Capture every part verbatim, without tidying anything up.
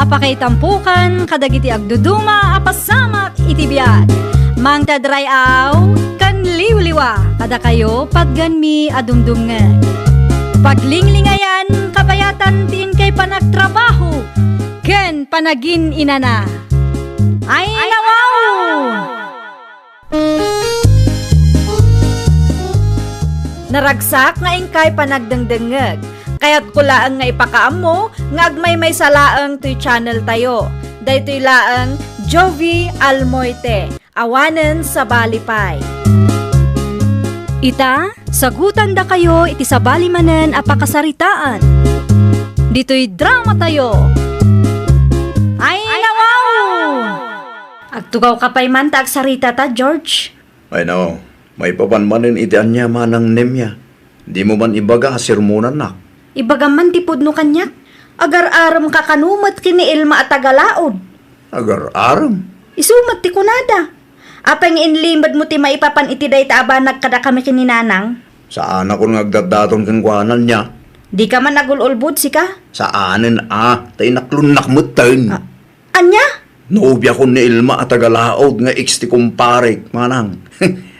Pakaitampokan kadagiti agduduma a pasamak iti biag. Mangted ray-aw ken liwliwa kadakayo patgenmi a dumdumngeg. Paglinglingayan, kabayatan ti inkay panagtrabaho ken panagin-inana. Ay, nawaw! Naragsak nga inkay panagdengdengngeg. Kayatko laeng nga ipakaammo nga agmaymaysa laeng toy channel tayo. Daytoy laeng Jovi Almoite, awanen sabali pay. Ita, sagutandakayo iti sabali manen a pakasaritaan. Ditoy drama tayo. Ay, nawaw! Agtugawka pay man ta agsaritata, George. Ay, no. Maipapan manen iti ania manang nemia. Dimo man ibaga a sermonannak. Ibagam man ti pudno kaniak. Agar-aremka kano met ken ni Elma a taga-Laod. Agar-arem? Isu met ti kunada. Apay nga inlimedmo ti maipapan iti dayta a banag kadakami ken ni Nanang? Saanakon nga agdatdaton kenkuana ania. Dika man agul-ulbod, sika? Saanen a, ta inaklonnak metten. Ah, Ania? Nobiakon ni Elma a taga-Laod nga ex ti kumparek, manang.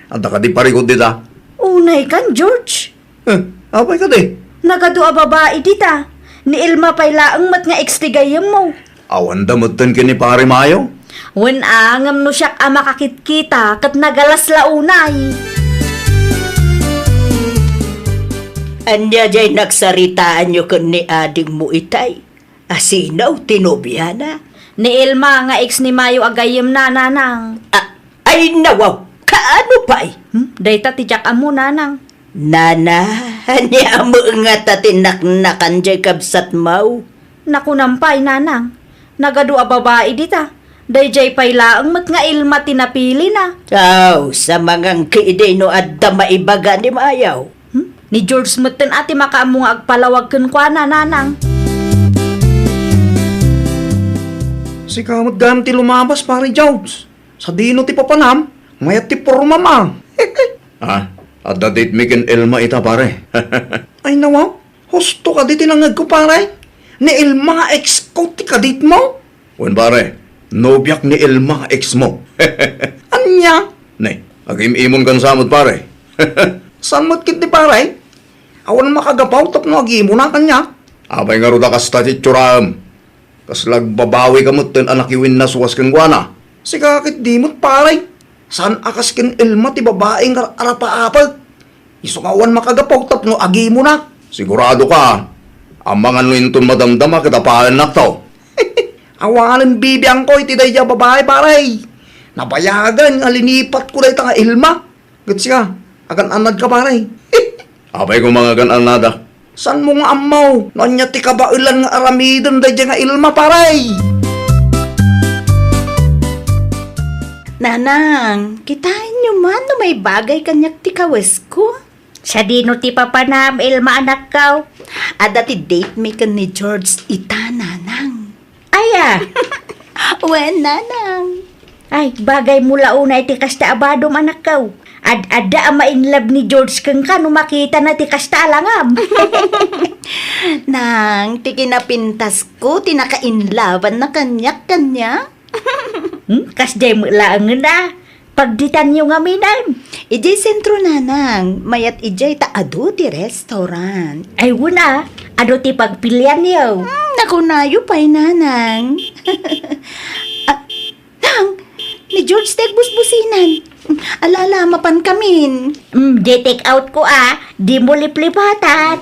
Adda kadi parikut dita? Unay kan, George. Eh, apay kadi? Nagadu a babai dita. Ni Elma pay laeng met nga ex ti gayyemmo. Awanda metten ken ni Pare Mayo? Wen a, ngem no siak a makakitkita, ket nagalas la unay. Ania jay nagsaritaanyo ken ni adingmo itay? Asino ti nobiana? Ni Elma nga ex ni Mayo a gayyemna, Nanang. A-, ay, nawaw! Kaano pay? Hmm? Dayta ti diak ammo, Nanang. Nana, ania met ngata ti naknakan jay kabsatmo? Nakunam pay, Nanang. Nagadu a babai dita. Dayjay pay laeng met nga Elma ti napilina. Aw, sa mangangki idi no adda maibaga ni Mayo. Hmm? Ni George metten a ti makaammo nga agpalawag kenkuana, Nanang. Sika met gayam ti lumabas, Pare George. Sadino ti papanam? Mayat ti pormam a. Ah, adda date mi ken Elma ita, pare. Ay, nawaw. Husto kadi ti nangngegko, pare. Ni Elma nga ex ko ti kadate mo? Wen, pare, nobiak ni Elma nga ex mo. Ania? Ne, agim-imonkan sa met, pare. Saan met ketdi, pare? Awan makagapu tapno agimona kaniak. Apay ngarud a kasta ti itsuram? Kasla agbabawika metten a nakiwinnaswas kenkuana? Sika ketdi met, pare. Saan a kas ken Elma ti babai nga ar-arapaapek? Isu nga awan makagapu tapno agimona. Siguradoka? Amangan no inton madamdama ket apaennakto. Awanen bibiangko iti daydiay a babai, pare. Nabayagen nga linipatko dayta nga Elma. Ket sika, agan-annadka, pare. Apay koma nga agan-annadak? Saanmo nga ammo no ania ti kabaelan nga aramiden daydiay nga Elma, pare? Nanang, kitaenyo man no maibagay kaniak ti kawesko. Sadino ti papanam, Elma, anakko? Adda ti date mi ken ni George ita, Nanang. Aya? Wen, Nanang. Ay, bagay mo la unay ti kasta a badom, anakko. Ad-adda a ma-inlove ni George kenka no makitana ti kasta a langam. Nang, ti kinapintasko ti naka-inloveanna kaniak, kaniak. Hmm? Kasdiay met laengen a. Pagditanyo ngamin. Idiay sentro, Nanang. Mayat idiay ta adu ti restaurant. Ay, wen a. Adu ti pagpilianyo. Hmm, nakunayo pay, Nanang. Ah, Nang, ni George ti agbusbusinan. Ala, ala, mapankamin. Hmm, di take out ko a. Dimo liplipatan.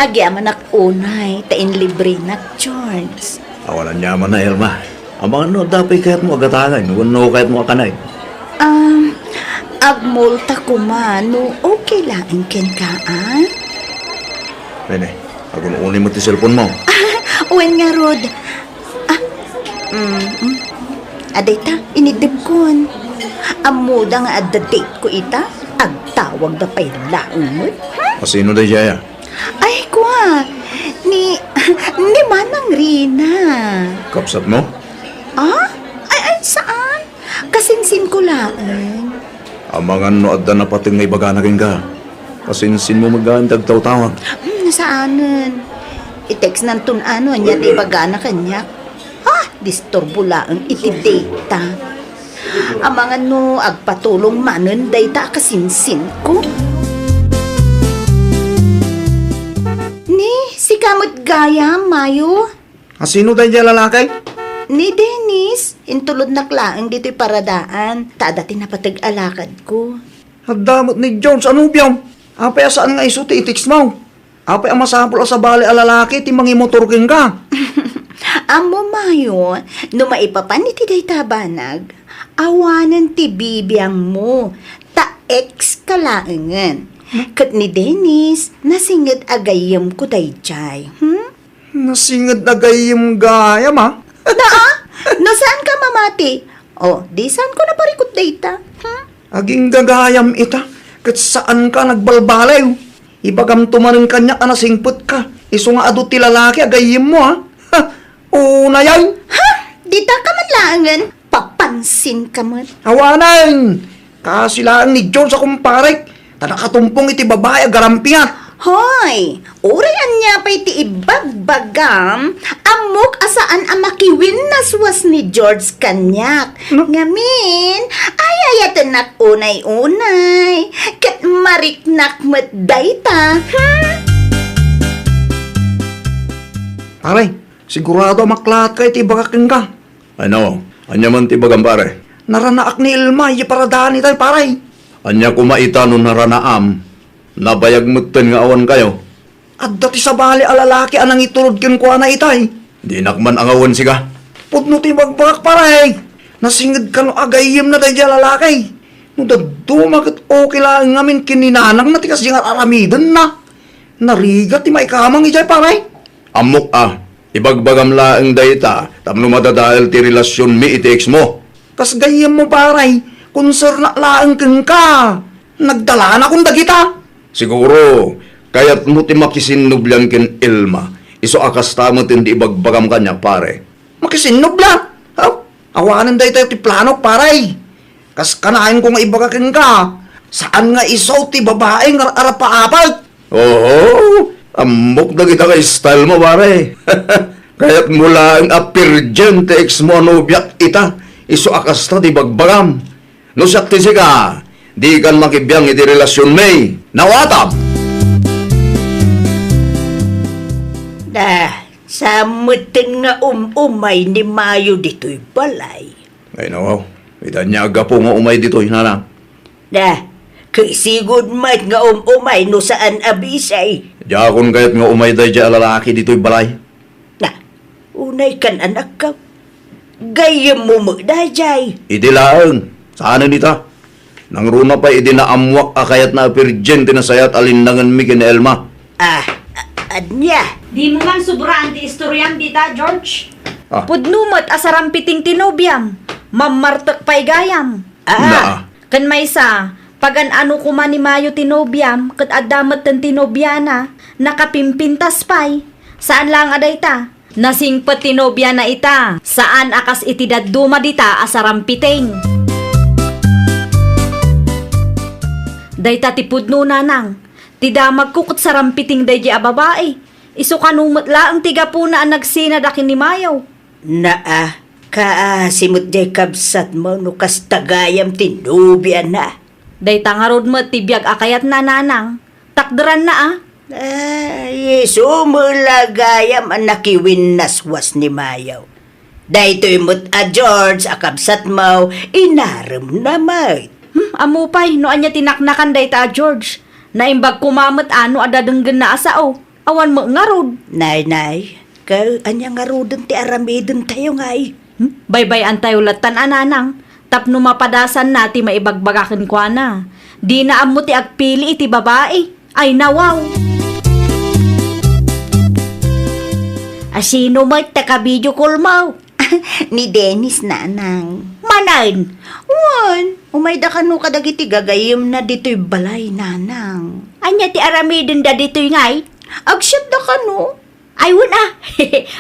Agyamanak unay ta inlibrenak, George. Awan aniaman a, Elma. Amangan no adda pay kayatmo a gatangen wenno kayatmo a kanen. Um, agmulta koma no okay laeng kenka, a? Nene, agun-uni met ti cellphone mo. Wen ngarud. Ah, mm, mm. Adayta, iniddebkon. Ammoda nga adda date ko ita, agtawagda pay laeng met. Hmm? Asino daydiay a? Ay, kua, ni, ni Manang Rina. Kabsat mo? Ah? Ay, ay, saan? Kasinsin ko laeng. Amangan no adda napateg nga ibagana kenka. Kasinsin mo met gayam ti agtawtawag. Hmm, saanen. I-textnanton a no ania ti ibagana kaniak. Ha? Disturbo laeng iti data. Amangan no agpatulong manen dayta a kasinsinko. Ni, sika met gayam, Mayo? A sino daydiay a lalaki? Ni Dennis, intulodnak laeng ditoy paradaan, ta adda ti napateg a lakadko. Adda met ni George a nobiam. Apay a saan nga isu ti i-textmo? Apay a masapul a sabali a lalaki ti mangimotor kenka? Ammom, Mayo, no maipapan iti dayta a banag, awanen ti bibiangmo, ta ex ka laengen. Ket ni Dennis, nasinged a gayyemko daydiay. Hmm? Nasinged a gayyem gayam, a? Naa, no saan ka mamati? O, di saan ko naparikut dayta. Hmm? Agingga gayam ita, ket saan ka nagbalbaliw. Ibagamto manen kaniak a nasingpet ka, isu nga adu ti lalaki a gayyemmo, a? Ha? Unayen? Ha? Dita ka man laengen? Papansin ka met. Awanen! Kasi laeng ni George a kumparek, ta nakatumpong iti babai a garampiat. Hoy! Uray ania pay ti ibagbagam, ammok a saan a makiwinnaswas ni George kaniak. No? Ngamin, ay-ayatennak unay-unay, ket mariknak met dayta. Hmm? Pare, sigurado a maklaat ka iti ibagak kenka. Ay, no. Ania man ti ibagam, pare? Naranaak ni Elma, idiay paradaan itay, pare. Ania koma ita no naranaam? Nabayag metten nga awan kayo. Adda ti sabali a lalaki a nangitulod kenkuana itay. Dinak man angawen, siga. Pudno ti ibagbagak, pare. Nasinged kano a gayyemna daydiay a lalaki. No dadduma ket okay laeng ngamin ken ni nanangna ti kasdiay nga ar-aramidenna. Narigat ti maikamang idiay, pare. Ammok a, ibagbagam laeng dayta tapno madadael ti relasionmi iti ex mo. Kas gayyemmo, pare, konsernak laeng kenka. Nagdalanakon dagita. Siguro, kayatmo ti makisinnublian ken Elma, isu a kasta met ti ibagbagam kaniak, pare. Makisinnublian? Ha? Awanen daytoy ti planok, pare. Kas kanayon ko nga ibaga kenka, saan nga isu ti babai nga ar-arapaapek. Oho, ammok dagita nga style mo, pare. Kayatmo laeng a virgin ti ex mo a nobiak ita, isu a kasta ti ibagbagam. No siak ti sika, dikan makibiang iti relasionmi. Nawatam! Da, saan metten nga um-umay ni Mayo ditoy balay? Ay, nawaw. Ita ania a gapu nga umay ditoy, nanang? Da, ket sigud met nga um-umay no saan a bisay. Diakon kayat nga umay daydiay a lalaki ditoy balay. Na, unay kan anakko. Gayyemmo met daydiay. Idi laeng, saanen ita. Nangruna pay idi naammoak a kayatna a virgin ti nasayaat a linnangenmi ken ni Elma. Ah, a-, ania? Dimo man subraan ti istoriam dita, George. Ah. Pudno met a sarampiting ti nobiam. Mammartek pay gayam. Ah. Naa. Ken maysa, pagan-ano koma ni Mayo ti nobiam ket adda metten ti nobiana, nakapimpintas pay. Saan laeng a dayta. Nasingpet ti nobiana ita, saan a kas iti dadduma dita a sarampiting. Dayta ti pudno, nanang. Ti damagko ket sarampiting daydiay a babai. Isu kano met laeng ti gapuna a nagsinada ken ni Mayo. Naa, kaasi met diay kabsatmo no kasta gayam ti nobiana. Dayta ngarud met ti biag a kayatna, nanang. Takderanna a. Ay, isu met la gayam a nakiwinnaswas ni Mayo. Daytoy met a George a kabsatmo, inaremna met. Hmm, ammo pay no ania ti naknakan dayta a George. Naimbag koma met a no adda denggenna a sao. Awan met ngarud. Nay, nay, ket ania ngaruden ti aramidentayo ngay? Hmm? Baybay-antayo lattan a, nanang, tapno mapadasanna ti maibagbaga kenkuana. Dina ammo ti agpili iti babai. Ay, nawaw! A sino met ti ka-video call mo? Ni Dennis, nanang. Manen? Wen, umayda kano kadagiti gagayyemna ditoy balay, nanang. Ania ti aramidenda ditoy ngay? Agsiatda kano. Ay, wen a.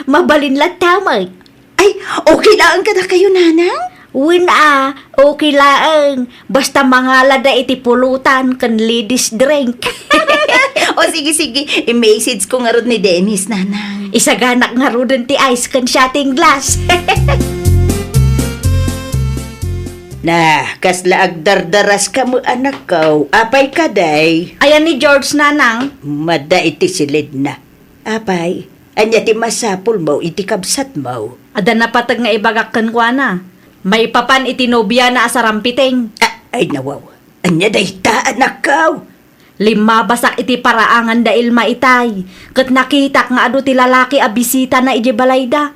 Mabalin latta met. Ay, okay laeng kadakayo, nanang? Wen a, okay laeng. Basta mangalada iti pulutan ken ladies drink. O, sige, sige. I-message ko ngarud ni Dennis, nanang. Isaganak ngaruden ti ice ken shotting glass. Na, kasla agdardaraska met, anakko. Apay kadi? Ayan ni George, nanang. Mada iti silidna. Apay, ania ti masapulmo iti kabsatmo? Adda napateg nga ibagak kenkuana. Maipapan iti nobiana a sarampiting. A-, ay, nawaw. Ania dayta, anakko? Limmabasak iti paraangan da Ilma itay, ket nakitak nga adu ti lalaki a bisitana idiay balayda.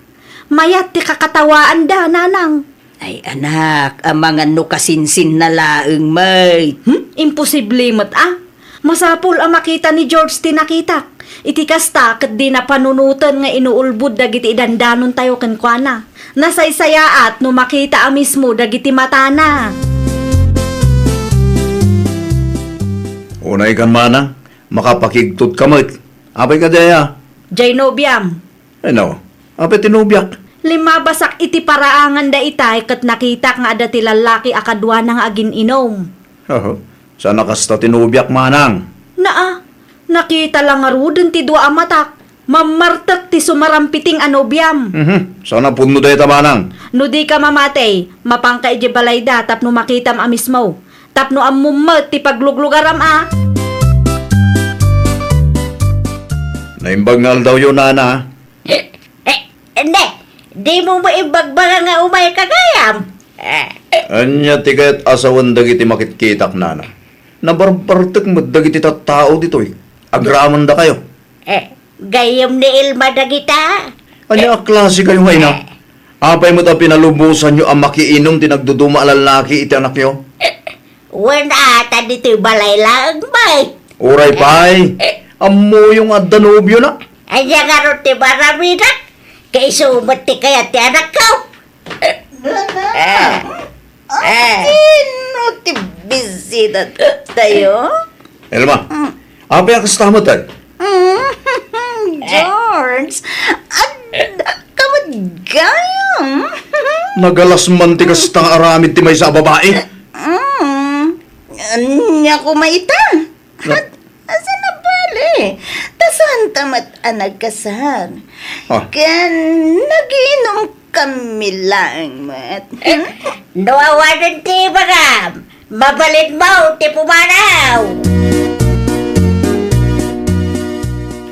Mayat ti kakatawaanda, nanang. Ay, anak, amangan no kasinsinna laeng met. Hmm? Imposible met a. Masapul a makita ni George ti nakitak. Iti kasta, ket dina panunoten nga inuulbod dagiti idandanontayo kenkuana. Nasaysayaat no makita a mismo dagiti matana. Unay kan manang, makapakigtot ka met. Apay kadi aya? Jay nobiam. Ay, no. Apay ti nobiak? Limmabasak iti paraangan da itay ket nakitak nga adda ti lallaki a kaduana nga agin-inom. Oho. Saan a kasta ti nobiak, manang? Naa, nakita la ngaruden ti dua a matak. Mammartek ti sumarampiting a nobiam. Mhm. Saan a pudno dayta, manang? No di ka mamati, mapanka idiay balayda tapno makitam a mismo. Tapno ammom met ti pagluglugaram a. Naimbag nga aldawyo, nana. Eh, eh, indi. Dimo maimbagbaga nga umayka gayam. Eh, eh. Ania ti kayat a sawen dagiti makitkitak, nana? Nabarbartek met dagiti tattao ditoy. Agramendakayo. Eh, gayyem ni Ilma dagita. Ania a klase kayo nga ina? Apay met a pinalubosanyo a makiinum ti nagduduma a lallaki iti anakyo? Wen a, ta ditoy balay laeng, bay. Uray pay, ammoyo nga adda nobiona. Ania ngarud ti maramida? Kaisu met ti kayat ti anakko. Nana, ah, sino ti bisita tayo? Elma, apay a kasta met, ay? Mm, George, adda ka met gayam. Nagalas man ti kasta nga aramid ti maysa a babai. Mm, ania koma ita? Na- Asa na bale? Ta saan ta met a nagkasar. Ah. Ken naginom kami laeng met. Eh, no awanen ti ibagam, mabalinmo ti pumanaw.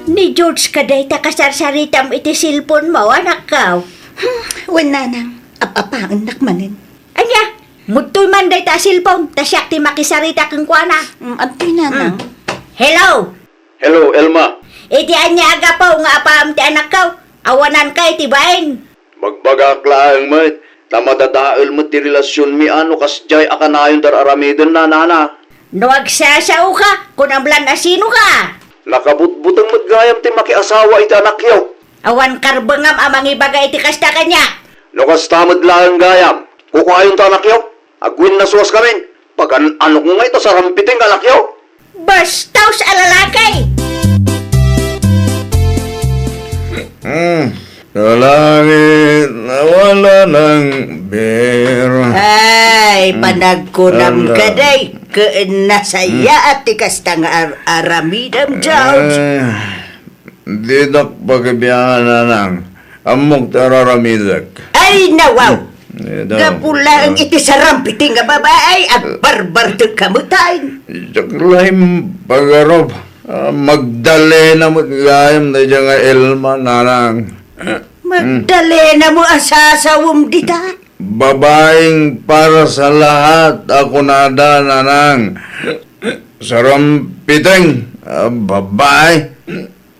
Ni George kadi ta kasarsaritam iti cellphone mo, anakko? Hmm, wen, nanang, ap-apaennak manen. Ania? Ngudtoy man dayta a cellphone, ta siak ti makisarita kenkuana. Mm, adtoy, nanang. Mm. Hello? Hello, Elma. Iti ania a gapu nga apaam ti anakko? Awananka iti bain. Bagbagak laeng met, ta madadael met ti relasionmi a no kasdiay a kanayon ti ar-aramiden, nanana. No agsasaoka, kunam lan a sinoka. Nakabutbuteng met gayam ti makiasawa iti anakyo. Awan karbengam a mangibaga iti kasta kaniak. No kasta met laeng gayam, kukuayon ti anakyo. Agwinnasuaskamin. Pagan-anok ngay ta sarampiting anakyo. Bastos a lalaki! Hmm. Sa langit na wala ng biro. Ay, hmm, panagkunam ala. Kadi, ken nasayaat ti kasta nga ar-, aramidem, George. Ay. Dinak pakibiangan, nanang. Ammok ti ar-aramidek. Ay, nawaw! Hmm. Ito. Gapu laeng iti sarampiting nga babai, agbarbartek ka met ay. Diak la impagarup. Ah, Magdalena met gayam daydiay nga Elma, nanang. Magdalena mo a sasawem dita? Babaeng para sa lahat a kunada, nanang. Sarampiting a babae.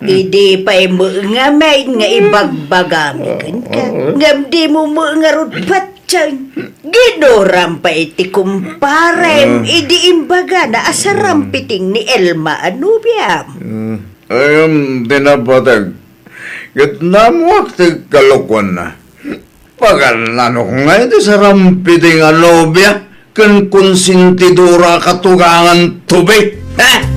Idi pay met ngamin nga ibagbagami kenka, ngem dimo met ngarud patien. Ginuram pay ti kumparem idi imbagana a sarampiting ni Elma a nobiam. Mm. Ayam ti napateg. Ket namuak ti kalokuanna. Pagan-anok ngay ti sarampiting a nobia ken konsentidora a katugangan tobe. Ha?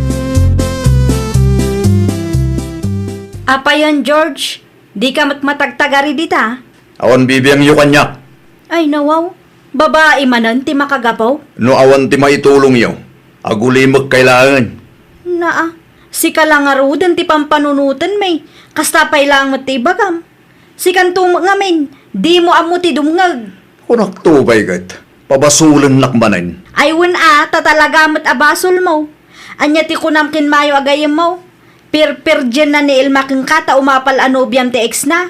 Apayon, George, dika met matagtagari dita? Awan bibiangyo kaniak. Ay, nawaw. Babai manen ti makagapu? No awan ti maitulongyo, agulimek kay laengen. Naa, sika la ngaruden ti pampanunotenmi. Kasta pay laeng met ti ibagam. Sikanto met ngamin, dimo ammo ti dumngeg. Kunakto pay ket, pabasolennak manen. Ay wen a, ta talaga met a basolmo. Ania ti kunam ken Mayo a gayyemmo? Pirpirdienna ni Elma kenka ta umapal a nobiam ti ex na.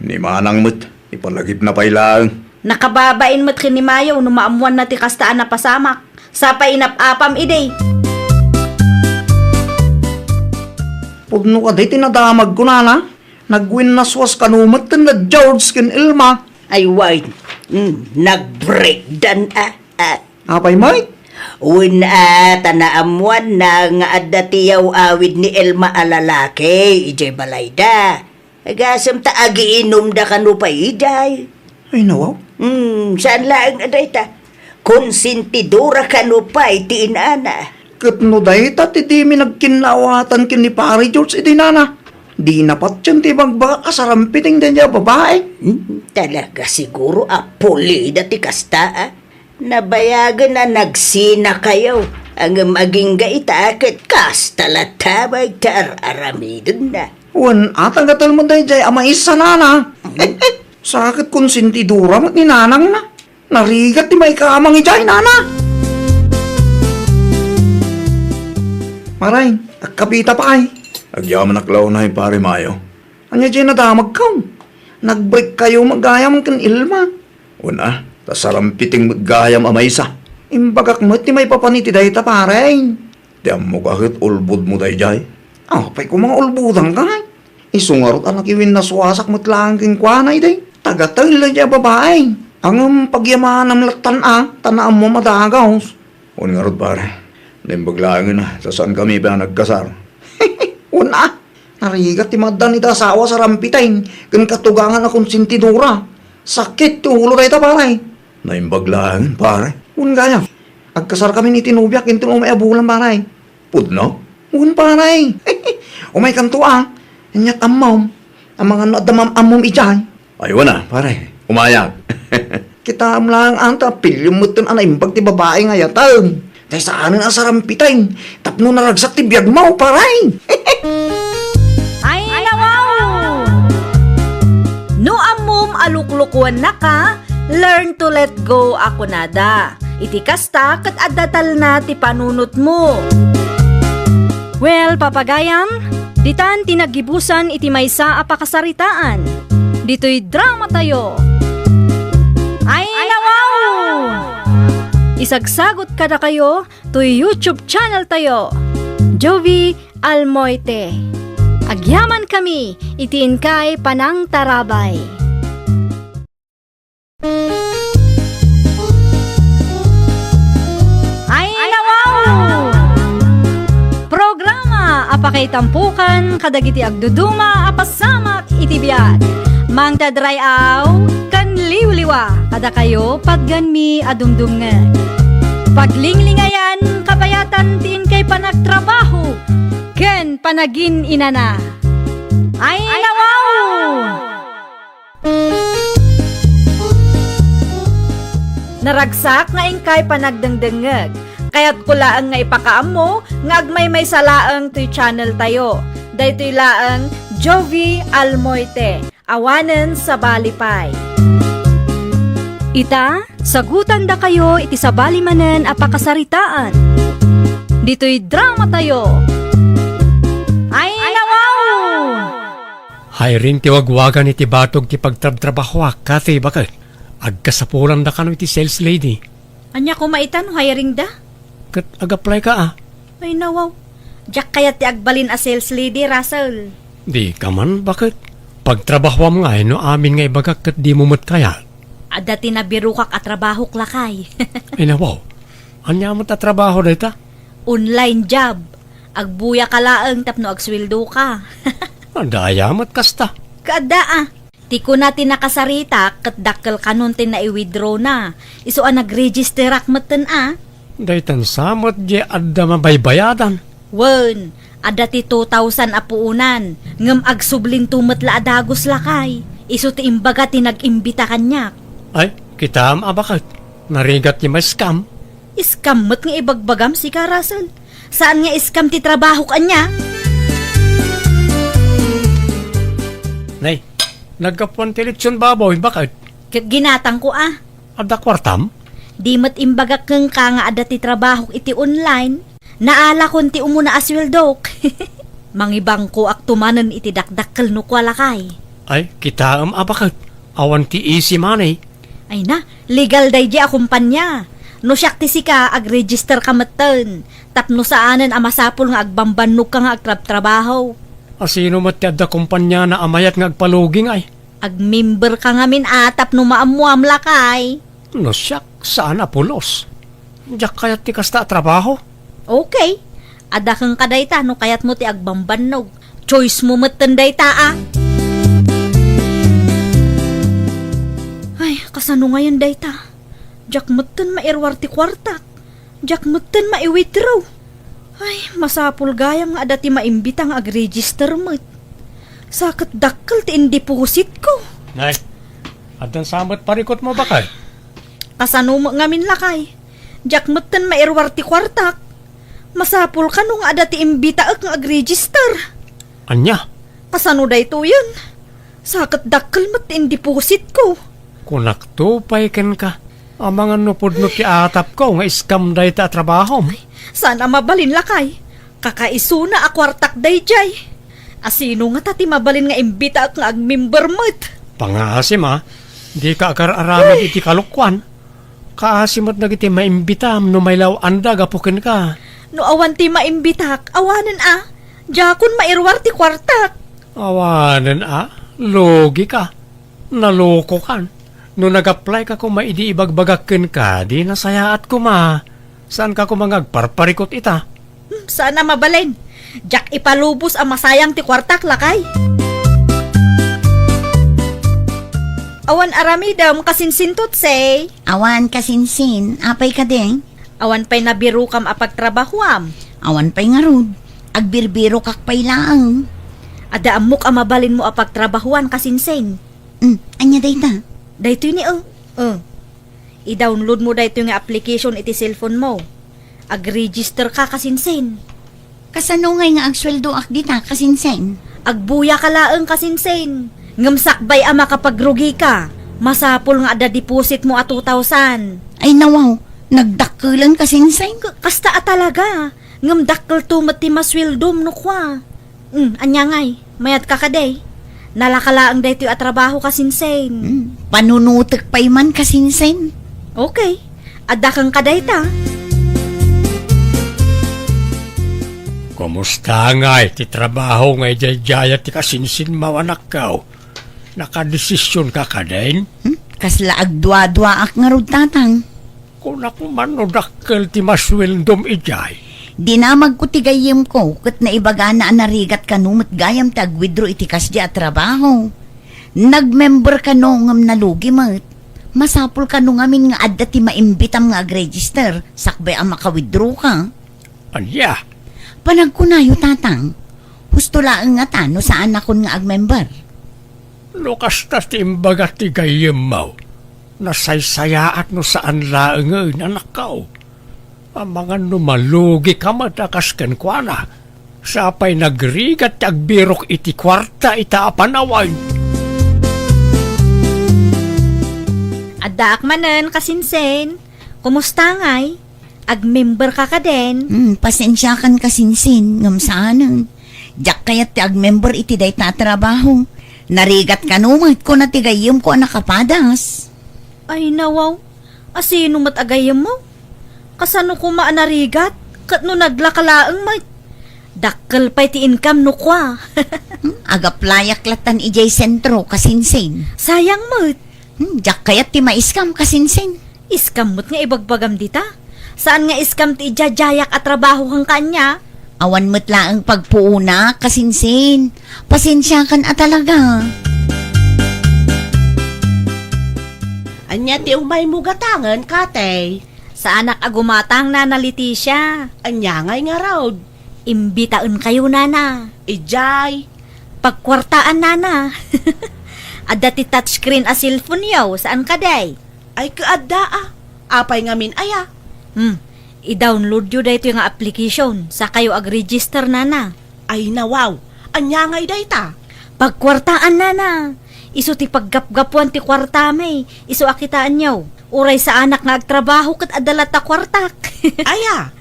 Ni Manang met, ipalagipna pay laeng. Nakababain met ken ni Mayo no maammoanna ti kasta a napasamak. Sapay inap-apam idi. Pudno kadi ti nadamagko, nana. Nagwinnaswas kano met ten da George ken Elma. Ay, wen. Mm, nag-breakdan, a, a. Apay met? Wen a, ta naammoanna nga adda ti yaw-awid ni Elma a lalaki idiay balayda. Agasem ta agiinumda kano pay idiay. Ay, nawaw. Hmm, saan laeng a dayta. Konsentidora kano pay ti inana. Ket no dayta ti dimi nagkinnaawatan ken ni Pare George idi, nana, dina patien ti ibagbagak a sarampiting daydiay a babai. Hmm, talaga siguro a pulida ti kasta, a. Nabayagen a nagsinakayo, ngem agingga ita ket kasta latta met ti ar-aramidenna. Wen a, tagatel met daydiay a maysa, nana. Sa ket konsentidora met ni nanangna. Narigat ti maikamang idiay, nana. Pare, agkapita pay. Agyamanak la unay, Pare Mayo. Ania diay nadamagko? Nag-break kayo met gayam ken Elma. Wen a, ta sarampiting met gayam a maysa. Imbagak met ti maipapan iti dayta, pare. Ti ammok a ket ulbodmo daydiay. Apay koma nga ulbodanka, ay? Isu ngarud a nakiwinnaswasak met laeng kenkuana idi. Taga-Taylob a babai. Ngem pagyamanam lattan a, ta naammom a dagus. Wen ngarud, pare. Naimbag laengen a, ta saankami pay a nagkasar. Wen a, narigat ti maaddan iti asawa a sarampiting ken katugangan a konsentidora. Sakit ti ulo dayta, pare. Naimbag laengen, pare. Wen gayam, agkasarkamin iti nobiak inton umay a bulan, pare. Pudno? Wen, pare. Umaykanto a. Aniat ammom? Amangan no adda maam-ammom idiay. Ay, wen a, pare. Umayak. Kitaem laeng a ta apilyo metten a naimbag ti babai nga ayatem. Tay saanen a sarampiting tapno naragsak ti biagmo, pare. Ay, nawaw! No ammom a luklukuennaka, learn to let go a kunada. Iti kasta, ket adda talna ti panunotmo. Well, papagayam, ditan ti naggibusan iti maysa a pakasaritaan. Ditoy dramatayo. Ay, nawaw! Isagsagot kadakayo toy YouTube channel tayo, Jovie Almoite. Agyamankami iti inkay panangtarabay. Ay, nawaw! Programa a pakaitampukan kadagiti agduduma a pasamak iti biag. Mangted ray-aw ken liwliwa kadakayo patgenmi a dumdumngeg. Paglinglingayan, kabayatan ti inkay panagtrabaho ken panagin-inana. Ay, nawaw! Naragsak nga inkay panagdengdengngeg. Kayatko laeng nga ipakaammo nga agmaymaysa laeng toy channel tayo. Daytoy laeng Jovie Almoite, awanen sabali pay. Ita, sagutandakayo iti sabali manen a pakasaritaan. Ditoy dramatayo. Ay, nawaw! Hiring ti wagwagan iti batog ti pagtrabtrabahoak, Kathy, baket. Agkasapulan da kano iti sales lady. Ania koma ita no hiring da? Ket ag-apply-ka a. Ay, nawaw. Diak kayat ti agbalin a sales lady, Russell. Dika man, baket. Pagtrabahoam ngay no amin nga ibagak ket dimo met kayat. Adda ti nabirokak a trabahok, lakay. Ay, nawaw. Ania met a trabaho dayta? Online job. Agbuyaka laeng tapno agsueldoka. Adda aya met kasta. Kaadda a. Ti kuna ti nakasaritak ket dakkel kanon ti nai-withdraw na. Isu a nagregisterak metten a. Daytan sa met diay adda mabaybayadan. Wen, adda ti two thousand a puonan, ngem agsublinto met la a dagus, lakay. Isu ti imbaga ti nag-imbita kaniak. Ay, kitaem a baket. Narigat ti ma-scam. Scam met nga ibagbagam, sika, Russell. Saan nga scam ti trabahok, ania? Nay, naggapuan ti litson baboy, baket? Ket ginatangko a. Adda kuartam? Di met imbagak kenka nga adda ti trabahok iti online. Naalakon ti umuna a sueldok. Mangibangkoakto manen iti dakdakkel no kua, lakay. Ay, kitaem a baket. Awan ti easy money. Ay na, legal daydi a kumpanya. No siak ti sika, agregister ka metten. Tapno saanen a masapul nga agbambannogka nga agtrabtrabaho. Asino met ti adda kumpaniana a mayat nga agpalugi ngay? Agmember ka ngamin a tapno maammoam, lakay. No siak, saan a pulos. Diak kayat ti kasta a trabaho. Okay. Adda kenka dayta no kayatmo ti agbambannog. Choice mo metten dayta a. Ay, kasano ngayen dayta? Diak metten mairuar ti kuartak. Diak metten maiwithdraw. Ay, masapul gayam nga adda ti maimbita nga agregister met. Sa ket dakkel ti indepositko. Nay, addan sa met parikutmo, baket? Kasano met ngamin, lakay? Diak metten mairuar ti kuartak. Masapul kano nga adda ti imbitaek nga agregister. Ania? Kasano daytoyen? Sa ket dakkel met ti indepositko. Kunakto pay kenka, amangan no pudno ti atapko nga scam dayta a trabahom. Saan a mabalin, lakay. Kakaisuna a kuartak daydiay. Asino ngata ti mabalin nga imbitaek nga agmember met? Pangaasim a, dika agar-aramid iti kalokuan. Kaasi met dagiti maimbitam no mailaw-anda gapu kenka. No awan ti maimbitak, awanen a. Diakon mairuar ti kuartak. Awanen a, lugika. Nalokokan. No nag-apply ka koma idi ibagbagak kenka, di nasayaat koma. Saanka koma nga agparparikut ita? Hmm, saan a mabalin. Diak ipalubos a masayang ti kuartak, lakay. Awan aramidem, kasinsin, Tutsay? Awan, kasinsin. Apay kadi? Awan pay nabirokam a pagtrabahoam? Awan pay ngarud. Agbirbirokak pay laeng. Adda ammok a mabalinmo a pagtrabahoan, kasinsin. Hmm, ania dayta? Daytoy ni, oh. Oh. I-download mo daytoy nga application iti cellphone mo. Ag-register ka, kasinsin. Kasano ngay nga agsueldoak dita, kasinsin? Agbuya ka laeng, kasinsin. Ngem sakbay a makapagrugi ka, masapul nga adda deposit mo a two thousand. Ay, nawaw, nagdakkelen, kasinsin. K-, kasta a talaga. Ngem dakkelto met ti masueldom no kua. Hmm, ania ngay? Mayat ka kadi? Nalaka laeng daytoy a trabaho, kasinsin. Hmm, panunotek pay man, kasinsin. Okay. Adda kenka dayta. Kumusta ngay ti trabaho nga idiay-diayat ti kasinsinmo, anakko? Nakadesisionka kadin? Hmm? Kasla agduaduaak ngarud, tatang. Kunak man no dakkel ti masueldom idiay. Dinamagko ti gayyemko ket naibagana a narigat kano met gayam ti agwithdraw iti kasdi a trabaho. Nagmember kano ngem nalugi met. Masapul kano ngamin nga adda ti maimbitam nga agregister sakbay a makawithdrawka. Ania? Panagkunayo, tatang. Husto laeng ngata no saanakon nga agmember. No kasta ti imbaga ti gayyemmo, nasaysayaat no saan laengen, anakko. Amangan no malugika met a kas kenkuana. Sa pay nagrigat ti agbirok iti kuarta ita a panawen. Addaak manen, kasinsin. Kumusta ngay? Agmember ka kadin? Hmm, pasensiakan, kasinsin, ngem saanen. Diak kayat ti agmember iti dayta a trabaho. Narigat kano met, kuna ti gayyemko a nakapadas. Ay, nawaw. Asino met a gayyemmo? Kasano koma a narigat? Ket no naglaka laeng met? Dakkel pay ti income no kua. Hmm, agaplayak latan idiay sentro, kasinsin. Sayang met. Hmm, diak kayat ti ma-scam, kasinsin. Scam met nga ibagbagam dita? Saan nga scam ti idiay-diayak a trabaho kenka ania? Awan met laeng pagpuonak, kasinsin. Pasensiakan a talaga. Ania ti umaymo gatangen, Katey? Saanak a gumatang, Nana Leticia. Ania ngay ngarud? Imbitaenkayo, Nana. Idiay? Pagkuartaan, Nana. Adda ti touchscreen a cellphone-yo, saan kadi? Ay, kaadda a. Apay ngamin aya? Hmm. I-download-yo daytoy nga application, sakayo ag-register, Nana. Ay, nawaw. Ania ngay dayta? Pagkuartaan, nana. Isu ti paggapgapuan ti kuartami. Isu a kitaenyo. Uray saanak nga agtrabaho ket adda latta kuartak. Aya.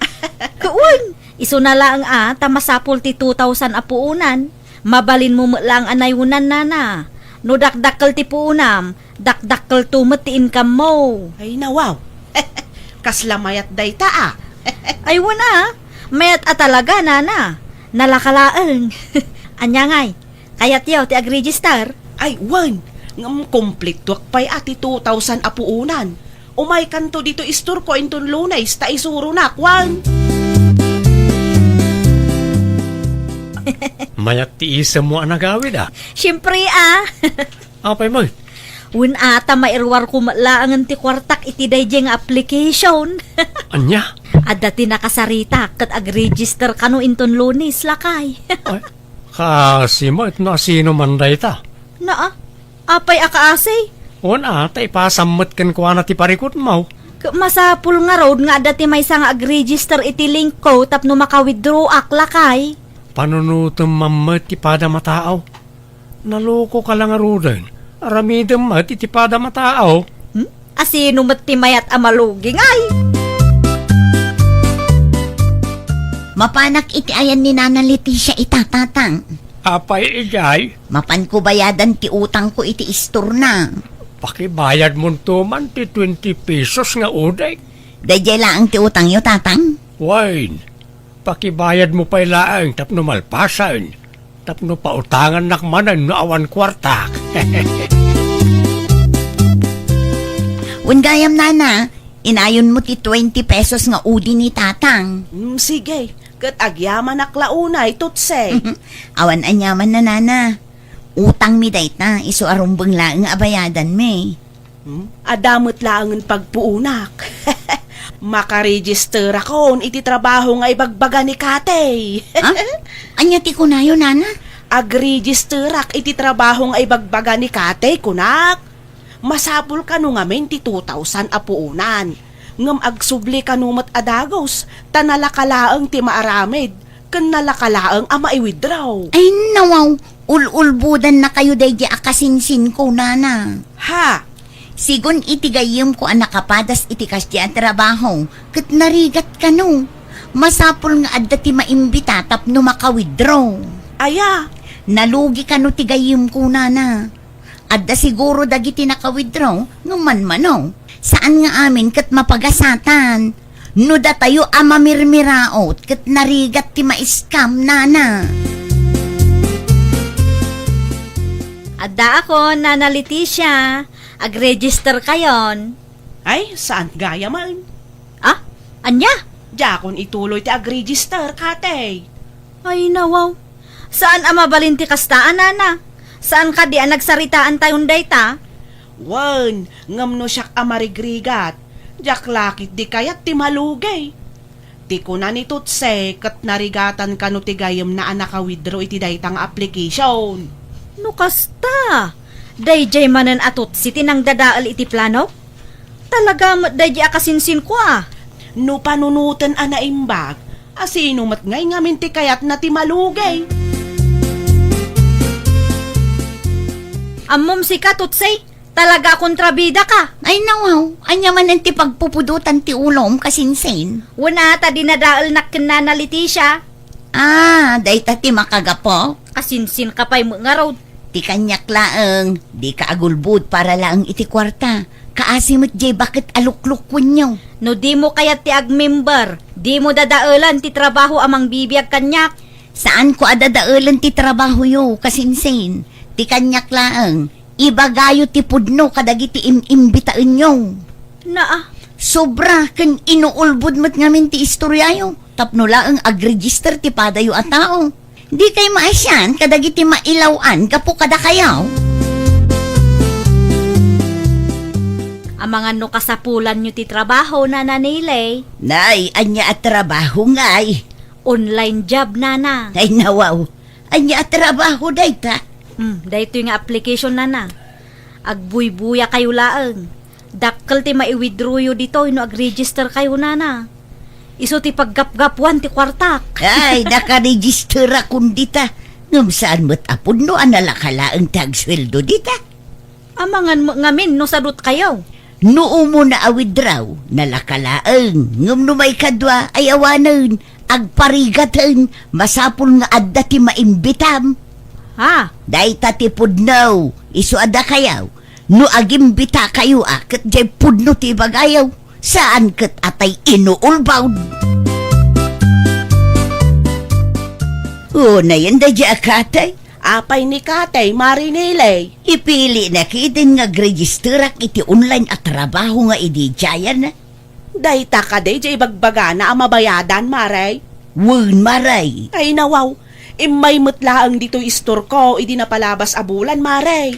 Kuon. Isuna laeng a, ta masapul ti two thousand a puonan. Mabalinmo met laeng a nayunan, nana. No dakdakkel ti puonam, dakdakkelto met ti income mo. Ay, nawaw. Kasla mayat dayta, a. Ay, wen a. Mayat a talaga, nana. Nalaka laeng. Ania ngay? Kayatyo ti agregister? Ay, wen. Ngem kumpletoak pay a ti two thousand a puonan. Umaykanto ditoy istorko inton Lunes ta isuronak, wen. Mayat ti isemmo a nagawid, a. Siempre, a. Apay met? Wen a, ta mairuarko met laengen ti kuartak iti daydiay nga application. Ania? Adda ti nakasaritak ket agregister kano inton Lunes, lakay. Ay, kasi met no asino man dayta. Naa, apay a kaasi? Wen a, ta ipasam met kenkuana ti parikutmo. Ket masapul ngarud nga adda ti maysa nga agregister iti linkko tapno maka-withdraw ak, lakay. Panunotem man met ti padam a tao. Nalokoka la ngaruden. Aramidem met iti padam a tao. Hmm? Asino met ti mayat a malugi ngay? Mapanak iti ayan ni Nana Leticia ita, Tatang. Apay idiay? Mapanko bayadan ti utangko iti istorna. Pakibayadmonto man ti twenty pesos nga udik. Daydiay laeng ti utangyo, Tatang? Wen, pakibayadmo pay laeng tapno malpasen, tapno pautangannak manen no awan kuartak. Wen gayam, Nana, inayonmo ti twenty pesos nga udi ni Tatang. Mm, sige, ket agyamanak la unay, Tutse. Awan aniaman, Nana. Utangmi dayta, isu a rumbeng laeng a bayadanmi. Hmm? Adda met laengen pagpuonak. Makaregisterakon iti trabaho nga ibagbaga ni Katey. Ha? Ania ti kunayo, Nana? Agregisterak iti trabaho nga ibagbaga ni Katey, kunak. Masapul kano ngamin ti two thousand a puonan. Ngem agsubli kano met a dagus, ta nalaka laeng ti maaramid. Ken nalaka laeng a mai-withdraw. Ay, nawaw, ul-ulbodannakayo daydi a kasinsinko, Nana. Ha? Sigun iti gayyemko a nakapadas iti kasdi a trabaho, ket narigat kano. Masapul nga adda ti maimbita tapno maka-withdraw. Aya? Nalugi kano ti gayyemko, Nana. Adda siguro dagiti naka-withdraw no manmano. Saan nga amin ket mapagasatan. No datayo a mamirmiraot ket narigat ti ma-scam, Nana. Adda akon, Nana Leticia. Agregister kayon. Ay, saan gayam? Ah? Ania? Diakon ituloy ti agregister, Katey. Ay, nawaw. Saan a mabalin ti kasta, Nana? Saan kadi a nagsaritaan tayon dayta? Wen, ngem no siak a marigrigat, diak la ketdi kayat ti malugi. Ti kuna ni Tutse, ket narigatan kano ti gayyemna a naka-withdraw iti dayta nga application. No kasta, daydiay manen a Tutse ti nangdadael iti planok? Talaga met daydi a kasinsinko a. No panunoten a naimbag, asino met ngay ngamin ti kayatna ti malugi? Ammom sika, Tutsay, talaga a kontrabida ka. Ay, nawaw, ania manen ti pagpupudotan ti ulom, kasinsin? Wen a, ta dinadaelnak ken Nana Leticia. Ah, dayta ti makagapu? Kasinsin ka pay met ngarud. Ti kaniak laeng, dika agulbod para laeng iti kuarta. Kaasi met diay baket a luklukwenyo. No dimo kayat ti agmember, dimo dadaelen ti trabaho a mangbibiag kaniak. Saanko a dadaelen ti trabahoyo, kasinsin. Ti kaniak laeng, ibagayo ti pudno kadagiti im-imbitaenyo. Naa. Sobra ken inuulbod met ngamin ti istoriayo tapno laeng agregister ti padayo a tao. Dikay maasian kadagiti mailaw-an gapu kadakayo. Amangan no kasapulanyo ti trabaho, Nana Nilay. Nay, ania a trabaho ngay? Online job, Nana. Ay, nawaw. Ania a trabaho dayta? Hmm, daytoy nga application, Nana. Agbuybuyakayo laeng. Dakkel ti mai-withdrawyo ditoy no agregister kayo, Nana. Isu ti paggapgapuan ti kuartak. Ay, nakaregisterakon dita. Ngem saan met a pudno a nalaka laeng ti agsueldo dita. Amangan met ngamin no sadutkayo. No umuna a withdraw, nalaka laeng. Ngem no maikadua, ay awanen, agparigaten, masapul nga adda ti maimbitam. Ha? Dayta ti pudno, isu a dakayo. No agimbitakayo a ket diay pudno ti ibagayo, saan ket a tay inuulbod. O, nayon daydiay a katay. Apay ni katay, Mari Nilay? Ipilina ketdin nga agregisterak iti online a trabaho nga idi diayen. Dayta kadi diay ibagbagana a mabayadan, Mari? Wen, Mari. Ay, nawaw. Immay met laeng ditoy istorko idi napalabas a bulan, Mari.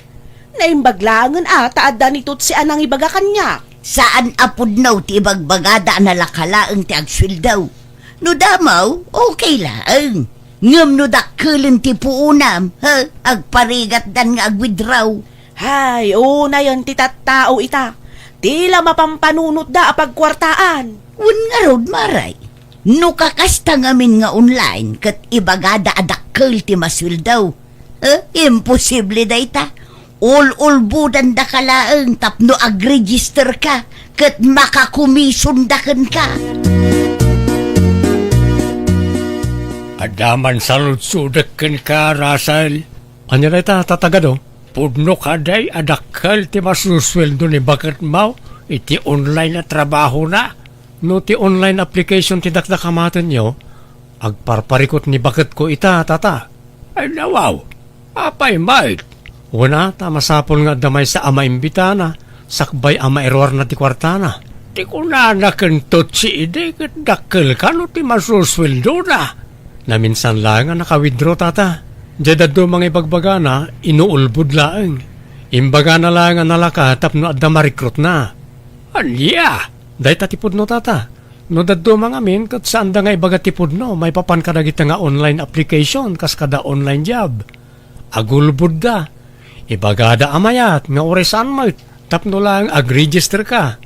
Naimbag laengen a ta adda ni Totsi a nangibaga kaniak. Saan a pudno ti ibagbagada a nalaka laeng ti agsueldo. No damo, okay laeng. Ngem no dakkelen ti puonam, ha, agparigatdan nga agwithdraw. Hay, unayen ti tattao ita. Ti la mapampanunotda a pagkuartaan. Wen ngarud, Mari. No kakasta ngamin nga online ket ibagada a dakkel ti masueldo, eh, imposible dayta. Ul-ulbodandaka laeng tapno agregisterka ket makakomisondaka kenka. Adda man saludsodek kenka, Russell. Ania dayta, Tata Gado? Pudno kadi a dakkel ti masusueldo ni baketmo iti online a trabahona? No ti online application ti dakdakamatenyo, agparparikut ni baketko ita, Tata. Ay, nawaw. Apay met? Wen a, ta masapul nga adda maysa a maimbitana, sakbay a mairuarna ti kuartana. Ti kunana ken Totsi idi ket dakkel kano ti masusueldona. Naminsan laeng a naka-withdraw, Tata. Diay dadduma nga ibagbagana, inuulbod laeng. Imbagana laeng a nalaka tapno adda ma-recruitna. Ania? Dayta ti pudno, Tata. No dadduma ngamin ket saanda nga ibaga ti pudno maipapan kadagita nga online application kas kada online job. Agulbodda. Ibagada a mayat nga uray saan met tapno laeng agregisterka.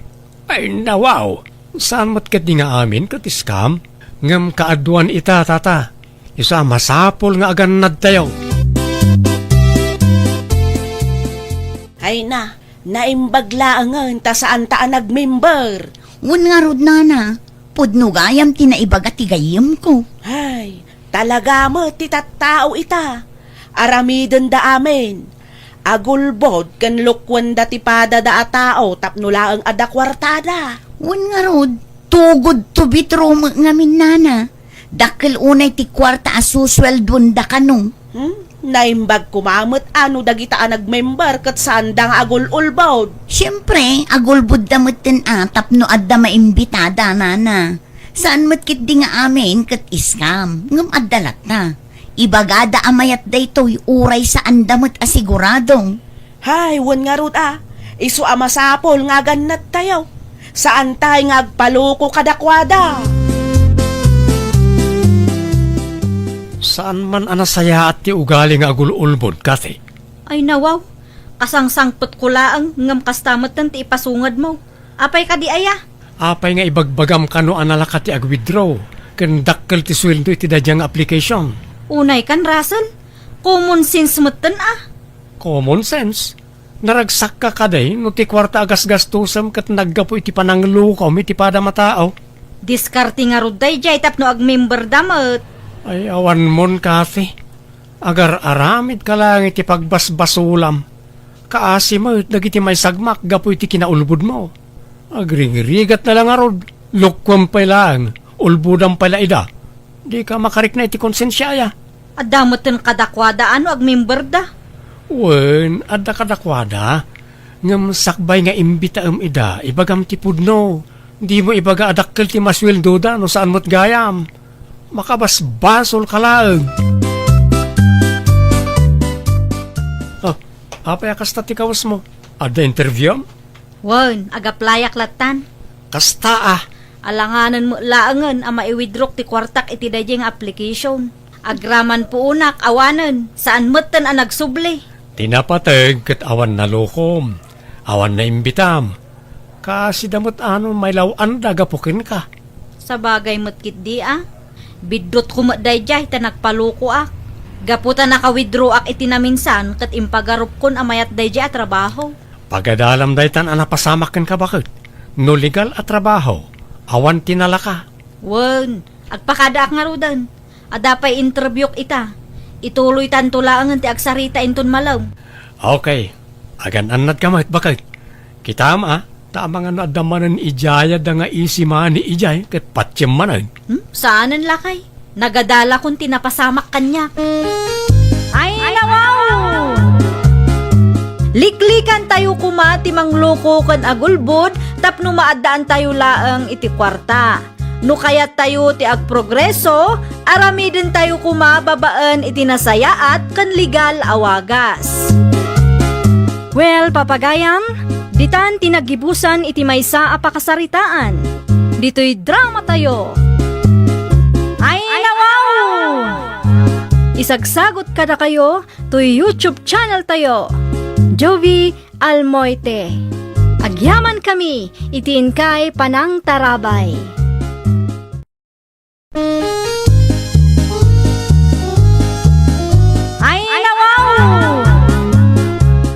Ay, nawaw! Saan met ketdi nga amin ket scam? Ngem kaaduan ita, Tata. Isu a masapul nga agannadtayo. Ay na, naimbag laengen ta saanta a nagmember. Wen ngarud, Nana, pudno gayam ti naibaga ti gayyemko. Ay, talaga met ti tattao ita. Aramidenda amin. Agulbod ken lukuenda ti padada a tao tapno laeng adda kuartada. Wen ngarud, tugod to bitro met ngamin, Nana. Dakkel unay ti kuarta a susueldoenda kano. Hmm? Naimbag koma met a no dagita a nagmember ket saanda nga agul-ulbod. Siempre, agulbodda metten a tapno adda maimbitada, Nana. Saan met ketdi nga amin ket scam, ngem adda latta. Ibagada a mayat daytoy uray saanda met a sigurado. Hay, wen ngarud a, isu a masapul nga agannadtayo. Saantay nga agpaloko kadakuada. Saan man a nasayaat ti ugali nga agul-ulbod, Kathy. Ay nawaw, kasangsangpetko laeng ngem kasta metten ti ipasungedmo. Apay kadi aya? Apay nga ibagbagam kano a nalaka ti agwithdraw ken dakkel ti sueldo iti daydiay nga application? Unay kan, Russell, common sense metten a. Common sense? Naragsakka kadi no ti kuarta a gasgastosem ket naggapu iti pananglukom iti padam a tao? Diskarte ngarud daydiay tapno agmemberda met. Ay, awanmon, Kathy. Agar-aramidka laeng iti pagbasbasolam. Kaasi met dagiti maisagmak gapu iti kinaulbodmo. Agrigrigrigat na la ngarud, lukuem pay laeng, ulbodam pay la ida. Dika makarikna iti konsensia aya. Adda metten kadakuada a no agmemberda. Wen, adda kadakuada. Ngem sakbay nga imbitaem ida, ibagam ti pudno. Dimo ibaga a dakkel ti masueldoda no saan met gayam. Makabasbasolka laeng. Ah, apay a kasta ti kawesmo? Adda interviewem? Wen, agaplayak lattan. Kasta a. Alanganen met laengen a maiwithdrawk ti kuartak iti daydiay nga application. Agraman puonak, awanen, saan metten a nagsubli. Ti napateg ket awan nalukom, awan naimbitam. Kaasida met a no mailaw-anda gapu kenka. Sabagay met ketdi a. Biddutko met daydiay ta nagpalokoak. Gapu ta naka-withdrawak iti naminsan ket impagarupkon a mayat daydiay a trabaho. Pagadalam daytan a napasamak kenka, baket. No legal a trabaho, awan ti nalaka. Wen, agpakadaak ngaruden. Adda pay interviewk ita. Ituloytanto laengen ti agsarita inton malem. Okay. Agan-annadka met, baket. Kitam a, ta amangan no adda manen idiay a danga easy money idiay ket patiem manen. Hmm? Saanen, lakay. Nagadalakon ti napasamak kaniak. Ay, nawaw! Liklikantayo koma ti mangloko ken agulbod tapno maaddaantayo laeng iti kuarta. No kayattayo ti agprogreso, aramidentayo koma babaen iti nasayaat ken legal a wagas. Well, papagayam, ditan ti naggibusan iti maysa a pakasaritaan. Ditoy dramatayo. Ay, nawaw! Isagsagot kadakayo toy YouTube channel tayo, Jovie Almoite. Agyamankami iti inkay panangtarabay. Ay, nawaw!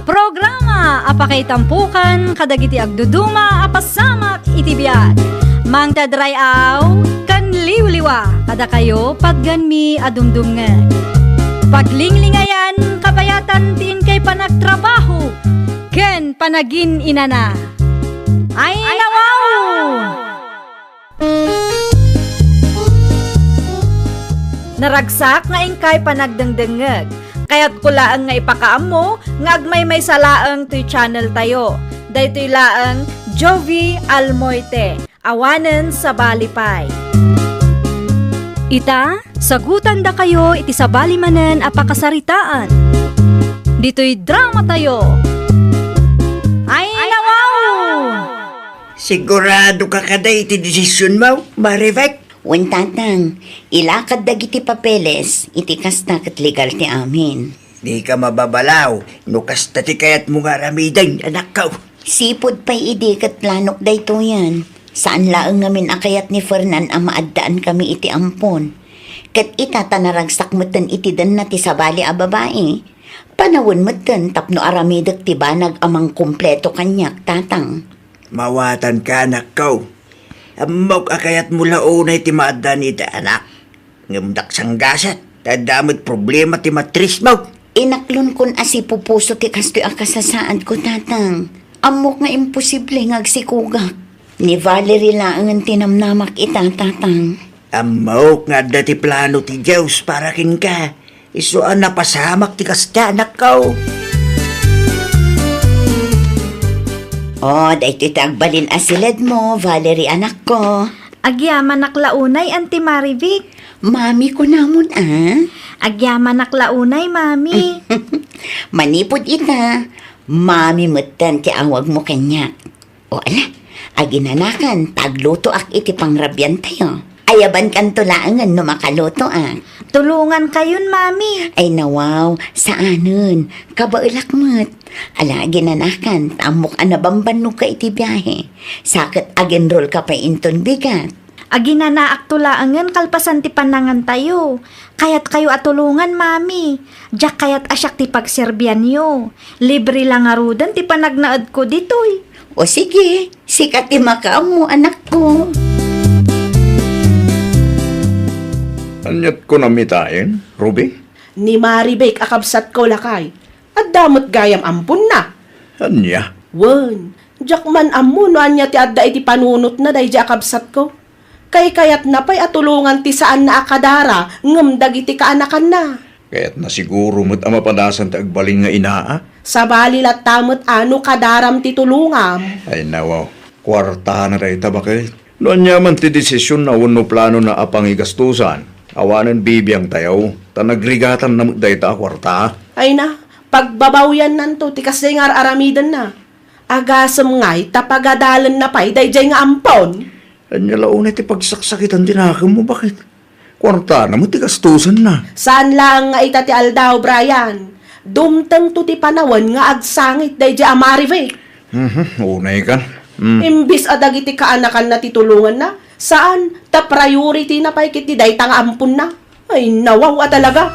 Programa a pakaitampukan kadagiti agduduma a pasamak iti biag. Mangted ray-aw ken liwliwa kadakayo patgenmi a dumdumngeg. Paglinglingayan kabayatan ti inkay panagtrabaho ken panagin-inana. Ay, nawaw! Naragsak nga inkay panagdengdengngeg. Kayatko laeng nga ipakaammo nga agmaymaysa laeng toy channel tayo. Daytoy laeng Jovie Almoite, awanen sabali pay. Ita, sagutandakayo iti sabali manen a pakasaritaan. Ditoy dramatayo. Ay, nawaw! Siguradoka kadi iti desisionmo, Marivic? Wen, Tatang, ilakad dagiti papeles, iti kasta ket legal ti amin. Dika mababalaw no kasta ti kayatmo nga aramiden, anakko. Sipud pay idi ket planok daytoyen. Saan laeng ngamin a kayat ni Fernan a maaddaankami iti ampon. Ket ita ta naragsak metten iti denna ti sabali a babai, panawen metten tapno aramidek ti banag a mangkumpleto kaniak, Tatang. Mawatanka, anakko. Ammok a kayatmo la unay ti maaddaan iti anak. Ngem daksanggaset, ta adda met problema ti matrismo. Inaklonkon a sipupuso ti kastoy a kasasaadko, Tatang. Ammok nga imposible nga agsikugak. Ni Valerie laengen ti namnamak ita, Tatang. Ammok nga adda ti plano ti Dios para kenka. Isu a napasamak ti kasta, anakko. Oh, daytoy ti agbalin a siledmo, Valerie, anakko. Agyamanak la unay, Auntie Marivic. Mami, kunamon, a? Agyamanak la unay, Mami. Manipud ita, Mami metten ti awagmo kaniak. O ala, aginanakan, ta aglutoak iti pangrabiantayo. Ayabankanto laengen no makalutoak. Tulongankayon, Mami. Ay, nawaw, saanen. Kabaelak met. Ala, aginanakan, ta ammok a nabambannogka iti biahe. Sa ket agenrolka pay inton bigat. Aginanaakto laengen kalpasan ti pannangantayo. Kayatkayo a tulongan, Mami. Diak kayat a siak ti pagserbianyo. Libre la ngaruden ti panagnaedko ditoy. O sige, sika ti makaammo, anakko. Aniat kunam itaen, Ruby? Ni Marivic a kabsatko, lakay. Adda met gayam amponna. Ania? Wen, diak man ammo no ania ti adda iti panunotna daydiay a kabsatko. Kaykayatna pay a tulongan ti saanna a kadara ngem dagiti kaanakanna. Kayatna siguro met a mapadasan ti agbalin nga inaa. Sabali latta met a no kadaram ti tulongam. Ay, nawaw. Kuartana dayta, baket. No ania man ti desisionna wenno planona a pangigastosan, awanen bibiangtayo, ta nagrigatanna met dayta a kuarta. Ay na, pagbabawyannanto ti kasdi nga ar-aramidenna. Agasem ngay ta pagadalenna pay daydiay nga ampon. Ania la unay ti pagsaksakitan ti nakemmo, baket? Kuartana met ti gastosenna. Saan laeng nga ita ti aldaw, Brian. Dumtengto ti panawen nga agsangit daydiay a Marivic. Mhm, unay kan. Mm. Imbis a dagiti kaanakanna ti tulonganna, saan, ta priority na pay ketdi dayta nga amponna. Ay, nawaw a talaga.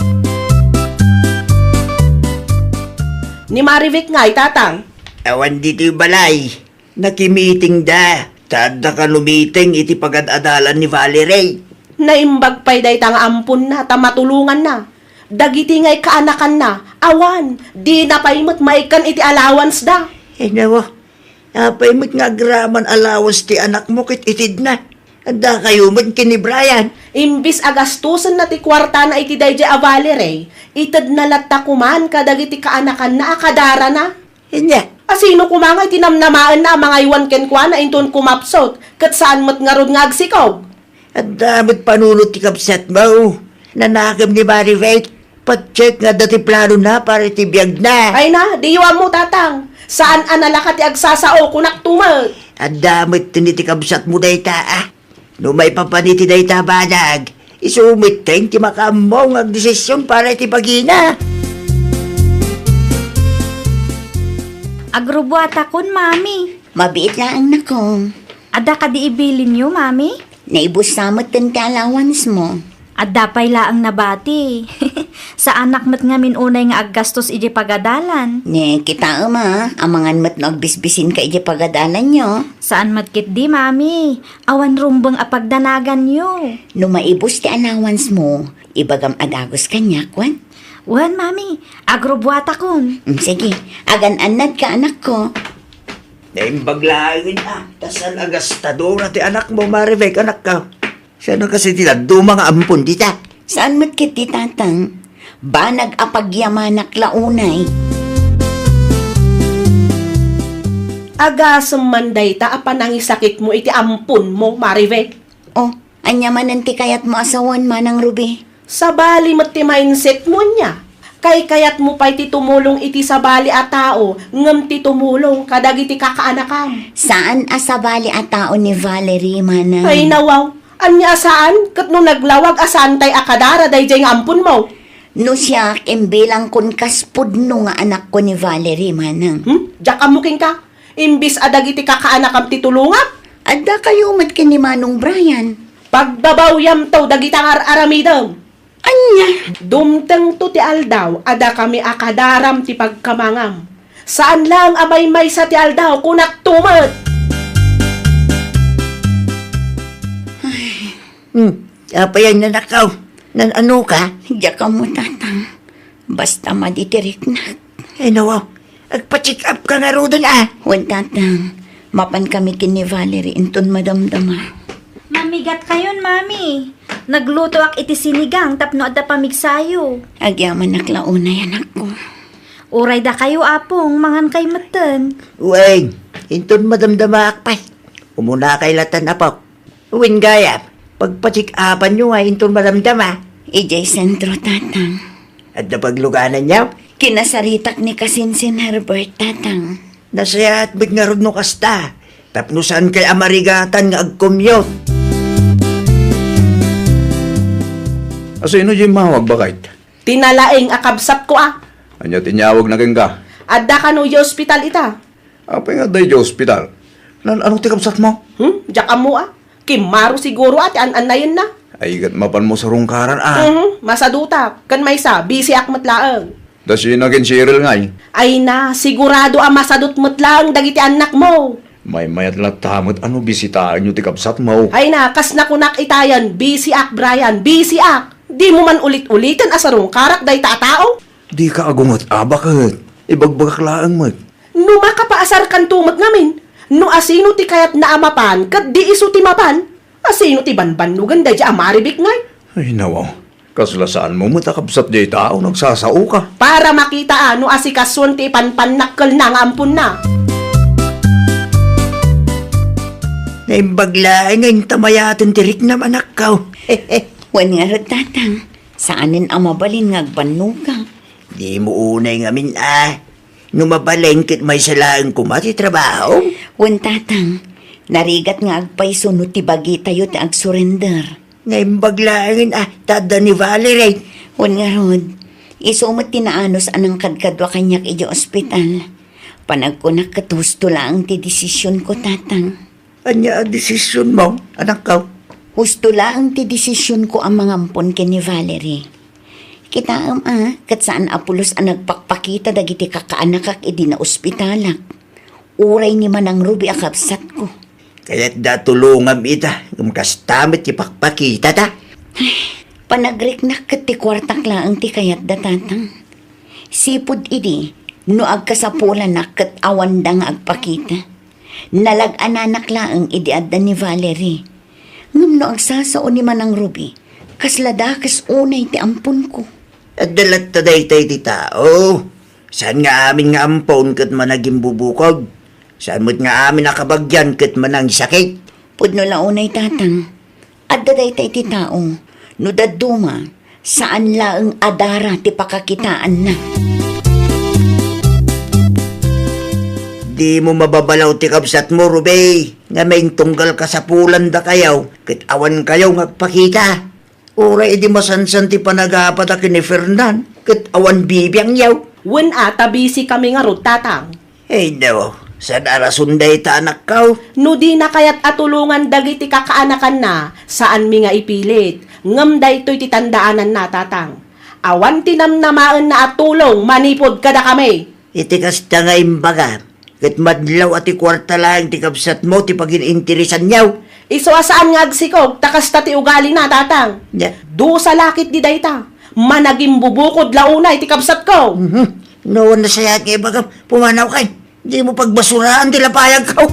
Ni Marivic ngay, Tatang? Awan ditoy balay. Nakimitingda. Ta adda kano meeting iti pagad-adalan ni Valerie. Naimbag pay dayta nga amponna ta matulonganna. Dagiti ngay kaanakanna, awan, dina pay met maikkan iti allowance da. Ay, nawa. Apay met nga agraman allowance ti anakmo ket itedna? Adda kayo met ken ni Brian. Imbis a gastusenna ti kuartana iti daydiay a Valerie, itedna latta koman kadagiti kaanakanna a kadarana. Ania? A sino koma nga iti namnamaenna a mangaywan kenkuana inton kumapsut, ket saan met ngarud nga agsikog? Adda met panunot ti kabsatmo. Nanakem ni Marivic. Patchek nga adda ti planona para iti biagna. Ay na, diyo ammo, Tatang. Saan a nalaka ti agsasao, kunak tumet. Adda met iti kabsatmo dayta, a. No maipapan iti dayta banag, isu metten ti makaammo nga agdesisyon para iti bagina. Agrubuatakon, Mami. Mabiit laeng, nakong. Adda kadi ibilinyo, Mami? Naibussa metten ti allowance mo. Adda pay laeng nabati. Saanak met ngamin unay nga aggastos iti pagadalan. Ne, kitaem a, amangan met no agbisbisinka iti pagadalanyo. Saan met ketdi, Mami. Awan rumbeng a pagdanaganyo. No maibus ti allowance mo, ibagam a dagus kaniak, wen? Wen, Mami. Agrobuatakon. Mm, sige. Agan-annadka, anakko. Naimbag laengen a, ta saan a gastadora ti anakmo, Marivic, anakko. Saan a kasi ti dadduma nga ampon dita? Saan met ketdi, Tatang? Banag a pagyamanak la unay. Agasem man dayta a panangisakitmo iti amponmo, Marivic. Oh, ania manen ti kayatmo a sawen, Manang Ruby? Sabali met ti mindsetmo ania. Kaykayatmo pay ti tumulong iti sabali a tao, ngem ti tumulong kadagiti kakaanakam. Saan a sabali a tao ni Valerie, Manang. Ay, nawaw. Ania a saan? Ket no naglawag a saantay a kadara daydiay nga amponmo? No siak, imbilangkon kas pudno nga anakko ni Valerie, Manang. Hmm? Diak ammo kenka? Imbis a dagiti kakaanakam ti tulongam? Adda kayo met ken ni Manong Brian. Pagbabawyamto dagita nga ar-aramidem. Ania? Dumtengto ti aldaw a dakami a kadaram ti pagkamangam. Saan laeng a maymaysa ti aldaw, kunakto met. Hmm, apay a nanakaw? Nan-ano ka? Diak ammo, Tatang. Basta madi ti riknak. Ay, nawa. Agpa-check up ka ngaruden, a. Wen, Tatang. Mapan kami ken ni Valerie inton madamdama. Mamigat kayon, Mami. Naglutoak iti sinigang tapno adda pamigsayo. Agyamanak la unay, anakko. Uray dakayo, Apong, mangan kay metten. Wen, inton madamdamaak pay. Umunakay latan, Apo. Wen gayam, pagpa-check-upanyo nga inton madamdama. Idiay sentro, Tatang. Adda paglugananyo? Kinasaritak ni Kasinsin Herbert, Tatang. Nasayaat met ngarud no kasta, tapno saan kay a marigatan nga agcommute. Asino diay immawag, baket? Ti nalaing a kabsatko a. Ania ti inyawagna kenka? Adda kano idiay ospital ita. Apay nga adda idiay ospital? Nan-ano ti kabsatmo? Hmm? Diak ammo a. Kimmaro siguro a ti an-annayenna. Ay, ket mapanmo sarungkaran a. Mhm, masadutak. Ken maysa, bisiak met laeng. Dasina ken Cheryl ngay? Ay na, sigurado a masadut met laeng dagiti annakmo. Maymayat latta met a no bisitaenyo ti kabsatmo. Ay na, kas nakunak itayen, bisiak, Brian, bisiak. Dimo man ulit-uliten a sarungkarak dayta a tao? Dika agunget a, baket. Ibagbagak laeng met. No makapaasarkanto met ngamin, no asino ti kayatna a mapan ket di isu ti mapan, asino ti banbannogen daydiay a Marivic ngay? Ay, nawa. Kasla saanmo met a kabsat diay tao, nagsasaoka. Para makita a no asikasuen ti ipanpannak kelna nga amponna. Naimbag laeng nga inta mayaten ti riknam, anakko. Wen ngarud, Tatang. Saanen a mabalin nga agbannoga. Dimo unay ngamin a. No mabalin ket maysa laeng koma ti trabaho. Wen, Tatang, narigat nga agpayso no ti bagitayo ti agsurrender. Naimbag laengen a, ta adda ni Valerie. Wen ngarud, isu met ti naanus a nangkadkadua kaniak idiay ospital. Panagkunak ket husto laeng ti desisionko, Tatang. Ania a desisionmo, anakko? Husto laeng ti desisionko a mangampon ken ni Valerie. Kitaem a, ket saan a pulos a nagpakpakita dagiti kakaanakak idi naospitalak. Uray ni Manang Ruby a kabsatko. Kayatda a tulongam ita, ngem kasta met ti pakpakitata. Panagriknak ket ti kuartak laeng ti kayatda, Tatang. Sipud idi, no agkasapulanak ket awanda nga agpakita. Nalag-ananak laeng idi adda ni Valerie. Ngem no agsasao ni Manang Ruby, kasla dakes unay ti amponko. Adda latta daytoy ti tao. Saan nga amin nga ampon ket managimbubukod. Saan met nga amin a kabagian ket manangsakit. Pudno la unay, Tatang. Adda dayta iti tao, no dadduma, saan laeng a dara ti pakakitaanna. Dimo mababalaw ti kabsatmo, Ruby, nga maintunggal kasapulanda kayo, ket awan kayo nga agpakita. Uray idi masansan ti panagapada ken ni Fernan, ket awan bibiangyo. Wen a, ta busy kami ngarud, Tatang. Ay, no, saan a rason dayta, anakko? No dina kayat a tulongan dagiti kakaanakanna, saanmi nga ipilit. Ngem daytoy ti tandaananna, Tatang. Awan ti namnamaenna a tulong manipud kadakami. Iti kasta nga imbaga, ket madlaw a ti kuarta laeng ti kabsatmo ti pagin-interesanyo. Isu a saan nga agsikog, ta kasta ti ugalina, Tatang. Nya? Dusa la ketdi dayta. Managimbubukod la unay ti kabsatko. Mhm. No, nasayaat nga ibagam, pumanaw kay. Dimo pagbasuraan ti lapayagko.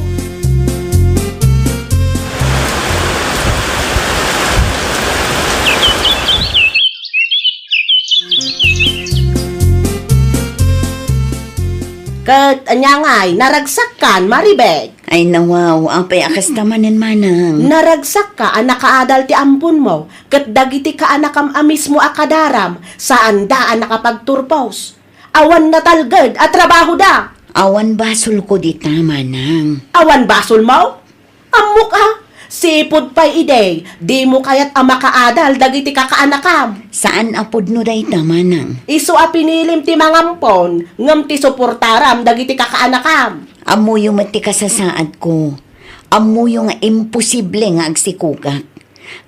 Ket ania ngay, naragsakkan, Maribek? Ay, nawaw, apay a kasta manen, Manang? Naragsakka a nakaadal ti amponmo, ket dagiti kaanakam a mismo a kadaram, saanda a nakapagturpos. Awan natalged a trabahoda. Awan basolko dita, Manang. Awan basolmo? Ammok a, sipud pay idi, dimo kayat a makaadal dagiti kakaanakam. Saan a pudno dayta, Manang. Isu a pinilim ti mangampon, ngem ti suportaram dagiti kakaanakam. Ammoyo met ti kasasaadko. Ammoyo nga imposible nga agsikogak.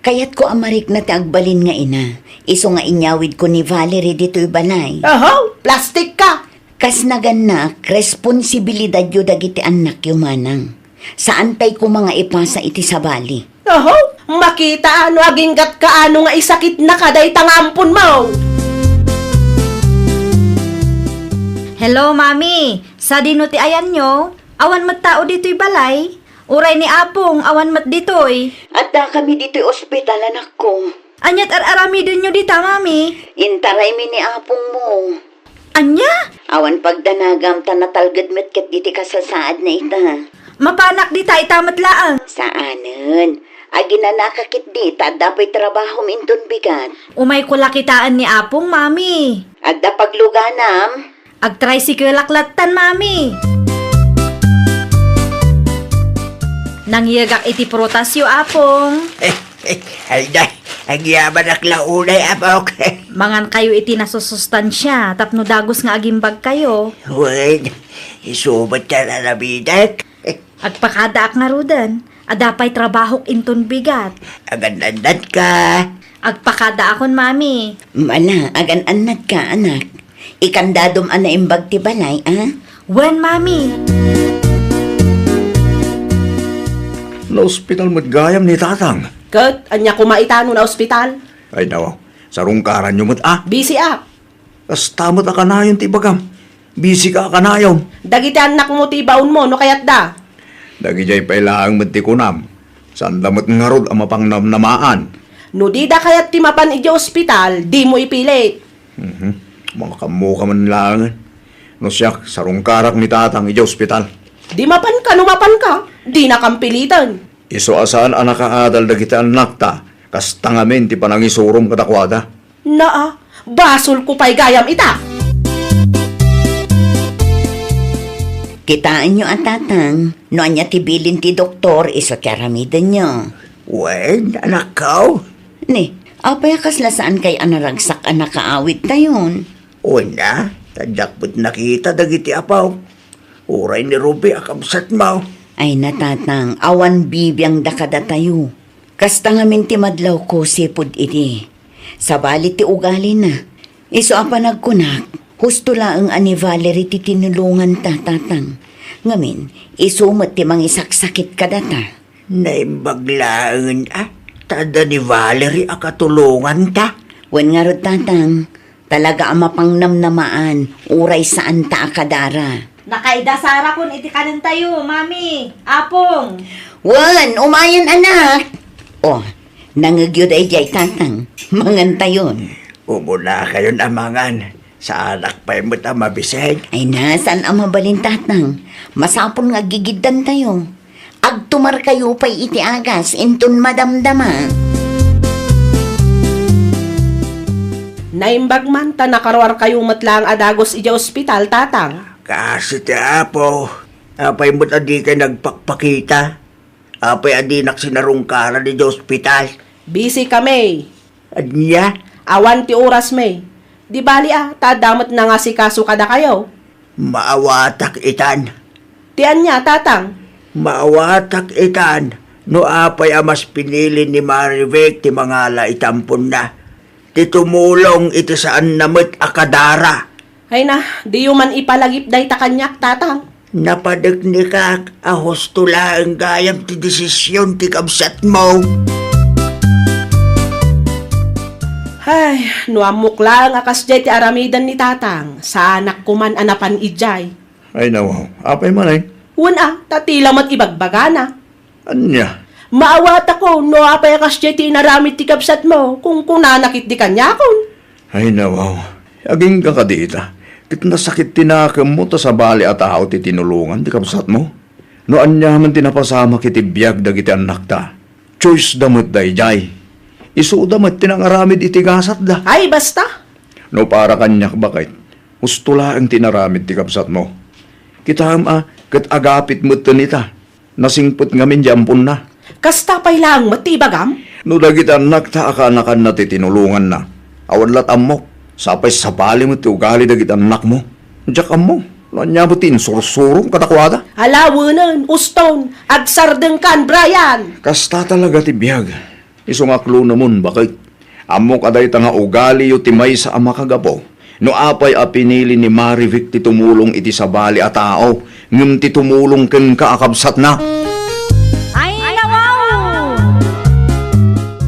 Kayatko a marikna ti agbalin nga ina, isu nga inyawidko ni Valerie ditoy balay. Ahaw, plastik ka! Kas nagannak, responsibilidadyo dagiti annakyo, Manang. Saantay koma nga ipasa iti sabali. Ahaw, makita no aginggatka ano nga isakitnaka dayta nga amponmo. Hello, Mami. Sadino ti ayanyo? Awan met tao ditoy balay? Uray ni Apong, awan met ditoy. Adda kami ditoy ospital, anakko. Aniat ar-aramidenyo dita, Mami? Intaraymi ni Apongmo. Ania? Awan pagdanagam ta natalged met ket diti kasasaadna ita. Mapanak dita ita met laeng. Saanen. Aginanaka ketdi ta adda pay trabahom inton bigat. Umayko la kitaen ni Apong, Mami. Adda pagluganam? Agtricycle-ak lattan, Mami. Nangyegak iti prutasyo, Apong. Ay, day, agyamanak la unay, Apok. Mangankayo iti nasusustansia tapno dagus nga agimbagkayo. Wen, isu met ti ar-aramidak. Agpakadaak ngaruden, adda pay trabahok inton bigat. Agan-annadka. Agpakadaakon, Mami. Mala, agan-annadka, anak. Ikandadom a naimbag ti balay, a? Wen, Mami. Naospital met gayam ni Tatang. Ket ania koma ita no naospital? Ay, nawa. Sarungkaranyo met, a? Busy ak. Kasta met a kanayon ti ibagam. Busy ka a kanayon. Dagiti annakmo ti ibaonmo no kayatda. Dagidiay pay laeng met ti kunam. Saanda met ngarud a mapangnamnamaan. No dida kayat ti mapan idiay ospital, dimo ipilit. Mhm. Makaammoka man laengen. No siak, sarungkarak ni Tatang idiay ospital. Di mapanka no mapanka, dinakam piliten. Isu a saan a nakaadal dagiti annakta, kasta ngamin ti panangisurom kadakuada. Naa, basolko pay gayam ita. Kitaenyo a, Tatang, no ania ti bilin ti doktor isu ti aramidenyo. Wen, anakko. Ni, apay a kasla saankay a naragsak a nakaawidtayon? Wen a, ta diak met nakita dagiti apo. Uray ni Ruby a kabsatmo. Ay na, Tatang, awan bibiangda kadatayo. Kasta ngamin ti madlawko sipud idi. Sabali ti ugalina. Isu a panagkunak, husto laeng a ni Valerie ti tinulonganta, Tatang. Ngamin, isu met ti mangisaksakit kadata. Naimbag laengen a, ta adda ni Valerie a katulonganta. Wen ngarud, Tatang, talaga a mapangnamnamaan, uray saanta a kadara. Nakaidasarakon iti kanentayo, Mami, Apong. Wen, umayen, anak. O, nangegyo daydiay, Tatang. Mangantayon. Umunakayon a mangan. Saanak pay met a mabisig. Ay na, saan a mabalin, Tatang? Masapul nga aggigiddantayo. Agtumarkayo pay iti agas, inton madamdama. Naimbag man ta nakaruarkayo met laeng a dagus idiay ospital, Tatang. Kaasi ti Apo, apay met a dikay nagpakpakita? Apay a dinak sinarungkaran idiay ospital? Busy kami. Ania? Awan ti oras, May. Di bali a, ta adda met nangasikaso kadakayo. Maawatak itan. Ti ania, Tatang? Maawatak itan no apay a mas pinili ni Marivic ti mangala iti amponna, ti tumulong iti saanna met a kadara. Ay na, diyo man ipalagip dayta kaniak, Tatang. Napadeknekak a husto laeng gayam ti desisyon ti kabsatmo. Ay, no ammok laeng a kasdiay ti aramiden ni Tatang, saanak koman a napan idiay. Ay, nawaw. Apay man ay? Wen a, ta tila met ibagbagana. Ania? Maawatako no apay a kasdiay ti inaramid ti kabsatmo, kunkunana ketdi kaniakon. Ay, nawaw. Agingga kadi ita. Ket nasakit ti nakemmo ta sabali a tao ti tinulongan ti kabsatmo. No ania man ti napasamak iti biag dagiti annakta, choice da met daydiay. Isuda met ti nangaramid iti gasatda. Ay, basta! No para kaniak, baket, husto laeng ti inaramid ti kabsatmo. Kitaem a, ket agapit metten ita. Nasingpet ngamin di amponna. Kasta pay laeng met ti ibagam? No dagiti annakta a kaanakanna ti tinulonganna, awan lat ammok. Sapay sabali met ti ugali dagiti annakmo. Diak ammo no ania met ti insursurom kadakuada. Ala, wenen, uston, agsardengkan, Brian! Kasta talaga ti biag. Isu nga aklunemon, baket. Ammok a dayta nga ugaliyo ti maysa a makagapu no apay a pinili ni Marivic ti tumulong iti sabali a tao ngem ti tumulong kenka a kabsatna. Ay, nawaw!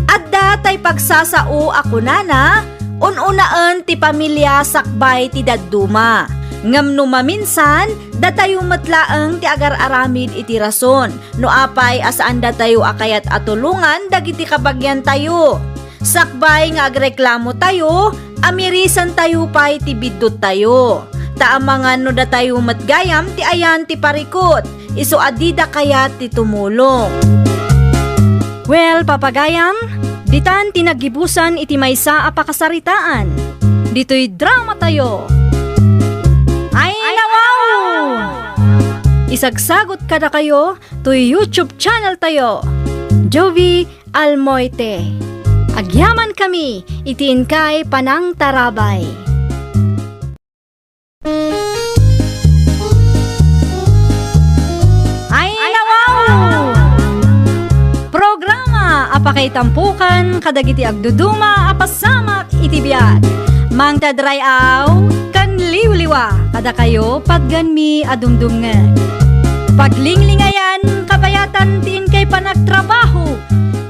Adda tay pagsasao a kunana, un-unaen ti pamilia sakbay ti dadduma. Ngem no maminsan, datayo met laeng ti agar-aramid iti rason. No apay a saandatayo a kayat a tulongan dagiti kabagiantayo. Sakbay nga agreklamotayo, amirisentayo pay ti bidduttayo. Ta amangan no datayo met gayam ti ayan ti parikut, isu a dida kayat ti tumulong. Well, papagayam, ditan ti naggibusan iti maysa a pakasaritaan. Ditoy dramatayo. Ay, nawaw! Isagsagot kadakayo toy YouTube channel tayo, Jovie Almoite. Agyamankami iti inkay panangtarabay. Ay, nawaw! Programa a pakaitampokan kadagiti agduduma a pasamak iti biag. Mangted ray-aw ken liwliwa kadakayo patgenmi a dumdumngeg. Paglinglingayan, kabayatan ti inkay panagtrabaho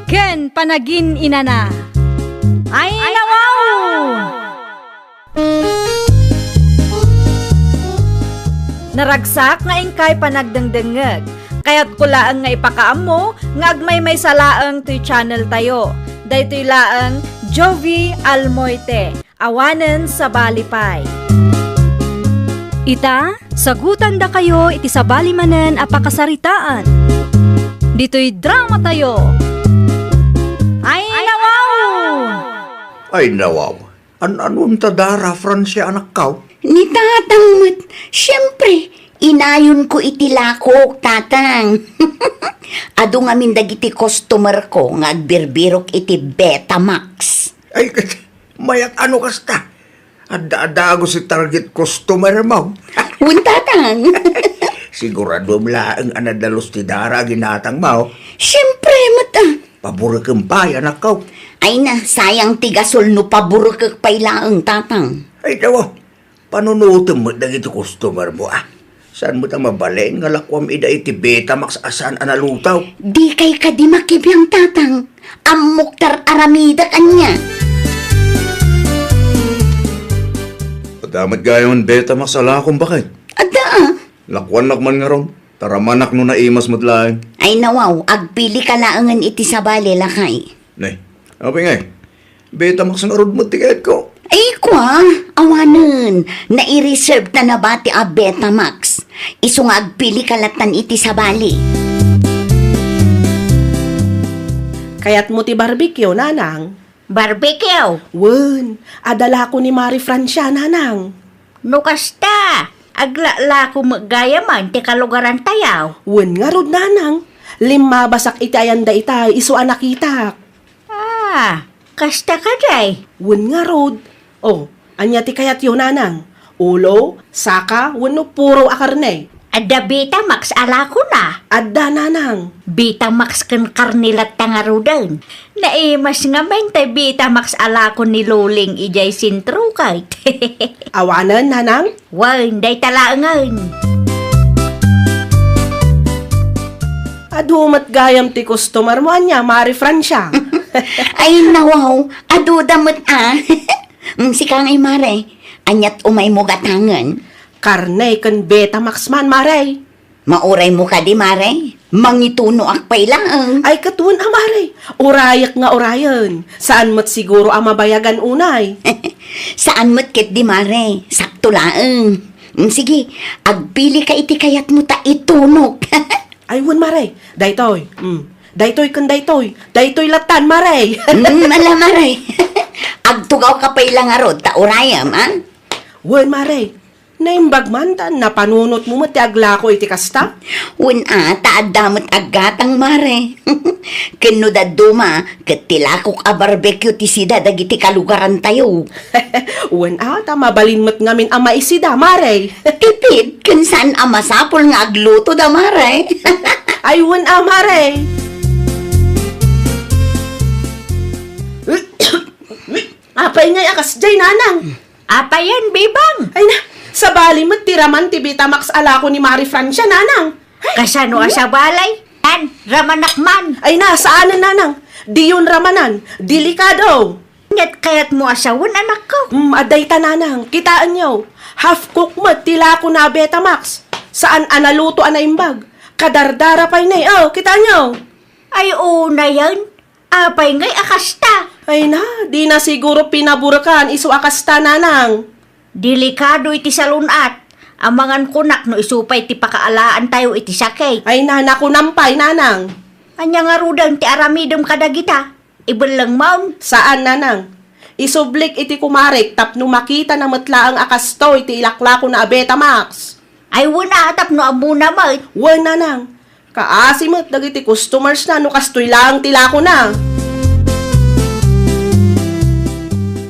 ken panagin-inana. Ay, nawaw! Naragsak nga inkay panagdengdengngeg. Kayatko laeng nga ipakaammo nga agmaymaysa laeng toy channel tayo. Daytoy laeng Jovie Almoite, awanen sabali pay. Ita, sagutandakayo iti sabali manen a pakasaritaan. Ditoy dramatayo. Ay, nawaw! Ay, nawaw. An-anuem ta dara, Francia, anakkaw? Ni tatang met, siempre, inayonko iti lakok, tatang. Adu ngamin dagiti customerko nga agbirbirok iti Betamax. Ay, mayat ano kasta? Adda-adda agos ti target customermo. Wen, tatang. Siguraduem laeng a nadalus ti dara a ginatangmo. Siempre met, a. Paborekem pay, anakko. Ay na, sayang ti gasol no paburkek pay laeng, Tatang. Ay, tawa, panunutem met dagiti customer mo, ah. Saan mo ta mabalin nga lakuam ida iti Betamax a saan a naluto? Dikay kadi makibiang, Tatang. Ammok ta ar-aramidek ania. Adda met gayam Betamax a lakom, baket? Adda, ah. Lakuannak man ngarud, ta ramanak no naimas met laeng. Ay nawaw, agpili ka laengen iti sabali, lakay. Nay, apay ngay? Betamax ngarud met ti kayatko. Ay, kua, awanen, nai-reserve ta na bati a Betamax. Isu nga agpili ka latan iti sabali. Kayatmo ti barbecue, Nanang? Barbecue? Wen, adda lako ni Mari Francia, Nanang. No kasta, aglalako met gayamen ti kalugarantayo. Wen ngarud, Nanang. Limmabasak iti ayan dayta, isu a nakitak. Ah, kasta kadi? Wen ngarud. O, ania ti kayatyo, Nanang? Ulo, saka, wenno puro a karne? Adda Betamax a lakona. Adda, Nanang. Betamax ken karne latta ngaruden. Naimas ngamin ti Betamax a lako ni Luling idiay sentro ket. Awanen, Nanang? Wen, dayta laengen. Adu met gayam ti customer mo, ania, Mari Francia? Ay, nawaw, aduda met, ah. Mm, sika ngay, Mare, aniat umaymo gatangen? Karne ken Betamax man, Mare. Mauraymo kadi, Mare? Mangitunoak pay laeng. Ay, ket wen a, Mare. Urayek nga urayen. Saan met siguro a mabayagan unay. Saan met ketdi, Mare. Sakto laeng. Mm, sige, agpili ka iti kayatmo ta itunok. Ay, wen, Mare. Daytoy. Mm. Daytoy ken daytoy. Daytoy latan, Mare. Mm, ala, Mare. Agtugaw ka pay la ngarud ta urayem, a? Wen, Mare. Naimbag man ta napanunotmo met ti aglako iti kasta? Wen a, ta adda met aggatang, Mare. Ken no dadduma, ket ti lakok a barbecue ti sida dagiti kalugarantayo. Wen a, ta mabalin met ngamin a maisida, Mare. Tipid, ken saan a masapul nga agluto da, Mare. Ay, wen a, Mare. Apay ngay a kasdiay, Nanang? Apayen, Bebang? Ay na, sabali met ti raman ti Betamax a lako ni Mari Francia, Nanang. Ay, kasano a sabali? An, ramanak man. Ay na, saanen, Nanang. Diyon ramanan. Delikado. Ket kayatmo a sawen, anakko? Hmm, adda ita, Nanang. Kitaenyo. Half cook met ti lako na Betamax. Saan a naluto a naimbag. Kadardara pay ne. Oh, kitaenyo. Ay, unayen. Apay ngay a kasta? Ay na, dina siguro pinaburkan isu a kasta, Nanang. Delikado iti salun-at. Amangan kunak no isu pay ti pakaalaantayo iti sakit. Ay na, nakunam pay, Nanang. Ania ngaruden ti aramidem kadagita? Ibellengmon? Saan, Nanang. Isublik iti kumarek tapno makitana met laeng a kastoy ti ilaklakona a Betamax. Ay, wen a, tapno ammona met. Wen, Nanang. Kaasi met dagiti customers na no kastoy laeng ti lakona.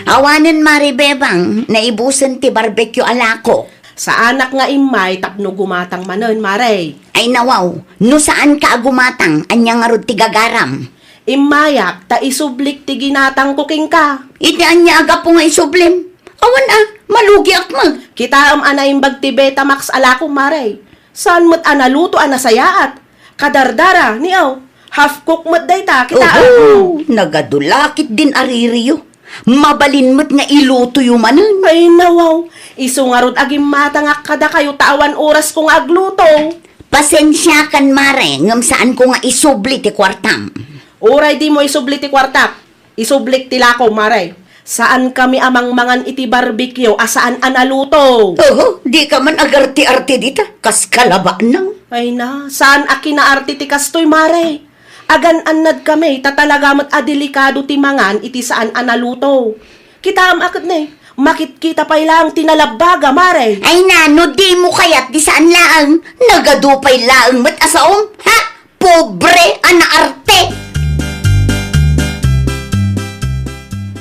Awanen, Mari Bebang, naibusen ti barbecue a lako. Saanak nga immay tapno gumatang manen, Mare. Ay, nawaw, no saanka a gumatang, ania ngarud ti gagaram? Immayak ta isublik ti ginatangko kenka. Iti ania a gapu nga isublim? Awan a, malugiak met. Kitaem a naimbag ti Betamax a lakom, Mare. Saan met a naluto a nasayaat. Kadardara, ni aw. Half cook met dayta, kitaem. Oho, nagadu la ketdin a ririyo. Mabalin met nga ilutoyo manen. Ay, nawaw. Isu ngarud a gimmatangak kadakayo ta awan orasko nga agluto. Pasensiakan, Mare, ngem saanko nga isubli ti kuartam. Uray dimo isubli ti kuartak, isublik ti lakom, Mare. Saankami a mangmangan iti barbecue a saan a naluto. Oho, dika man agarte-arte dita, kas kalabanang. Ay na, saan a kinaarte ti kastoy, Mare. Agan-annadkami ta talaga met a delikado ti mangan iti saan a naluto. Kitaem a ket ne, makitkita pay laeng ti nalabbaga, Mare. Ay na, no dimo kayat ti saan laeng, nagadu pay laeng met a saom, ha? Pobre a naarte!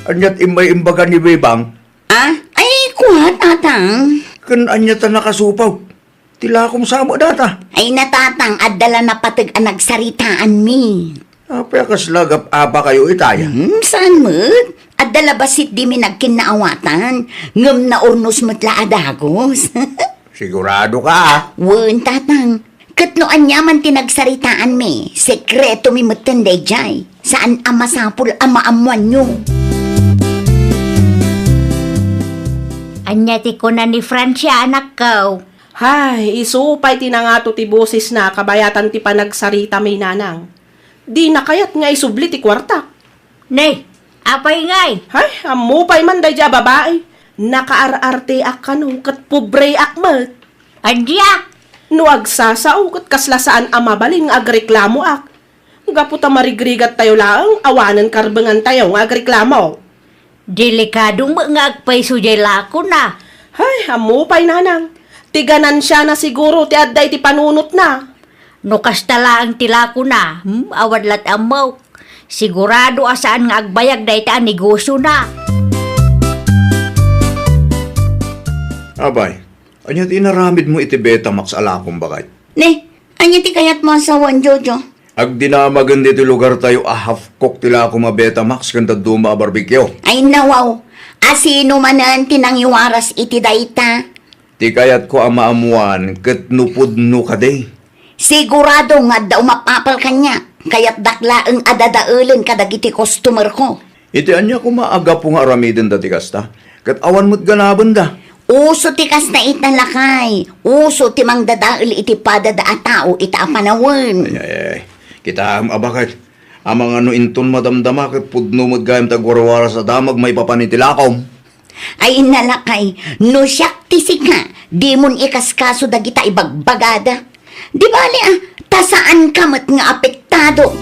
Aniat immay imbaga ni Bebang? Ah? Ay, kua, Tatang. Ken ania ta nakasupaw? Ti lakom sa met data. Ay na, Tatang, adda la napateg a nagsaritaanmi. Apay a kasla agap-apakayo itay? Hmm, saan met? Adda la bassit dimi nagkinnaawatan, ngem naurnos met la a dagus. Sigurado ka, ah? Wen, Tatang. Ket no aniaman ti nagsaritaanmi, sekretomi metten daydiay. Saan a masapul a maammoanyo. Ania ti kuna ni Francia, anakko? Hay, isu pay ti nangato ti bosesna kabayatan ti panagsaritami, nanang. Dina kayat nga isubli ti kuartak. Ne, apay ngay? Hay, ammo pay man daydiay a babai. Nakaar-arteak kano ket pobreak met. Ania? No agsasao ket kasla saan a mabalin nga agreklamoak. Gapu ta marigrigattayo laeng, awanen karbengantayo nga agreklamo. Delikado met nga agpayso diay lakona. Hay, ammo pay, nanang. Ti ganansiana siguro ti adda iti panunotna. No kasta laeng ti lakona, hmm, awan lat ammok. Sigurado a saan nga agbayag dayta a negosiona. Apay, ania ti inaramidmo iti Betamax a lakom, baket? Ne, ania ti kayatmo a sawen, Jojo? Agdinamagen ditoy lugartayo a half cook ti lakom a Betamax ken dadduma a barbecue. Ay, nawaw. Asino manen ti nangiwaras iti dayta? Ti kayatko a maammoan ket no pudno kadi. Sigurado nga adda umapapal kaniak. Kayatdak laeng a dadaelen kadagiti customerko. Iti ania koma a gapu nga aramidenda ti kasta? Ket awan met ganabenda. Uso ti kasta ita, lakay. Uso ti mangdadael iti padada a tao ita a panawen. Ay, ay, ay. Kitaem a baket. Amangan no inton madamdama ket pudno met gayam ti agwarwaras a damag maipapan iti lakom. Ay, lakay, no siak ti sika, dimon ikaskaso dagita ibagbagada. Di bali, ah, ta saanka met nga apektado.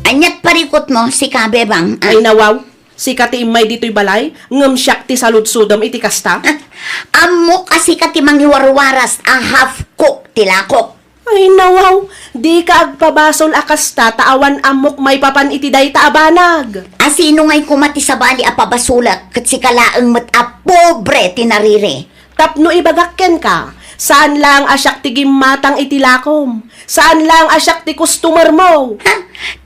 Aniat parikutmo, sika, Bebang, ah? Ay, nawaw, sika ti immay ditoy balay, ngem siak ti saludsodem iti kasta? Ammok a sika ti mangiwarwaras a half cook ti lakok. Ay, nawaw, dika agpabasol a kasta ta awan ammok maipapan iti dayta a banag. Asino ngay koma ti sabali a pabasolek ket sika laeng met a pobre ti nariri? Tapno ibagak kenka, saan laeng a siak ti gimmatang iti lakom. Saan laeng a siak ti customer mo. Ha?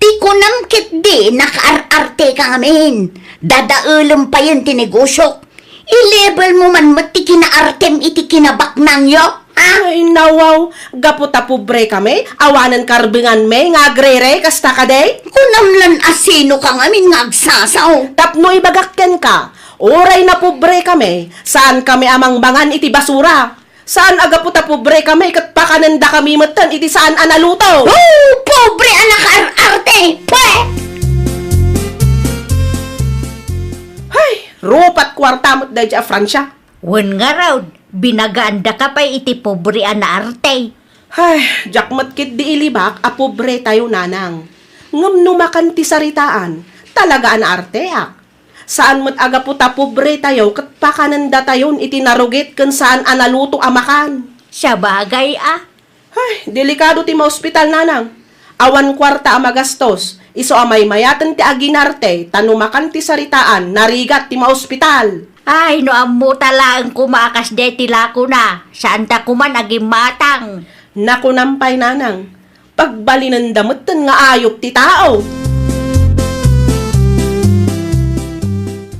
Ti kunam ketdi, nakaar-arte ka ngamin. Dadaelem payen ti negosiok. I-level mo man met ti kinaartem iti kinabaknangyo, ha? Ay, nawaw, gapu ta pobre kami, awanen karbenganmi nga agrere, kasta kadi? Kunam lan a sino ka ngamin nga agsasao. Tapno ibagak kenka, uray napobre kami, saan kami a mangmangan iti basura. Saan a gapu ta pobre kami ket pakanendakami metten iti saan a naluto. Oh, pobre a nakaar-arte! Pwe! Hay, rupat kuarta met daydiay a Francia. Wen ngarud, binagaandaka pay iti pobre a naarte. Hay, diak met ketdi ilibak a pobre tayo, nanang. Ngem no makan ti saritaan, talaga a naarteak. Saan met a gapu ta pobre tayo ket pakanendatayon iti narugit ken saan a naluto a makan. Sabagay a. Ay, delikado ti maospital, nanang. Awan kuarta a magastos, isu a maymayaten ti aginarte, ta no makan ti saritaan, narigat ti maospital. Ay, no ammota laeng koma a kasdiay ti lakona, saanta koman a gimmatang. Nakunam pay, nanang. Pagbalinenda metten nga ayup ti tao.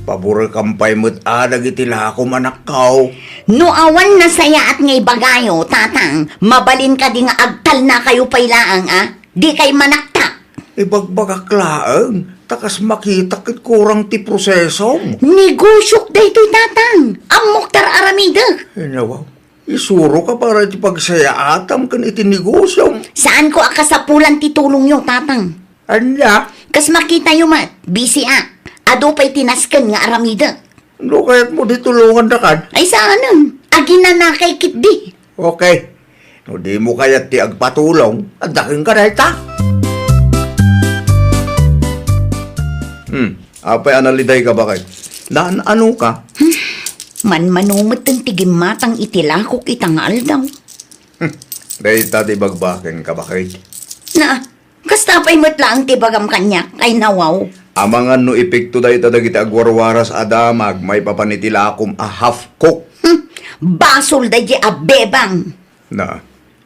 Paborekam pay met a dagiti lakom, anakko. No awan nasayaat nga ibagayo, tatang, mabalin kadi nga agtalnakayo pay laeng, a? Dikay manaktak. Ibagbagak laeng, ta kas makitak ket kurang ti prosesom. Negosiok daytoy, tatang. Ammok ta ar-aramidek. Ay, nawaw. Isuroka para iti pagsayaatam ken iti negosiom. Saanko a kasapulan ti tulongyo, tatang. Ania? Kas makitayo met, bisiak. Adu pay ti nasken nga aramidek. No kayatmo di tulongandakan? Ay, saanen. Aginanakay ketdi. Okay. No dimo kayat ti agpatulong, adda kenka dayta. Hmm. Apay a nalidayka, baket? Naan-anoka? Hmm, manmano metten ti gimmatang iti lakok ita nga aldaw. Hmm, dayta ti bagbakenka, baket. Na, kasta pay met laeng ti bagam kaniak, ay nawaw. Amangan no epekto dayta dagiti agwarwaras a damag maipapan iti lakom a half cook. Hmm, basol daydi a bebang. Na,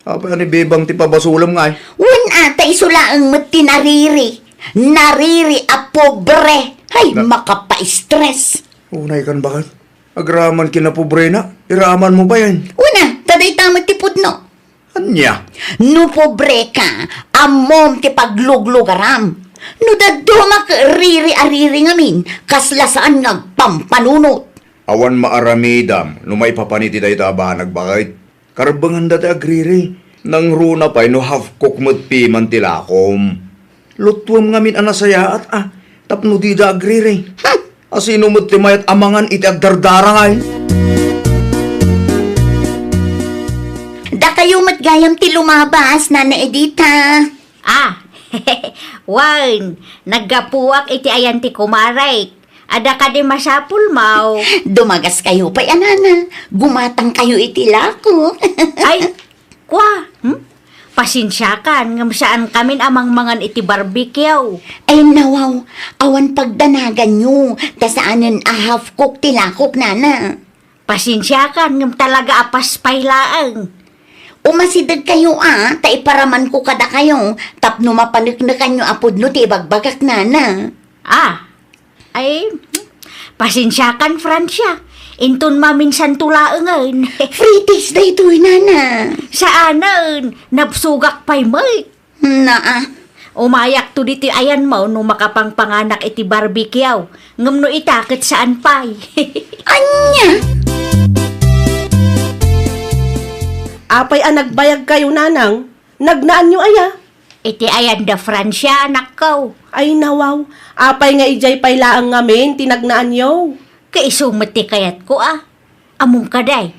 Apay a ni Bebang ti pabasolem ngay? Wen a, ta isu laeng met ti nariri. Nariri a pobre. Hay, na- makapa-stress. Unay kan baket. Agraman kinapobrena, iraman mo pay. Wen a, ta dayta met ti pudno. Ania? No pobre ka, ammom ti pagluglugaram. No dadduma ket riri a riri ngamin, kasla saan nga agpampanunot. Awan maaramidam no maipapan iti dayta a banag, baket. Karbenganda ti agriri. Nangruna pay no half cook met piman ti lakom. Luttuem ngamin a nasayaat a, tapno dida agriri. Hmm. Asino met ti mayat a mangan iti agdardarangay? Dakayo met gayam ti lumabas, Nana Edita. Ah, wen, naggapuak iti ayan ti kumarek. Adda kadi masapulmo? Dumagaskayo pay a, Nana. Gumatangkayo iti lako. Ay, kua, hmm? Pasensiakan, ngem saankamin a mangmangan iti barbecue. Ay, nawaw, awan pagdanaganyo, ta saanen a half cook ti lakok, Nana. Pasensiakan, ngem talaga a paspay laeng. Umasidegkayo a, ta iparamanko kadakayo, tapno mapaneknekanyo a pudno ti ibagbagak, Nana. Ah, ay, pasensiakan, Francia. Inton maminsanto laengen. Frites daytoy, Nana. Saanen, nabsogak pay met. Naa. Umayakto ditoy ayanmo no makapangpanganak iti barbecue. Ngem no ita, ket saan pay. Ania? Apay a nagbayagkayo, Nanang? Nagnaanyo aya? Iti ayan da Francia, anakko. Ay, nawaw. Apay nga idiay pay laeng ngamin ti nagnaanyo? Kaisu met ti kayatko, a. Ammom kadi,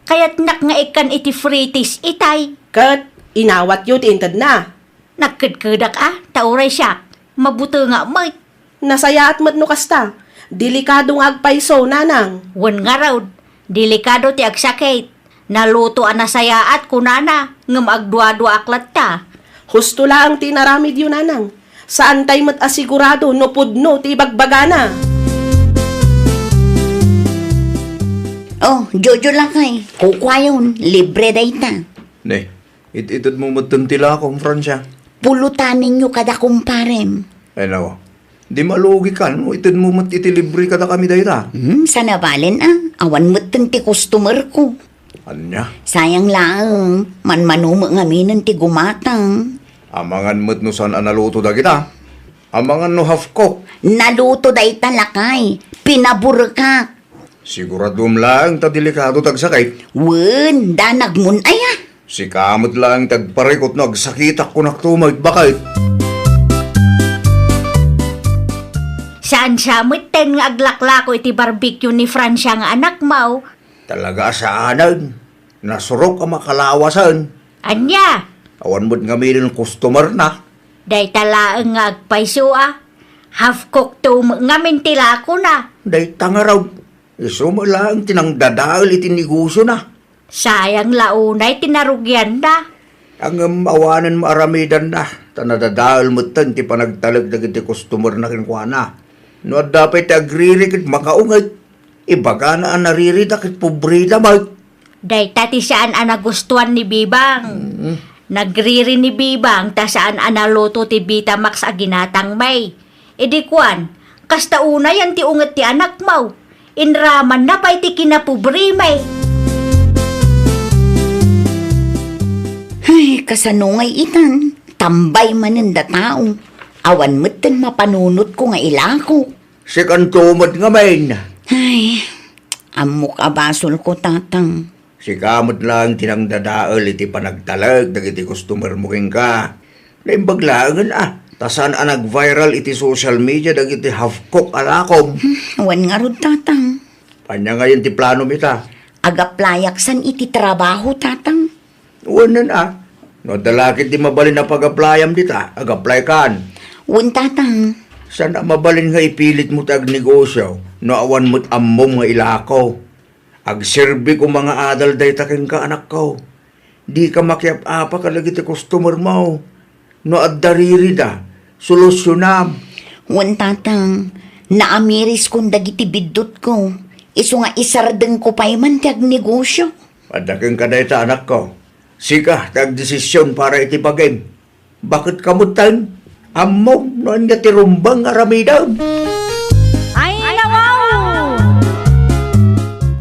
kayatnak nga ikkan iti Frites itay. Ket inawatyo ti intedna. Nagkedkedak a, ta uray siak, mabutengak met. Nasayaat met no kasta. Delikado nga agpayso, Nanang. Wen ngarud, delikado ti agsakit. Naluto a nasayaat, kunana, ngem agduaduaak latta. Husto laeng ti inaramidyo, Nanang. Saantay met a sigurado no pudno ti ibagbagana. Oh, Jojo lakay, kukuayon, libre dayta. Ne, it-itedmo metten ti lakom, Francia. Pulutanenyo kada kumparem. Ay, nawa. Di malugikan no itedmo met iti libre kadakami dayta. Hmm, sanabalen a, awan metten ti customer ko. Ania? Sayang laeng, manmano met ngaminen ti gumatang. Amangan met no saan a naluto dagita. Amangan no half cook. Naluto dayta lakay, pinaburkak. Siguraduem laeng ta delikado ti agsakit. Wen, danagmon aya. Sika met laeng ti agparikut no agsakitak, kunak to met, baket. Saan sa metten nga aglaklako iti barbecue ni Francia nga anakmo? Talaga a saanen. Nasurok a makalawasen. Ania? Awan met ngaminen customer na. Dayta laeng nga agpayso a. Half cook to met ngamin ti lakona. Dayta ngarud. Isu met laeng ti nangdadael iti negosiona. Sayang la unay ti narugianna. Ngem awanen maaramidanna, ta nadadael metten ti panagtalek dagiti customerna kenkuana. No adda pay ti agriri ket makaunget, ibagana a naririda ket pobreda met. Dayta ti saan a nagustuan ni Bibang. Mm. Nagriri ni Bibang ta saan a naluto ti Vitamax a ginatangmi. Idi kuan, kasta unayen ti unget ti anakmo. Inramanna pay ti kinapobremi. Ay, kasano ngay itan? Tambay manen da tao. Awan metten mapanunotko nga ilako. Sikanto met ngamin. Ay, ammok a basolko, Tatang. Sika met laeng ti nangdadael iti panagtalek dagiti customermo kenka. Naimbag laengen a, ta saan a nag-viral iti social media dagiti half-cook a lakom. Hmm, wen ngarud, Tatang. Ania ngayen ti planom ita? Ag-applyak san iti trabaho, Tatang. Wen a, no adda la ketdi mabalin a pag-applyam dita, ag-applykan. Wen, Tatang. Saan a mabalin nga ipilitmo ti agnegosyo no awan met ammom nga ilako? Agserbi koma nga adal dayta kenka, anakko. Dika makiap-apa kadagiti customermo. No adda ririda, solusionam. Wen, Tatang, naamiriskon dagiti biddutko. Isu nga isardengko pay man ti agnegosyo. Adda kenka dayta, anakko. Sika ti agdesision para iti bagim. Baket ka metten, ammom no ania ti rumbeng nga aramidem. Ay, nawaw!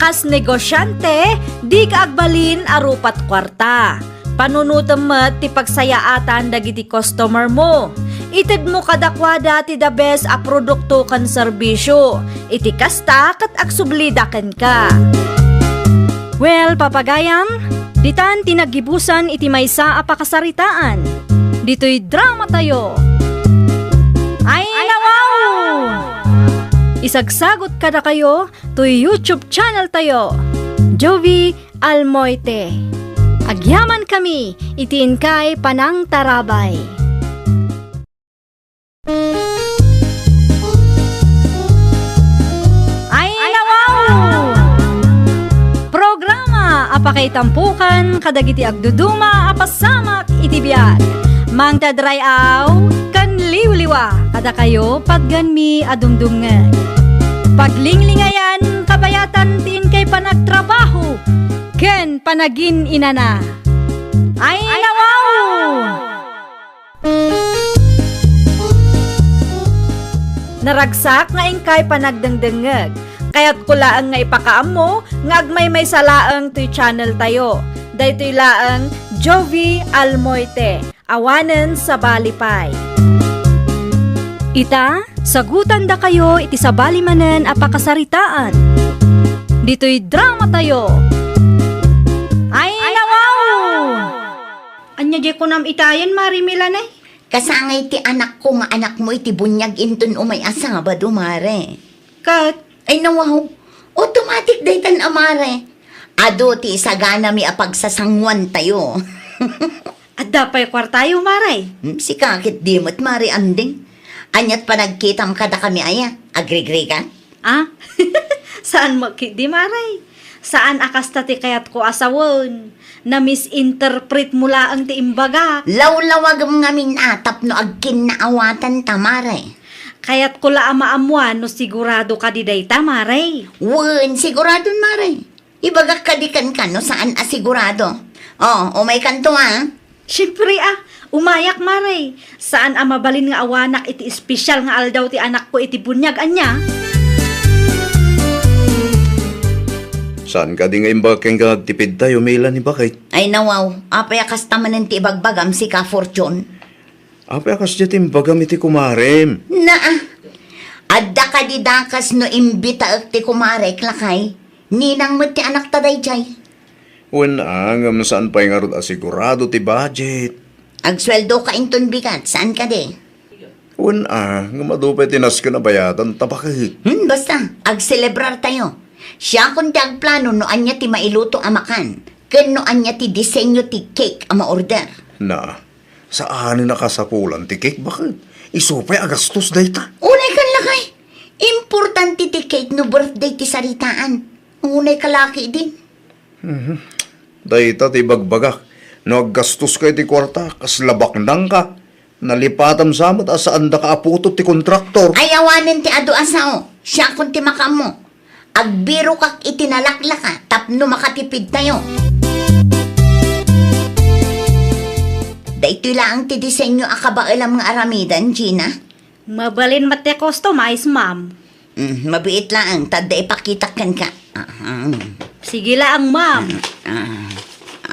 Kas negosiante, dika agbalin a rupat kuarta. Panunotem met ti pagsayaatan dagiti customer mo. Itedmo kadakuada ti the best a produkto ken serbisio. Iti kasta, ket agsublida kenka. Well, papagayam, ditan ti naggibusan iti maysa a pakasaritaan. Ditoy dramatayo. Ay, nawaw! Isagsagot kadakayo toy YouTube channel tayo, Jovie Almoite. Agyamankami iti inkay panangtarabay. Ay, nawaw! Programa a pakaitampokan kadagiti agduduma a pasamak iti biag. Mangted ray-aw ken liwliwa kadakayo, patganmi a dumdumngeg. Paglinglingayan, kabayatan ti inkay panagtrabaho ken panagin-inana. Ay, nawaw! Naragsak nga inkay panagdengdengngeg. Kayatko laeng nga ipakaammo nga agmaymaysa laeng toy channel tayo. Daytoy laeng Jovie Almoite, awanen sabali pay. Ita, sagutandakayo iti sabali manen a pakasaritaan. Ditoy dramatayo. Ay, nawaw! Ania diay kunam itayen, Mare Melanie? Kasangay ti anakko nga anakmo iti buniag inton umay a Sabado, Mare. Ket? Ay, nawaw. Automatic daytan a, Mare. Adu ti isaganami a pagsasanguantayo. Adda pay kuartayo, Mare? Hmm, sika ket di met, Mare Anding. Aniat panagkitam kadakami aya? Agrigrigat? Ah? Saan mo ketdi, Mare? Saan a kasta ti kayatko a sawen. Na-misinterpret mo laeng ti imbagak. Lawlawagem ngamin a tapno agkinnaawatanta, Mare. Kayatko la a maammuan no sigurado kadi dayta, Mare. Wen, siguradon, Mare. Ibagak kadi kenka no saan a sigurado. O, umaykanto, a. Siempre, a. Umayak, Mare. Saan a mabalin nga awanak iti espesyal nga aldaw ti anakko iti buniag, ania? Saan kadi nga imbagak kenka nga agtipidtayo, Melanie, baket? Ay, nawaw. Apay a kasta manen ti ibagbagam, sika, Fortune? Apay a kasdiay ti imbagam iti kumarem? Naa. Adda kadi dakes no imbitaek ti kumarek, lakay? Ninang met ti anakta daydiay. Wen a, ngem saan pay ngarud a sigurado ti budget. Agsueldoka inton bigat, saan kadi? Wen a, ngem adu pay ti nasken a bayadanta, baket. Hmm, basta, agselebrartayo. Siakon ti agplano no ania ti mailuto a makan, ken no ania ti disenyo ti cake a ma-order. Na, saanen a kasapulan ti cake, baket. Isu pay a gastos dayta. Unay kan, lakay. Importante ti cake no birthday ti saritaan. Unay ka la ketdin. Mhm. Dayta ti ibagbagak. No aggastoska iti kuarta, kasla baknangka. Nalipatam sa met a saandaka a putot ti kontraktor. Ay, awanen ti adu a sao. Siakon ti makaammo. Agbirokak iti nalaklaka tapno makatipidtayo. Daytoy laeng ti disenyo a kabaelam nga aramiden, Gina? Mabalin met ti customize, ma'am. Mm, mabiit laeng, ta adda ipakitak kenka. Ah, ah. Sige laeng, ma'am. Ah,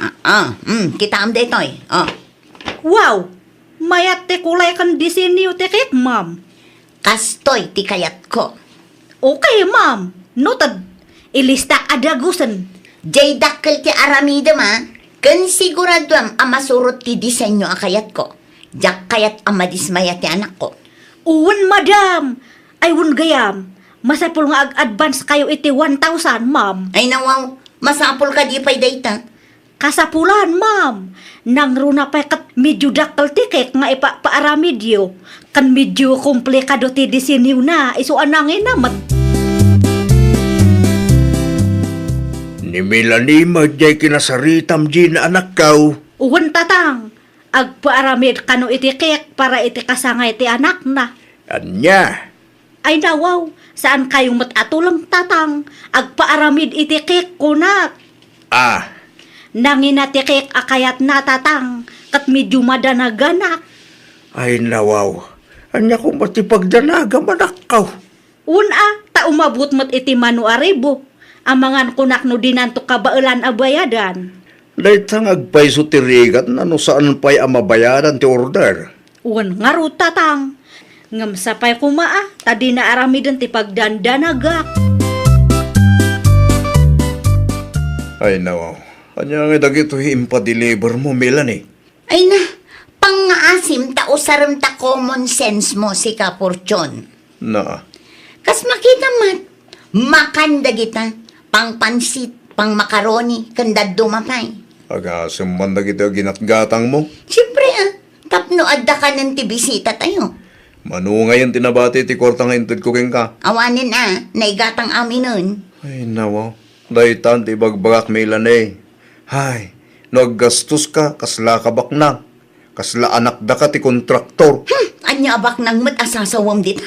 ah, ah, mm, kitaem daytoy. Ah. Wow! Mayat ti kulay ken disenyo ti cake, ma'am. Kastoy ti kayatko. Okay, ma'am. Noted. Ilistak a dagusen. Jay dakkel ti aramidem, a. Ken siguraduem a masurot ti disenyo a kayatko. Diak kayat a madismaya ti anakko. Wen, madam. Ay, wen gayam. Masapul nga ag-advance kayo iti one thousand, ma'am. Ay, nawaw. Masapul kadi pay dayta. Kasapulan, ma'am. Nangruna pay ket medyo dakkel ti cake nga ipapaaramidyo, ken medyo komplikado ti disenyona, isu a nanginamet. Ni Melanie met jay kinasaritam, Gina, anakko. Wen, tatang. Agpaaramid kano iti cake para iti kasangay ti anakna. Ania? Ay, nawaw, saan kayo met a tuleng, tatang. Agpaaramid iti cake, kunak. Ah. Nangina ti kek a kayatna, Tatang, ket medio madanaganak. Ay, nawaw. Ania koma ti pagdanagam, anakko? Wen a, ta umabot met iti mano a ribu. Amangan kunak no dinanto kabaelan a bayadan. Dayta nga agpayso ti rigatna no saan pay a mabayadan ti order. Wen ngarud, Tatang. Ngem sapay koma a, ta dina aramiden ti pagdandanagak. Ay, nawaw. Ania ngay dagitoy impadeliver mo, Melanie? Ay na, pangngaasim ta usarem ta common sense mo, sika, Fortune. Naa. Kas makita met, makan dagita, pangpansit, pangmakaroni, ken dadduma pay. Agasem man dagiti aginatgatang mo? Siempre, ah, tapno adda kanen ti bisita tayo. Mano ngayen ti nabati ti kuarta nga intedko kenka? Awanen, ah, naigatang aminen. Ay, nawaw. Daytan ti ibagbagak, Melanie. Hay, no aggastoska, kasla ka baknang. Kasla anakdaka ti kontraktor. Hmm, ania a baknang met a sasawem dita?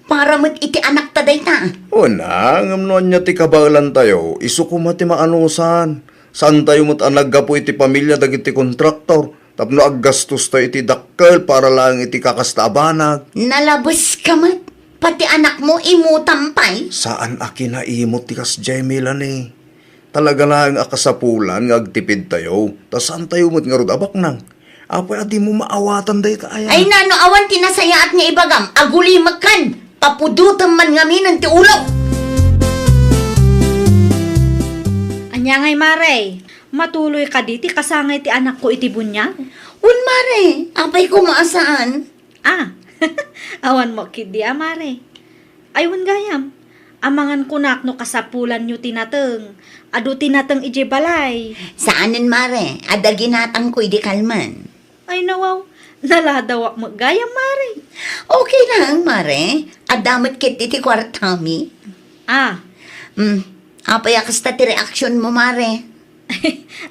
Para met iti anakta dayta. Wen a, ngem no ania ti kabaelantayo, isu koma ti maanusan. Saantayo met a naggapu iti pamilia dagiti kontraktor tapno aggastostayo iti dakkel para laeng iti kakasta a banag. Nalabeska met. Pati anakmo, imutam pay. Saan a kinaimut ti kasdiay, Melanie. Talaga laeng a kasapulan nga agtipidtayo, ta saantayo met ngarud a baknang. Apay a dimo maawatan dayta aya? Ay, nano, awan ti nasayaat nga ibagam, agulimekkan, papudotem man ngaminen ti ulo. Ania ngay, Mare? Matuloy kadi ti kasangay ti anakko iti buniag? Wen, Mare, apay koma a saan? Ah, awan mo ketdi a, Mare. Ay, wen gayam, amangan kunak no kasapulanyo ti nateng. Adu ti nateng idiay balay. Saanen, Mare, adda ginatangko idi kalman. Ay, nawaw, naladawak met gayam, Mare. Okay lang, Mare. Adda met ketdi ti kuartami. Ah. Hmm, apay a kasta ti reaksionmo, Mare?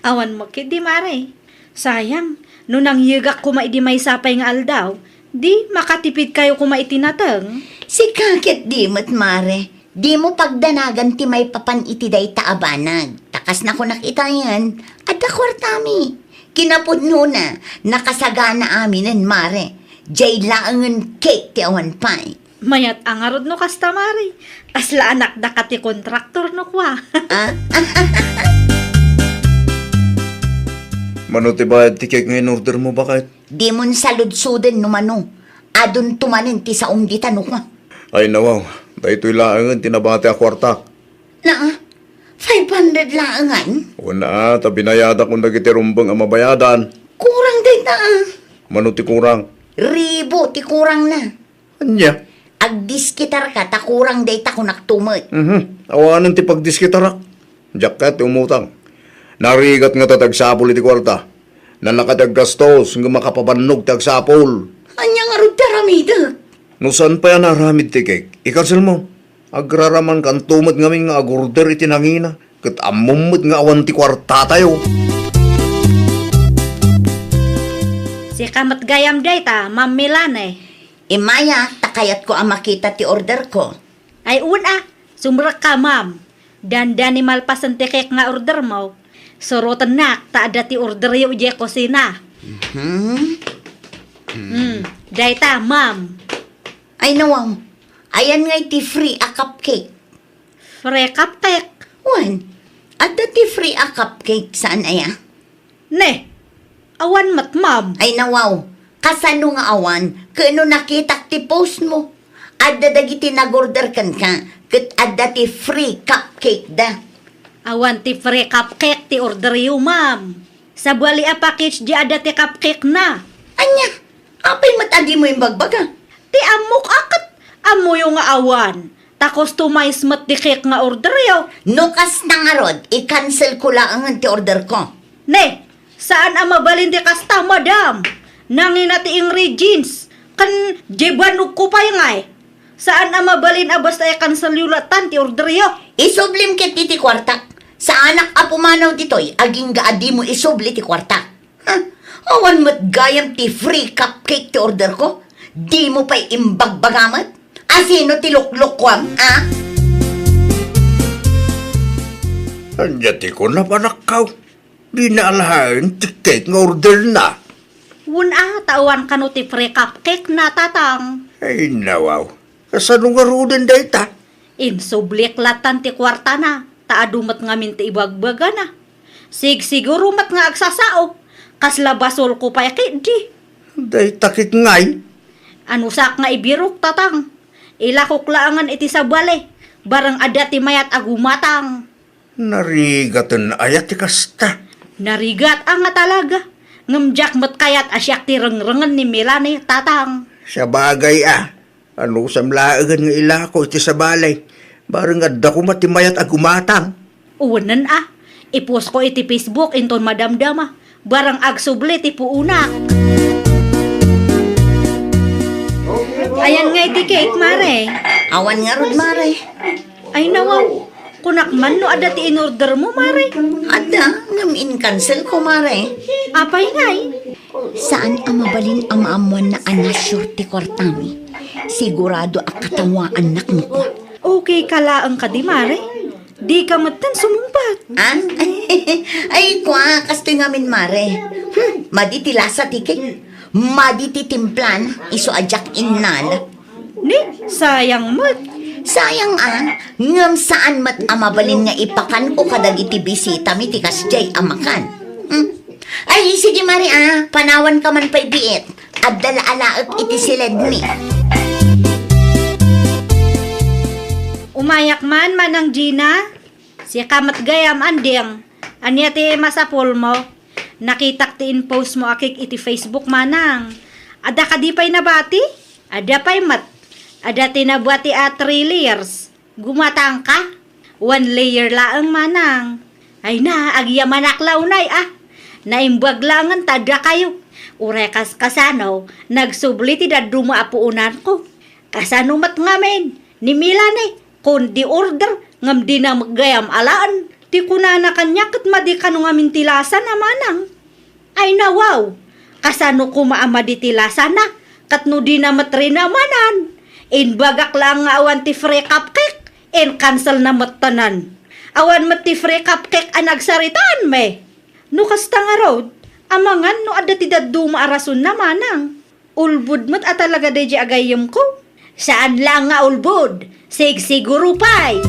Awan mo ketdi, Mare. Sayang, no nangyegak koma idi maysa pay nga aldaw, di makatipidkayo koma iti nateng. Sika ketdi met, Mare, dimo pagdanagan ti maipapan iti dayta a banag. Ta kas nakunak itayen, adda kuartami. Kinapudnona, nakasagana aminen, Mare. Diay laengen cake ti awan pay. Mayat a ngarud no kasta, Mare. Kasla anakdaka ti kontraktor no kua. Ah? Mano ti bayad ti cake nga in-ordermo, baket? Dimon saludsoden no mano. Adunto manen ti saom dita no kua. Ay, nawaw. Daytoy laengen ti nabati a kuartak. Naa, five hundred laengan? Wen a, ta binayadak kun dagiti rumbeng a mabayadan. Kurang dayta, ah. Mano ti kurang? Ribu ti kurangna. Ania? Agdiskitarka ta kurang dayta kunakto met. Mhm. Awanen ti pagdiskitarak. Diak kayat ti umutang. Narigat ngata ti agsapul iti kuarta. Nalaka ti aggastos, ngem makapabannog ti agsapul. Ania ngarud ti aramidek? No saan pay a naaramid ti cake, i-cancel mo. Agraramankanto met ngamin nga agorder iti nangina, ket ammom met nga awan ti kuartatayo. Sika met gayam dayta, Ma'am Melanie. Immaya, ta kayatko a makita ti orderko. Ay, wen a, sumrekka, ma'am. Dandani malpasen ti cake nga ordermo. Surotennak ta adda ti orderyo idiay kusina. Mhm. Hmm, dayta, ma'am. Ay, nawaw. Ayan ngay ti free a cupcake? Free cupcake? Wen, adda ti free a cupcake, saan aya? Ne, awan met, ma'am. Ay, nawaw. Kasano nga awan? Ket no nakitak ti post mo. Adda dagiti nag-order kenka, ket adda ti free cupcake da. Awan ti free cupcake ti orderyo, ma'am. Sabali a package di adda ti cupcake na. Ania? Apay met a dimo imbagbaga? Ti ammok a ket ammoyo nga awan. Ta customize met ti cake nga orderyo. No kasta ngarud, i-cancel ko laengen ti order ko. Ne, saan a mabalin ti kasta, madam. Nangina ti ingredients. Ken diay bannog ko pay ngay. Saan a mabalin a basta i-cancel yo latan ti orderyo. Isublim ket iti kuartak. Saanak a pumanaw ditoy, agingga a dimo isubli ti kuartak. Ha? Awan met gayam ti free cupcake ti order ko? Dimo pay imbagbaga met? Asino ti luklukuam, a? Ania ti kuna, panakkaw? Dina alaen ti cake nga orderna. Wen a, ta awan kano ti free cupcake na, Tatang. Ay, nawaw. Kasano ngaruden dayta? Insublik latan ti kuartana, ta adu met ngamin ti ibagbagana. Sigsiguro met nga agsasao. Kasla basolko pay ketdi. Dayta cake ngay? Anusak nga ibirok, Tatang. Ilakok laengen iti sabali. Bareng adda ti mayat a gumatang. Narigaten aya ti kasta? Narigat a nga talaga. Ngem diak met kayat a siak ti rengrengen ni Melanie, Tatang. Sabagay a, anusam laengen nga ilako iti sabali. Bareng adda koma ti mayat a gumatang. Uwenen a, iposko iti Facebook inton madamdama. Bareng agsubli ti puonak. Ayan nga iti cake, Mare. Awan ngarud, Mare. Ay, nawaw. Kunak man no adda ti inordermo, Mare. Adda, ngem in-cancel ko, Mare. Apay ngay? Saan a mabalin a maammoanna a na-sure ti kuartami. Sigurado a katawaannak no kua. Okay ka laeng kadi, Mare? Dika metten sumungbat. Ah? Ay, kua, kastoy ngamin, Mare. Hmm, madi ti lasa ti cake. Madi ti timplan, isu a diak innala. Ni, sayang met. Sayang a, ngem saan met a mabalin nga ipakanko kadagiti bisitami ti kasdiay a makan. Hmm? Ay, sige, Mare, a, panawanka man pay biit. Adda la alaek iti siledmi. Umayak man, Manang Gina. Sika met gayam, Anding. Ania ti masapulmo? Nakitak ti in-post mo a cake iti Facebook, Manang. Adda kadi pay nabati? Adda pay met. Adda ti nabati a three layers. Gumatang ka? One layer laeng, Manang. Ay na, agyamanak la unay a. Naimbag laengen ta adda kayo. Uray kas kasano, nagsubli ti dadduma a puonanko. Kasano met ngamin ni Melanie, kundi order ngem dina met gayam alaen? Ti kunana kaniak ket madi kano ngamin ti lasana, Manang. Ay, nawaw! Kasano koma a madi ti lasana? Ket no dina met rinamanan? Imbagak laeng nga awan ti free cupcake, in-cancel na met tanan. Awan met ti free cupcake a nagsaritaan, me. No kasta ngarud, amangan no adda ti dadduma a rasonna, Manang. Ulbod met a talaga daydiay a gayyemko. Saan laeng nga ulbod, sigsiguro pay.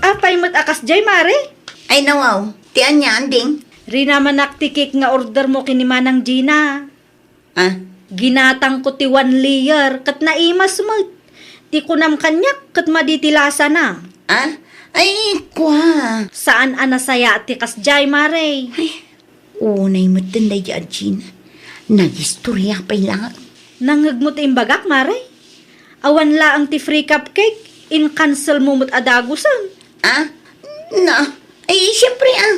Apay met a kasdiay, Mare? Ay, nawaw. Ti ania, Anding? Rinamanak ti cake nga order mo ken ni Manang Gina. Ah? Ginatangko ti one layer, ket naimas met. Ti kunam kaniak, ket madi ti lasana. Ah? Ay, kua. Saan a nasayaat ti kasdiay, Mare. Ay, unay metten daydiay a Gina. Nagistoria pay laeng. Nangngegmo ti imbagak, Mare? Awan laeng ti free cupcake, in-cancel mo met a dagusen. Ah? Na, ay, siyempre, ah.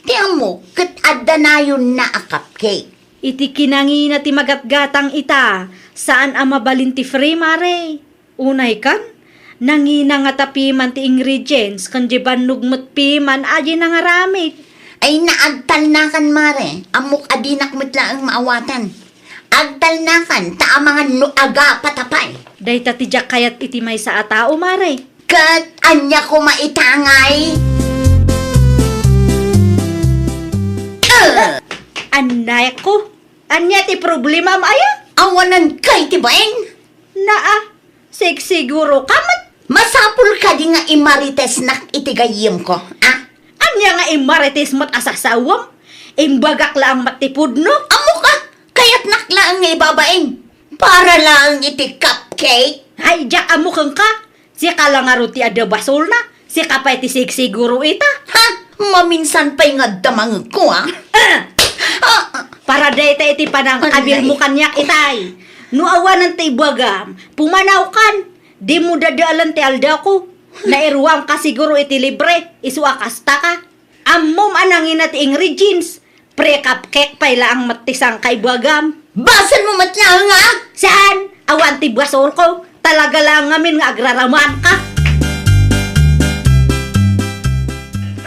Ti ammok, ket adda nayonna a cupcake. Iti kinangina ti magatgatang ita, saan a mabalin ti free, Mare. Unay kan, nangina ngata piman ti ingredients, ken di bannog met piman a di nangaramid. Ay, naagtalnakan, Mare. Ammok a dinak met laeng maawatan. Agtalnakan, ta amangan no agapata pay. Dayta ti diak kayat iti maysa a tao, Mare. Ket ania koma ita ngay? Ah! Anay ko, ania ti problemam aya? Awanan kay ti bain? Naa, sigsiguro ka met. Masapul kadi nga imaritesnak iti gayyemko, a? Ania nga imarites met a sasawem? Imbagak laeng met ti pudno. Ammok a, kayatnak laeng nga ibabain. Para laeng iti cupcake. Ay, diak ammo kenka. Sika la ngarud ti adda basolna. Sika pay ti sigsiguro ita. Ha? Maminsan pay nga adda mangegko, a? Ah! Ah! Para dayta iti panangkabilmo kaniak itay. No awanen ti ibagam, pumanawkan. Dimo dadaelen ti aldawko. Nairuamka siguro iti libre, isu a kastaka. Ammom a nangina ti ingredients. Pre-cupcake pay laeng met ti sangkaibagam. Basenmo met laeng, a? Saan? Awan ti basolko. Talaga laeng ngamin nga agraramanka.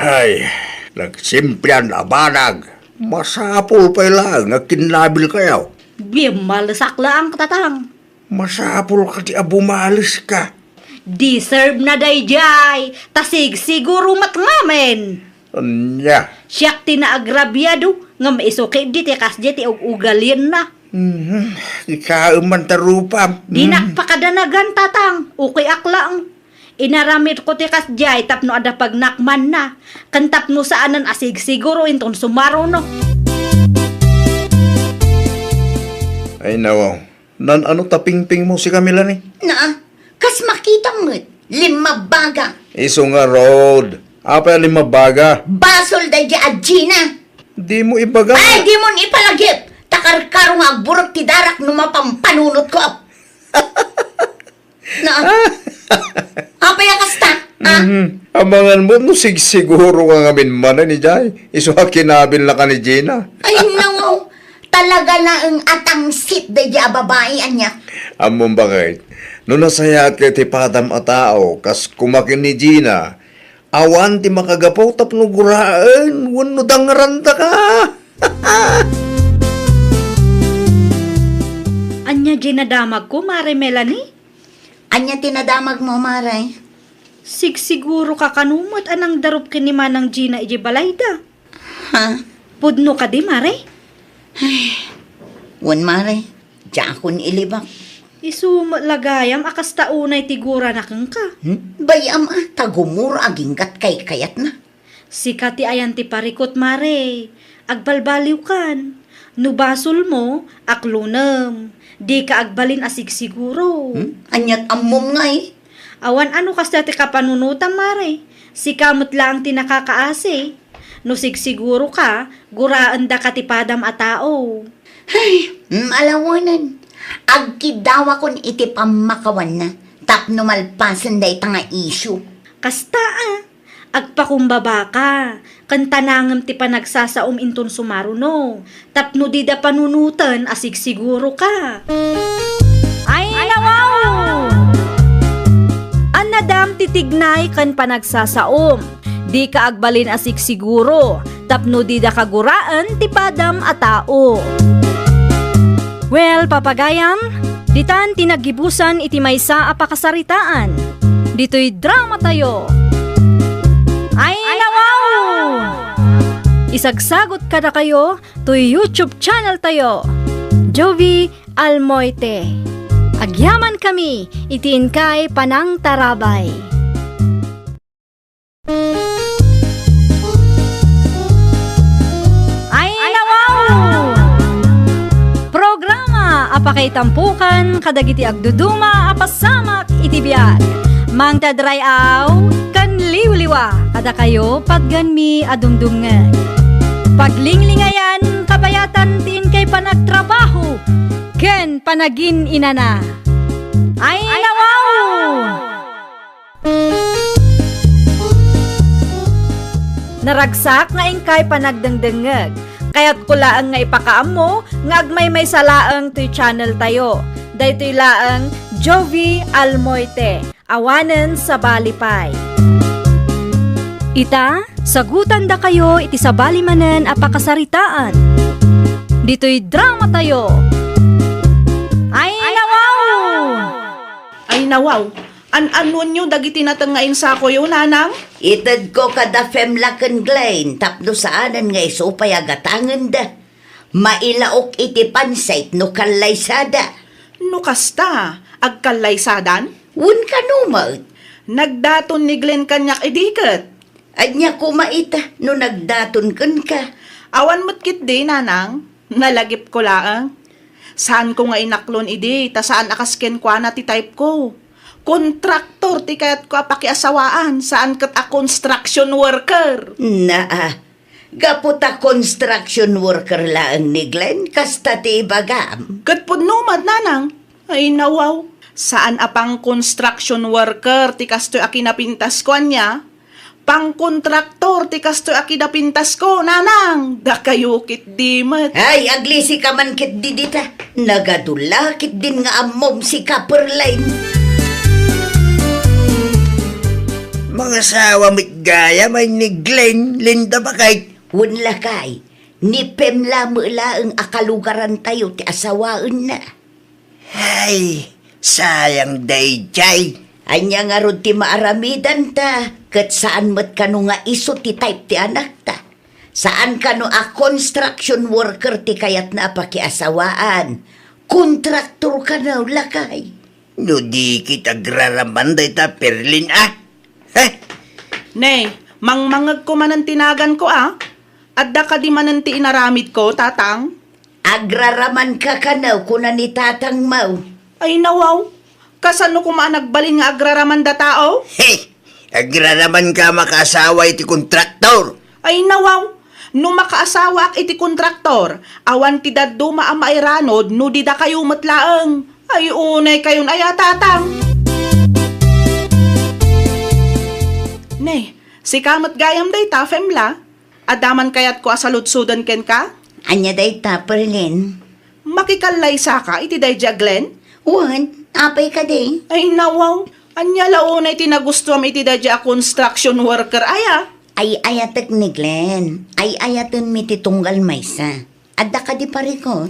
Hay, nagsimplian a banag. Masapul pay laeng nga kinnabilkayo. Bimalesak laeng, Tatang. Masapul kadi a bumaleska. Deserve na daydiay, ta sigsiguro met ngamin. Ania? Siak ti naagrabiado, ngem isu ketdi ti kasdiay ti ug-ugalienna. Mhm. Ikaem man ta rupam. Dinak Mm. pakadanagan, tatang. Okay ak laeng. Inaramidko ti kasdiay tapno adda pagnakmanna, ken tapno saanen a sigsiguro inton sumaruno. Ay, nawaw. Nan-ano ta pingpingmo sika, Melanie? Naa, kas makitam met, limmabaga. Isu ngarud, apay a limmabaga? Basol daydiay a Gina. Dimo ibaga. Ay, dimon ipalagip. Ta karkaro nga agburek ti darak no mapampanunotko. Na. Apay a kasta? Ah? Mhm. Amangan mo no sigsiguro nga ngamin manen idiay. Isu a kinabilnaka ni Gina. Ay, nawaw. Talaga laeng a tangsit daydiay a babai, ania. Ammom bakit? No nasayaat ka iti padam a tao, kas kumakin ni Gina, awan ti makagapu tapno guraen wenno dangrantaka. Ania diay nadamagko, Mare Melanie? Ania ti nadamagmo, Mare? Sigsiguro ka kano met a nangdarup ken ni Manang Gina idiay balayda. Ha? Pudno kadi, Mare? Ay, wen, Mare. Diakon ilibak. Isu met la gayam a kasta unay ti gurana kenka. Hmm? Bay-am a, ta gumura aginggat kaykayatna. Sika ti ayan ti parikut, Mare. Agbalbaliwkan. No basolmo, aklonem. Dika agbalin a sigsiguro. Hmm? Aniat ammom ngay? Awan a no kasta ti kapanunotam, Mare. Sika met laeng ti nakakaasi. No sigsiguro ka, guraendaka ti padam a tao. Ay, malawanan. Agkiddawakon iti pammakawanna tapno malpasen dayta nga isyu. Kasta a, agpakumbabaka, ken tanangem ti panagsasaom inton sumaruno, tapno dida panunoten a sigsiguro ka. Ay, nawaw! Annadam ti tignay ken panagsasaom. Dika agbalin a sigsiguro, tapno dida kaguraen ti padam a tao. Well, papagayam, ditan ti naggibusan iti maysa a pakasaritaan. Ditoy drama tayo. Ay, nawaw! Isagsagot kadakayo toy YouTube channel tayo, Jovi Almoite. Agyaman kami iti inkay panangtarabay. Ay, nawaw! Programa a pakaitampukan kadagiti agduduma a pasamak iti biag. Mangted ray-aw ken liwliwa kadakayo patgenmi a dumdumngeg. Paglinglingayan, kabayatan ti inkay panagtrabaho ken panagin-inana. Ay, nawaw! Naragsak nga inkay panagdengdengngeg. Kayatko laeng nga ipakaammo nga agmaymaysa laeng toy channel tayo. Daytoy laeng Jovi Almoite, awanen sabali pay. Ita, sagutandakayo iti sabali manen a pakasaritaan. Ditoy drama tayo. Ay, nawaw! Ay, nawaw! An-anonyo dagiti nateng nga insakoyo, nanang? Itedko kada Femla ken Glenn tapno saanen nga isu pay a gatangenda. Mailaok iti pansit no kallaysada. No kasta, agkallaysadan? Wen kano met. Nagdaton ni Glenn kaniak idi ket. Ania koma ita no nagdaton kenka? Awan met ketdi, nanang. Nalagipko laeng. Saanko nga inaklon idi, ta saan a kas kenkuana ti type ko. Kontraktor ti kayatko a pakiasawaan, saan ket a construction worker. Naa, gapu ta construction worker laeng ni Glenn, kasta ti ibagam. Ket pudno met, nanang. Ay, nawaw. Saan a pang-construction worker ti kastoy a kinapintasko, ania? Pangkontraktor ti kastoy a kinapintasko, nanang! Dakayo ketdi met. Ay, aglisika man ketdi dita. Nagadu la ketdin nga ammom sika, Perlin. Mangasawa met gayam a ni Glenn, Linda, baket. Wen lakay, ni Pem la met laeng a kalugarantayo ti asawaenna. Ay, sayang daydiay. Ania ngarud ti maaramidanta, ket saan met kano nga isu ti type ti anakta? Saan kano a construction worker ti kayatna a pakiasawaan? Kontraktor kano, lakay. No di ket agraraman dayta, Perlin, a? He? Ne, mangmangegko manen ti naganko, a? Adda kadi manen ti inaramidko, tatang? Agraramanka kano, kuna ni tatangmo. Ay, nawaw. Kasano koma a nagbalin nga agraraman datao? He! Agraramanka makaasawa iti kontraktor. Ay, nawaw. No makaasawaak iti kontraktor, awan ti dadduma a mairanod no di dakayo met laeng. Ay, unay kayon aya, tatang. Ne, sika met gayam dayta, Femla? Adda man kayatko a saludsoden kenka? Ania dayta, Perlin? Makikallaysaka iti daydi a Glenn? Wen, apay kadi? Ay, nawaw. Ania la unay ti nagustuam iti daydi a construction worker aya? Ay-ayatek ni Glenn. Ay-ayatenmi ti tunggal maysa. Adda kadi parikut?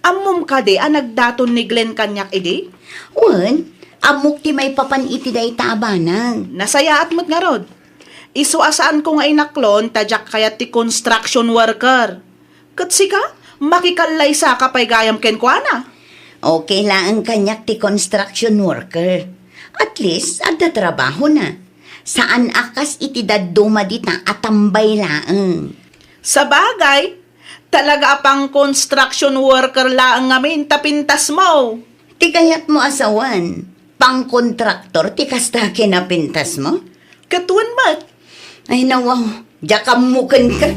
Ammom kadi a nagdaton ni Glenn kaniak idi? Wen, ammok ti maipapan iti dayta a banag. Nasayaat met ngarud. Isu a saanko nga inaklon ta diak kayat ti construction worker. Ket sika, makikallaysaka pay gayam kenkuana. Okay laeng kaniak ti construction worker. At least, adda trabahona. Saan a kas iti dadduma dita a tambay laeng. Sabagay, talaga a pang-construction worker laeng ngamin ta pintasmo. Ti kayatmo a sawen, pangkontraktor ti kasta kinapintasmo? Ket wen met. Ay, nawaw, diak ammo kenka.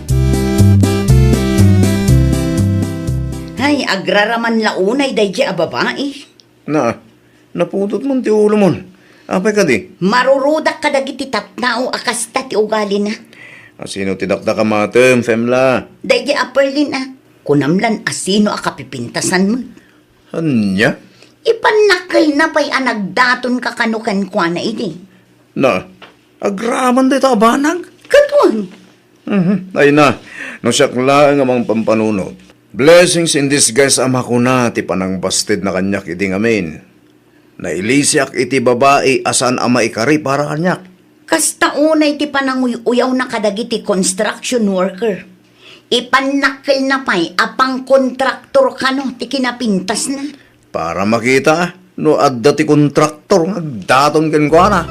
Ay, agraraman la unay daydi a babai. Na, napudot man ti ulomon. Apay kadi? Marurudak kadagiti tattao a kasta ti ugalina. Asino ti dakdakamatem, Femla? Daydi a Perlin a. Kunam lan asino a kapipintasan met. Ania? Ipannakkelna pay a nagdatonka kano kenkuana idi. Na, agraman dayta a banag? Ket wen. Mhm. Ay na, no siak laeng a mangpampanunot. Blessings in disguise a makuna ti panangbastedna kaniak idi ngamin. Nailisiak iti babai a saan a maikari para kaniak. Kasta unay ti pananguy-uyawna kadagiti construction worker. Ipannakkelna pay a pangkontraktor kano ti kinapintasna. Para makita no adda ti kontraktor nga agdaton kenkuana.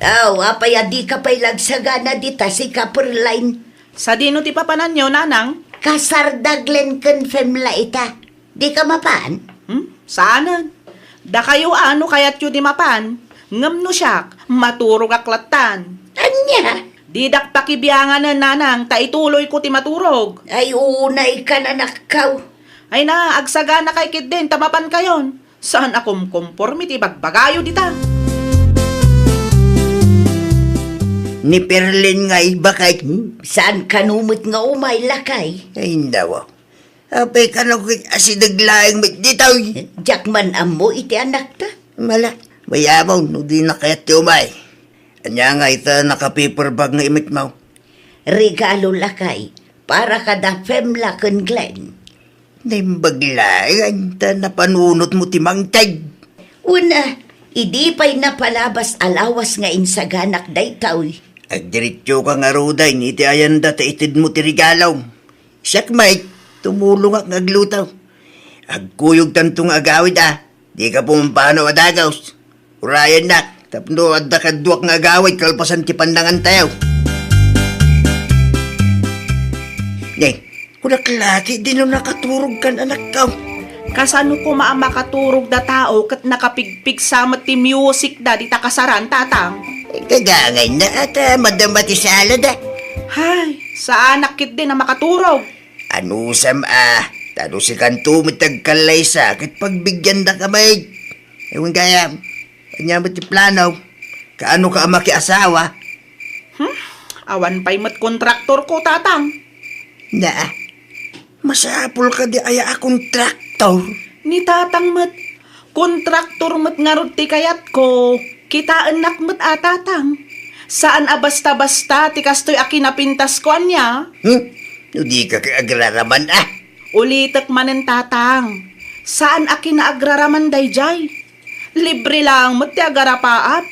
Aw, apay a dika pay lagsagana dita, sika Perline? Sadino ti papananyo, nanang? Kasar da Glenn ken Femla ita. Dika mapan? Hmm? Saanen. Dakayo a no kayatyo di mapan, ngem no siak, maturogak lattan. Ania? Didak pakibianganen, nanang, ta ituloyko ti maturog. Ay, unay ka, nanakkaw. Ay na, agsaganakay ketdin ta mapankayon. Saan a kumkomporme ti ibagbagayo dita. Ni Perlin nga ibakay, hmm? Saan kano met nga umay, lakay? Ay, nawa. Apay kano ket asideg laeng met ditoy? Diak man ammo iti anakta. Mala, mayamaw no dina kayat ti umay. Ania nga ita naka-paper bag nga imetmaw? Regalo, lakay, para kada Femla ken Glenn. Naimbag laeng ta napanunotmo ti mangted. Wen a, idi pay napalabas a lawas nga insaganak daytoy. Agdiretsoka ngaruden iti ayanda ta itedmo ti regalom. Siak met, tumulongak nga agluto. Agkuyogtanto nga agawid a, dika pumampanaw a dagus. Urayennak, tapno adda kaduak nga agawid kalpasan ti pannangantayo. Ne, kunak laki, dino nakaturog kan anakko. Kasano koma a makaturog da tao ket nakapigpigsa met ti music da dita kasaran, tatang? Kagangay na ata, madama ti sala da. Hay, saanak ketdin a makaturog. Anusam a, ta no sikanto met ti agkallaysa ket pagbigyandak a maig. Ewan gayam, ania met ti plano? Kaano ka a makiasawa? Hmm? Awan pay met kontraktor ko, tatang. Naa, masapul kadi aya a kontraktor? Ni tatang met, kontraktor met ngarud ti kayatko. Kitaennak met a, tatang. Saan a basta-basta ti kastoy a kinapintasko, ania? Hmm? No dika ket agraraman a. Ulitek manen, tatang. Saan a kinaagraraman daydiay. Libre laeng met ti agarapaap.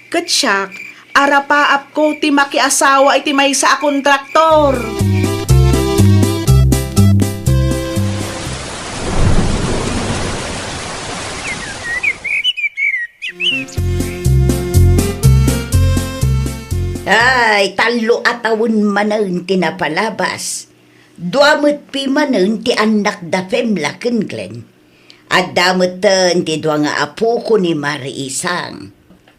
Ket siak, arapaapko ti makiasawa iti maysa a kontraktor. Ay, tallo a tawen manen ti napalabas. Dua met pimanen ti annak da Femla ken Glenn. Adda metten ti dua nga apoko ni Mari Isang.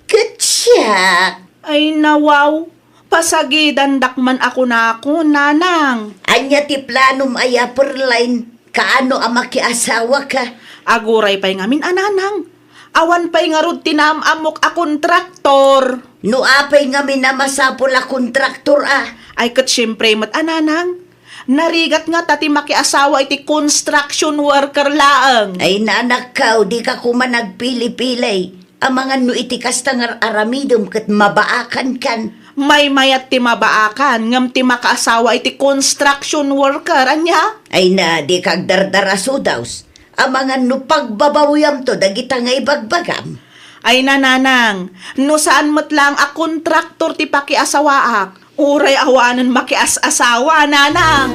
Ket siak. Ay, nawaw, pasagidandak man a kunakon, nanang. Ania ti planom aya, Perline? Kaano a makiasawaka? Aguray pay ngamin a nanang. Awan pay ngarud ti naam-ammok a kontraktor. No apay ngamin a masapul a kontraktor a? Ay, ket siempre met a nanang. Narigat ngata ti makiasawa iti construction worker laeng. Ay, nanakkaw, dika koma nagpili-pili. Amangan no iti kasta nga ar-aramidem ket mabaakankan. Maymayat ti mabaakan, ngem ti makaasawa iti construction worker, ania? Ay na, dika agdardara, Sudaws. Amangan no pagbabawiamto dagita nga ibagbagam. Ay na, nanang, no saan met laeng a kontraktor ti pakiasawaak, uray awanen makias-asawa, nanang.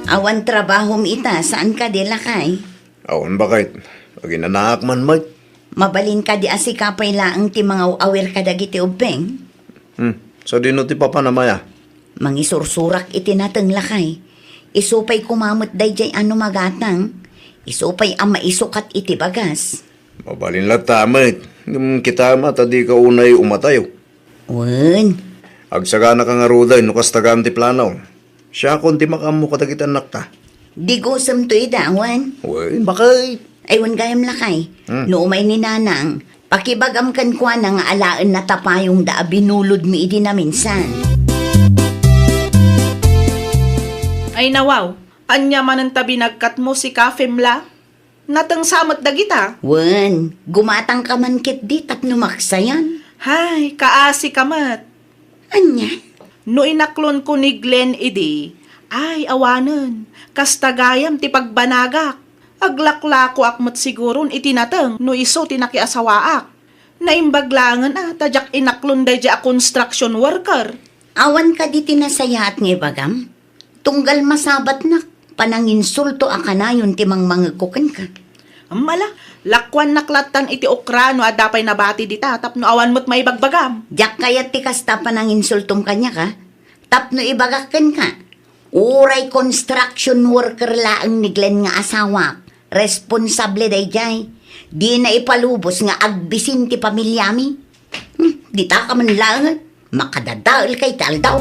Awan trabahom ita, saan kadi, lakay? Awan, baket. Aginanaak man met. Mabalin kadi a sika pay laeng ti mangaw-awir kadagiti ubbing? Hmm, sadino ti papanam aya? Mangisursurak iti nateng, lakay. Isu pay koma met daydiay a no magatang. Isu pay a maisukat iti bagas. Mabalin latta met. Ngem kitam ta dika unay umatayo. Wen. Agsaganaka ngaruden no kasta gayam ti plano. Siakon ti makaammo kadagiti annakta. Digusemto ida, wen? Wen, baket. Ay, wen gayam, lakay. Hmm. No umay ni nanang, pakibagam kenkuana nga alaenna ta payongda a binulodmi idi naminsan. Ay, nawaw, ania manen ta binagkatmo sika, Femla? Natengsa met dagita? Wen, gumatangka man ketdi tapno maksayan. Hay, kaasika met. Ania? No inaklonko ni Glenn idi, ay, awanen, kasta gayam ti pagbanagak. Aglaklakoak met siguron iti nateng no isu ti nakiasawaak. Naimbag laengen a ta diak inaklon daydiay a construction worker. Awan kadi ti nasayaat nga ibagam? Tunggal masabatnak, pananginsulto a kanayon ti mangmangegko kenka. Ammala, lakuannak lattan iti okra no adda pay nabati dita tapno awan met maibagbagam. Diak kayat ti kasta pananginsultom kaniak, a. Tapno ibagak kenka, uray construction worker laeng ni Glenn nga asawak, responsable daydiay. Dina ipalubos nga agbisin ti pamilyami. Hmm, dita ka man laeng, makadadaelka iti aldaw.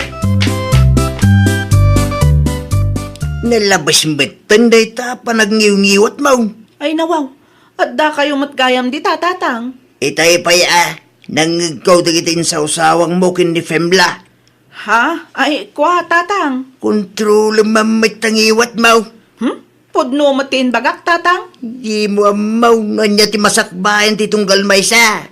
Nalabas metten dayta a panagngiwngiwatmo. Ay, nawaw, adda kayo met gayam dita, Tatang. Itay pay a, nangngegko dagiti insawsawangmo ken ni Femla. Ha? Ay, kua, Tatang. Kontrolem man met ta ngiwatmo. Hmm? Pudno met ti imbagak, Tatang? Dimo ammo no ania ti masakbayan ti tunggal maysa.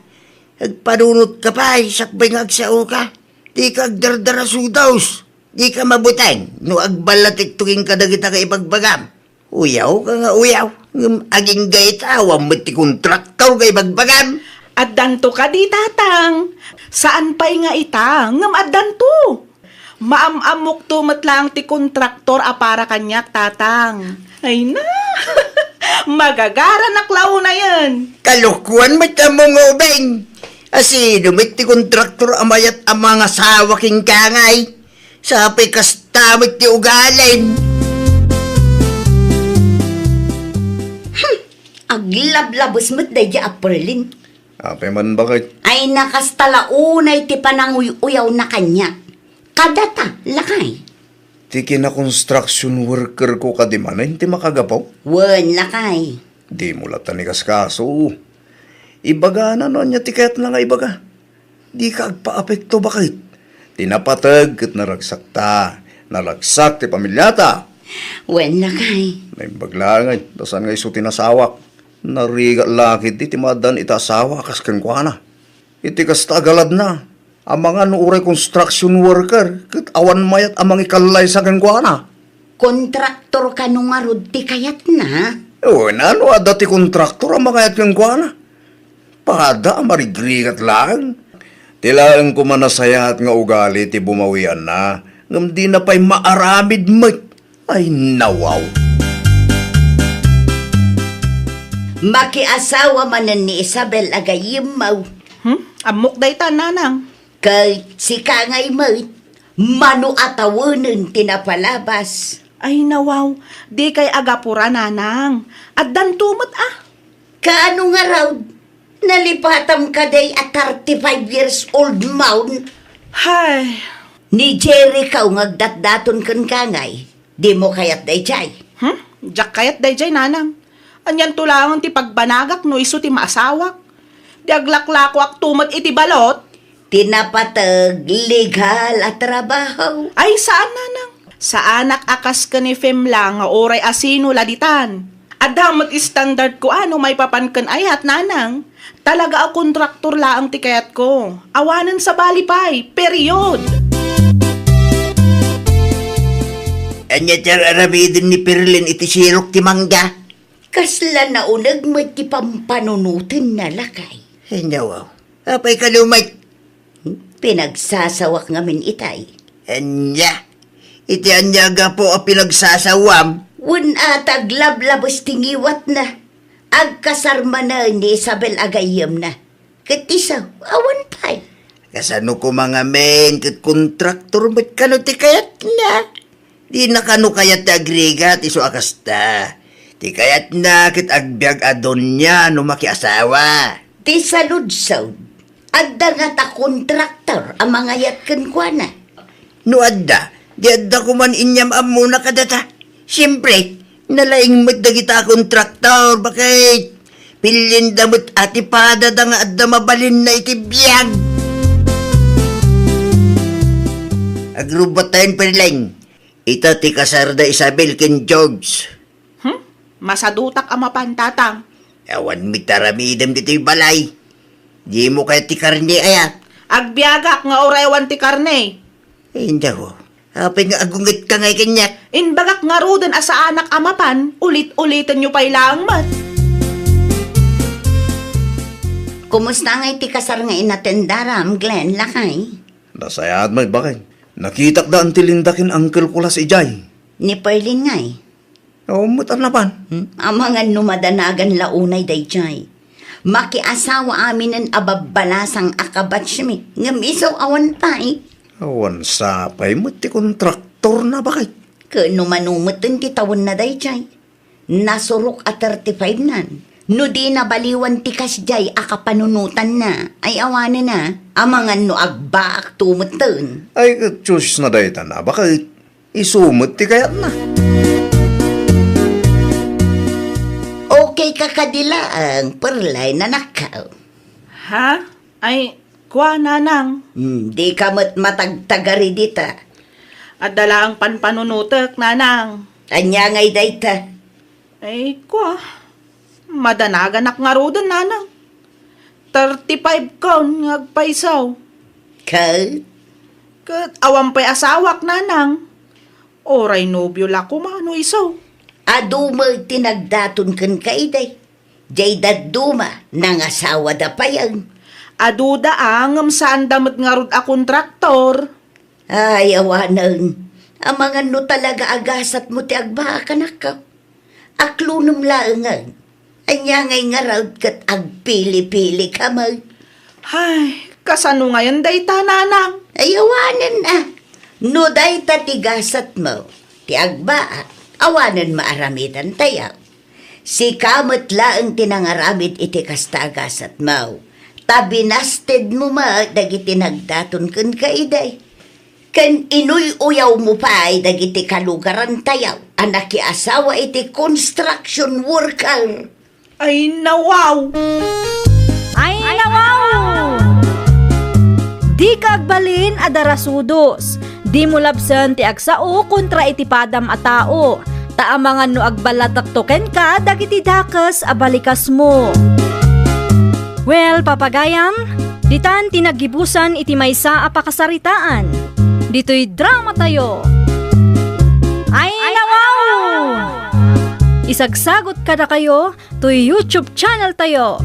Agpanunotka pay, sakbay nga agsaoka. Dika agdardara, Sudaws. Dika mabuteng no agballatekto kenka dagita nga ibagbagam. Uyawka nga uyaw, ngem agingga ita, awan met ti kontraktor nga ibagbagam. Addanto kadi, Tatang? Saan pay nga ita, ngem addanto. Maam-ammokto met laeng ti kontraktor a para kaniak, Tatang. Ay na, magagaranak la unayen. Kalokuan met ammo nga ubing. A sino met ti kontraktor a mayat a mangasawa kenka ngay? Sapay kasta met ti ugalim. Hmm, aglablabes met daydiay a Perline. Apay man, baket? Ay, nakasta la unay ti pananguy-uyawna kaniak. Kadata, lakay. Ti kina-construction workerko kadi manen ti makagapu? Wen, lakay. Dimo latta ni kaskaso. Ibagana no ania ti kayatna nga ibaga. Dika agpaapekto, baket. Ti napateg ket naragsakta. Naragsak ti pamilyata. Wen, lakay. Naimbag laeng, ta saan nga isu ti nasawak. Narigat la ketdi ti maaddaan ita asawa a kas kenkuana. Iti kasta a galadna, amangan no uray construction worker, ket awan mayat a mangikallaysa kenkuana. Kontraktor kano ngarud ti kayatna? Wen, no adda ti kontraktor a mangayat kenkuana? Pada a marigrigat laeng. Ti laeng koma nasayaat nga ugali ti bumawianna, ngem dina pay maaramid met. Ay, nawaw. Makiasawa manen ni Isabel a gayyemmo. Hmm? Ammok dayta, nanang. Ket sika ngay met, mano a tawenen ti napalabas. Ay, nawaw, dikay agapura, nanang. Addanto met, a. Kaano ngarud? Nalipatam kadi a thirty-five years old manen? Hay. Ni Jericho nga agdatdaton kenka ngay. Dimo kayat dayjay? Hmm? Diak kayat dayjay, nanang. Anianto laeng ti pagbanagak no isu ti maasawak? Di aglaklakoakto met iti balot? Ti napateg, legal a trabaho. Ay, saan, nanang. Saanak a kas ken ni Fem la nga uray asino la ditan. Adda met standardko a no maipapan ken ayat, nanang. Talaga a kontraktor laeng ti kayatko. Awanen sabali pay. Period. Ania ti ar-aramiden ni Perlin iti sirok ti mangga? Kasla nauneg met ti pampanunotenna, lakay. Ania, wow. Apay kano met? Pinagsasawak ngamin itay. Ania? Iti ania a gapu a pinagsasawam? Wen a ta aglablabes ti ngiwatna. Agkasar manen ni Isabel a gayyemna. Ket isu, awan pay. Kasano koma ngamin ket kontraktor met kano ti kayatna? Dina kano kayat ti agrigat isu a kasta. Ti kayatna ket agbiag a donia no makiasawa. Ti saludsod, adda ngata kontraktor a mangayat kenkuana? No adda, di adda koma inyam-ammona kadata. Siempre, nalaing met dagita a kontraktor, baket. Pilinda met a ti padada nga adda mabalinna iti biag. Agrubbatayon, Perlin. Ita ti kasar da Isabel ken George. Hmm? Masadutak a mapan, tatang. Awan met aramidem ditoy balay. Dimo kayat ti karne aya? Agbiagak nga uray awan ti karne. Indaw. Apay nga agungetka ngay kaniak? Imbagak ngaruden a saanak a mapan, ulit-ulitenyo pay laeng met. Kumusta ngay ti kasar nga inatendaram, Glenn, lakay? Nasayaat met, baket. Nakitak daan ti Linda ken Uncle Kulas idiay. Ni Perlin ngay? Oo, met a napan. Hmm? Amangan no madanagan la unay dayjay. Makiasawa aminen a babbalasang a kabatchmi. Ngem isu awan pay. Awan sapay met ti kontraktorna, baket. Ken no mano metten ti tawenna dayjay. Nasurok a thirty-five nan. No di nabaliwan ti kasdiay a kapanunotanna, ay awanen a. Amangan no agbaakto metten. Ay, ket Diyos na dayta na, baket. Isu met ti kayatna. Okay ka kadi laeng, Perlin, anakko? Ha? Ay, kua, nanang. Hmm, di ka met matagtagari dita. Adda laeng panpanunotek, nanang. Ania ngay dayta? Ay, kua. Madanaganak ngaruden, nanang. Thirty-five kon nga agpayso. Ket? Ket awan pay asawak, nanang. Uray nobio la koma no isu. Adu met ti nagdaton kenka idi. Jay dadduma, nangasawada payen. Aduda a, ngem saanda met ngarud a kontraktor. Ay, awanen. Amangan no talaga a gasatmo ti agbaak, anakko. Aklonem laengen. Ania ngay ngarud ket agpili-pili ka met? Ay, kasano ngayen dayta, nanang? Ay, awanen a. No dayta ti gasatmo, ti agbaak, awanen maaramidantayo. Sika met laeng ti nangaramid iti kasta a gasatmo. Ta binastedmo met dagiti nagdaton kenka idi. Ken inuy-uyawmo pay dagiti kalugarantayo a nakiasawa iti construction worker. Ay, nawaw! Ay, nawaw! Dika agbalin a darasudos. Dimo labsen ti agsao kontra iti padam a tao. Ta amangan no agballatakto kenka dagiti dakes a balikasmo. Well, papagayam, ditan ti naggibusan iti maysa a pakasaritaan. Ditoy dramatayo. Ay, nawaw! Agtagsagut kadakayo toy YouTube channel tayo,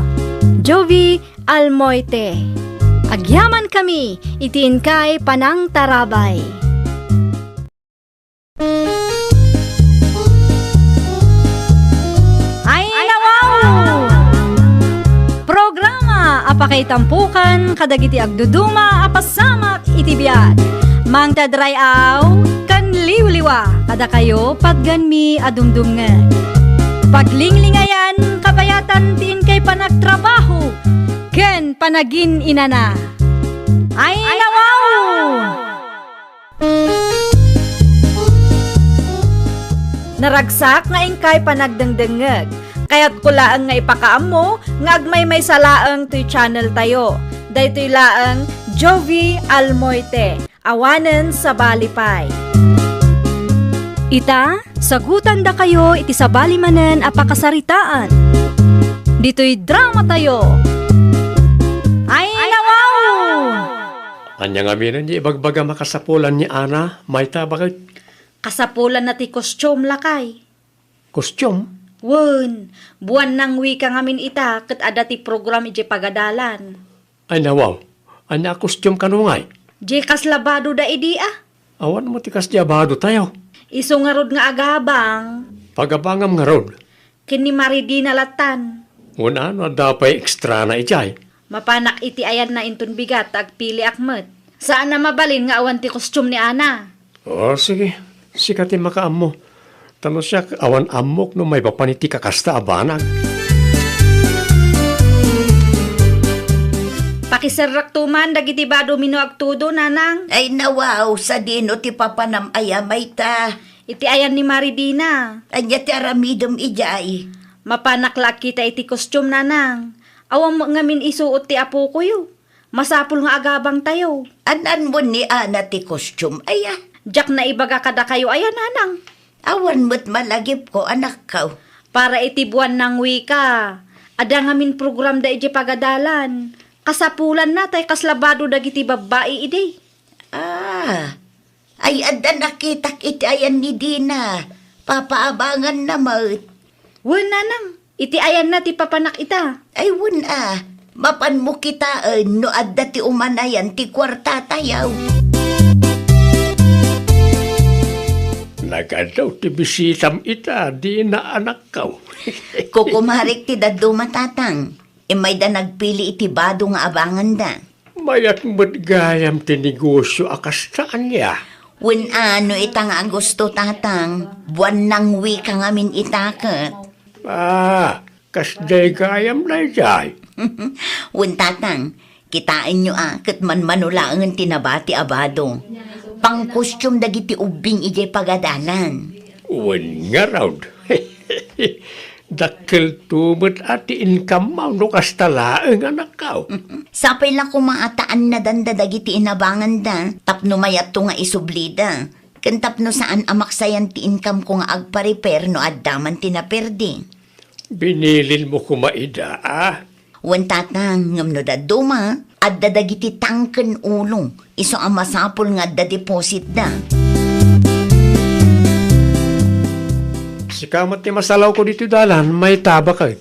Jovie Almoite. Agyamankami iti inkay panangtarabay. Ay, nawaw! Programa a pakaitampukan kadagiti agduduma a pasamak iti biag. Mangted ray-aw ken liwliwa kadakayo patgenmi a dumdumngeg. Paglinglingayan, kabayatan ti inkay panagtrabaho ken panagin-inana. Ay, nawaw! Naragsak nga inkay panagdengdengngeg. Kayatko laeng nga ipakaammo nga agmaymaysa laeng toy channel tayo. Daytoy laeng Jovie Almoite, awanen sabali pay. Ita, sagutandakayo iti sabali manen a pakasaritaan. Ditoy drama tayo. Ay, nawaw! Ania ngaminen ti ibagbagam a kasapulan ni Ana, mayta baket? Kasapulanna ti costume, lakay. Costume? Wen, buan nangwika ngamin ita ket adda ti program idiay pagadalan. Ay, nawaw. Ania a costume kano ngay? Diay kasla badoda idi a. Awan met ti kasdiay a badotayo. Isu ngarud nga agabang. Pagabangam ngarud. Ken ni Maridina lattan. Wen a, no adda pay extrana idiay? Mapanak iti ayanna inton bigat ta agpiliak met. Saan a mabalin nga awan ti costume ni Ana. O, sige. Sika ti makaammo. Ta no siak, awan ammok no maipapan iti kakasta a banag. Pakiserrekto man dagiti badomi no agtudo, nanang. Ay, nawaw, sadino ti papanam aya mayta? Iti ayan ni Maridina. Ania ti aramidem idiay? Mapanak la agkita iti costume, nanang. Awan met ngamin isuot ti apokoyo. Masapul nga agabangtayo. An-anmon ni Ana ti costume aya? Diak naibaga kadakayo aya, nanang. Awan met malagipko, anakko. Para iti buan nangwika, adda ngamin programda idiay pagadalan. Kasapulanna tay kasla bado dagiti babbai idi. Ah, ay, adda nakitak iti ayan ni Dina. Papaabanganna met. Wen, nanang, iti ayanna ti papanak ita. Ay, wen a, mapanmo kitaen no adda ti umanayan ti kuartatayo. Nagadaw ti bisitam ita, Dina, anakko. Kukumarik ti dadduma, tatang. Immayda nagpili iti bado nga abanganda. Mayat met gayam ti negosio a kasta, ania? Wen a, no ita nga Agosto, tatang, buan nangwika ngamin ita ket. Ah, kasdiay gayam daydiay. Wen, tatang, kitaenyo a ket manmano laengen ti nabati a bado. Pangkostium dagiti ubbing idiay pagadalan. Wen ngarud. Dakkelto met a ti income-mo no kasta laeng, anakko. Sapay la koma a ta annadanda dagiti inabanganda tapno mayatto nga isublida, ken tapno saan a maksayan ti income-ko nga agpa-repair no adda man ti naperdi. Binilinmo koma ida, a? Wen, tatang, ngem no dadduma, adda dagiti tangken ulo, isu a masapul nga adda depositda. Sika met ti masalawko ditoy dalan, mayta baket?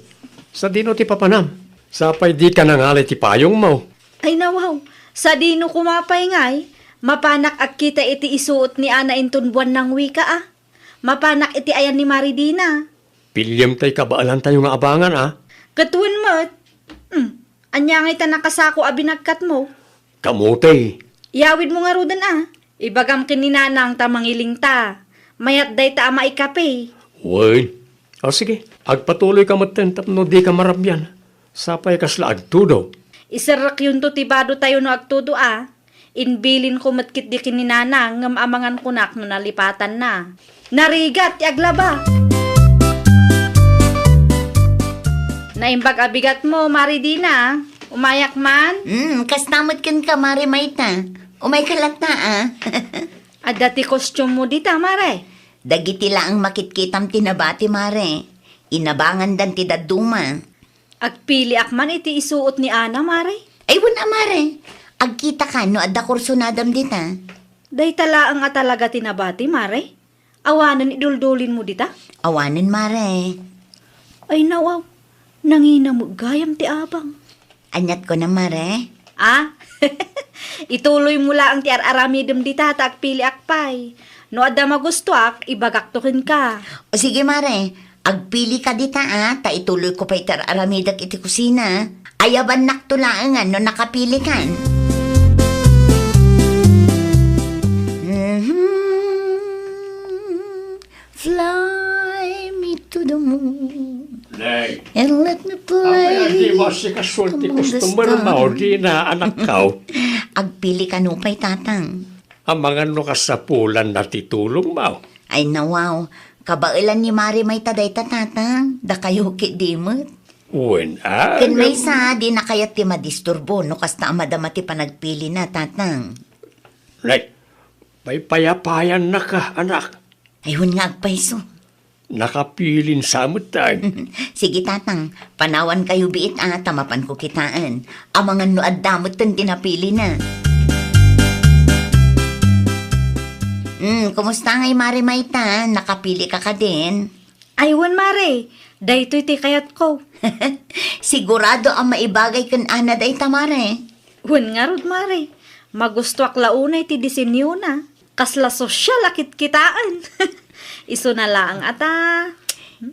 Sadino ti papanam? Sapay dika nangalay ti payongmo. Ay, nawaw, sadino koma pay ngay? Mapanak agkita iti isuot ni Ana inton buan nangwika a. Mapanak iti ayan ni Maridina. Piliem tay kabaelantayo nga abangan a. Ket wen met. Hmm, ania ngay ta nakasako a binagkatmo? Kamote. Iyawidmo ngaruden a. Ibagam ken ni Nanang ta mangiling ta. Mayat dayta a maikape. Wen. O sige, agpatuloyka metten tapno dika marabian. Sapay kasla agtudo. Iserrekyonto ti badotayo no agtudo a. Inbilinko met ketdi ken ni Nanang ngem amangan kunak no nalipatanna. Narigat ti aglaba. Naimbag a bigatmo, Mari Dina. Umayak man? Hmm, kasta met kenka, Mari Mayta. Umayka latta a. Adda ti costume-mo dita, Mare? Dagiti laeng makitkitam ti nabati, Mare. Inabangandan ti dadduma. Agpiliak man iti isuot ni Ana, Mare. Ay, wen a, Mare. Agkitaka no adda kursunadam dita. Dayta laeng a talaga ti nabati, Mare. Awanen iduldulinmo dita? Awanen, mare. Ay, nawaw. Nangina met gayam ti abang. Aniat ko na, mare? Ah? Ituloymo laeng ti ar-aramidem dita ta agpiliak pay. No adda magustuak, ibagakto kenka. O sige, mare. Agpilika dita, a, ta ituloyko pay ti ar-aramidek iti kusina. Ayabannakto laengen no nakapilikan. Mhm. Fly me to the moon. Nay, and let me play amay a di masikasuan ti customer mo, dina, anakkaw. Agpili kano pay, tatang. Amangan no kasapulanna ti tulongmo. Ay, nawaw. Kabaelan ni Mare mayta dayta, tatang. Dakayo ketdi met. Wen, a, ken ngem maysa, dina kayat ti madisturbo no kasta a madama ti panagpilina, tatang. Nay, paypayapayannaka, anak. Ay, wen nga agpayso. Nakapilin sa met, tay. Sige, tatang. Panawankayo biit, a, ta mapanko kitaen. Amangan no adda metten ti napilina. Hmm, kumusta ngay, Mare mayta? Nakapilika kadin? Ay, wen, Mare. Daytoy ti kayatko. Sigurado a maibagay ken Ana dayta, Mare. Wen ngarud, Mare. Magustuak la unay ti disenyona. Kasla sosyal a kitkitaen. Isuna laeng a ta.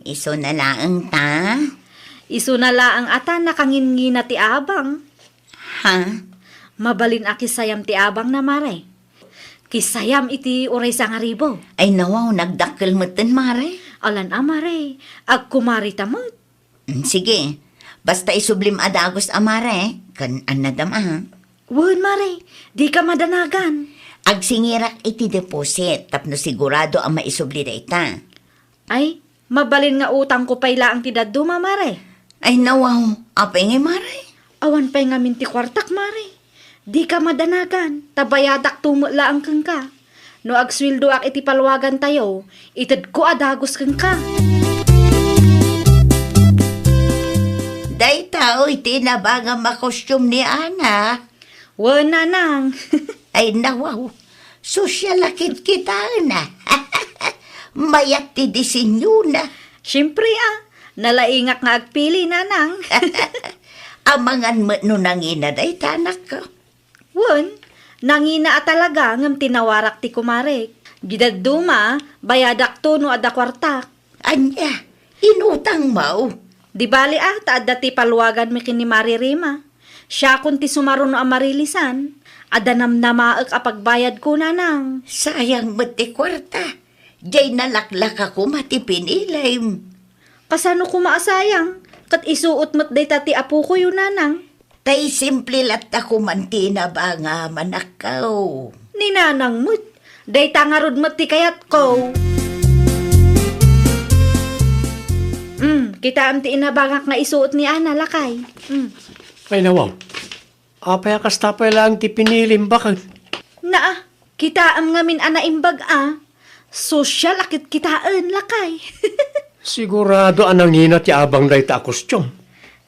Isuna laeng ta? Isuna laeng a ta nakangingina ti abang. Ha? Mabalin a kisayam ti abangna, Mare. Kisayam iti uray sangaribu. Ay, nawaw, nagdakkel metten, Mare. Alan a, Mare. Agkumarita met. Mm, sige. Basta isublim a dagus a, Mare, ken annadam a. Wen, Mare, dika madanagan. Agsingirak iti deposit tapno sigurado a maisubli dayta. Ay, mabalin nga utangko pay laeng ti dadduma, Mare. Ay, nawaw. Apay ngay, Mare? Awan pay ngamin ti kuartak, Mare. Dika madanagan, ta bayadakto met laeng kenka. No agsueldoak iti paluagantayo, itedko a dagus kenka. Dayta, oy, ti inabangam a costume ni Ana. Wen, nanang. Ay, nawaw. Sosyal a kitkitaen a. Mayat ti disenyona. Siempre, a. Nalaingak nga agpili, nanang. Amangan met no nangina dayta, anakko. Wen, nangina a talaga ngem tinawarak ti kumarek. Diay dadduma, bayadakto no adda kuartak. Ania, inutangmo? Di bali a, ta adda ti paluaganmi ken ni Mare Rima. Siakon ti sumaruno a marilisan. Adda namnamaek a pagbayadko, nanang. Sayang met ti kuarta. Diay nalaklaka koma ti pinilim. Kasano koma a sayang? Ket isuot met dayta ti apokoyo, nanang. Tay simple latta koman ti inabangam, anakko. Ni nanang met, dayta ngarud met ti kayatko. Mm, kitaem ti inabangak nga isuot ni Ana, lakay. Mm. Ay, nawaw. Apay a kasta pay laeng ti pinilim, baket? Naa, kitaem ngamin a naimbag a. Sosyal a kitkitaen, lakay. Sigurado a nangina ti abang dayta a kostium.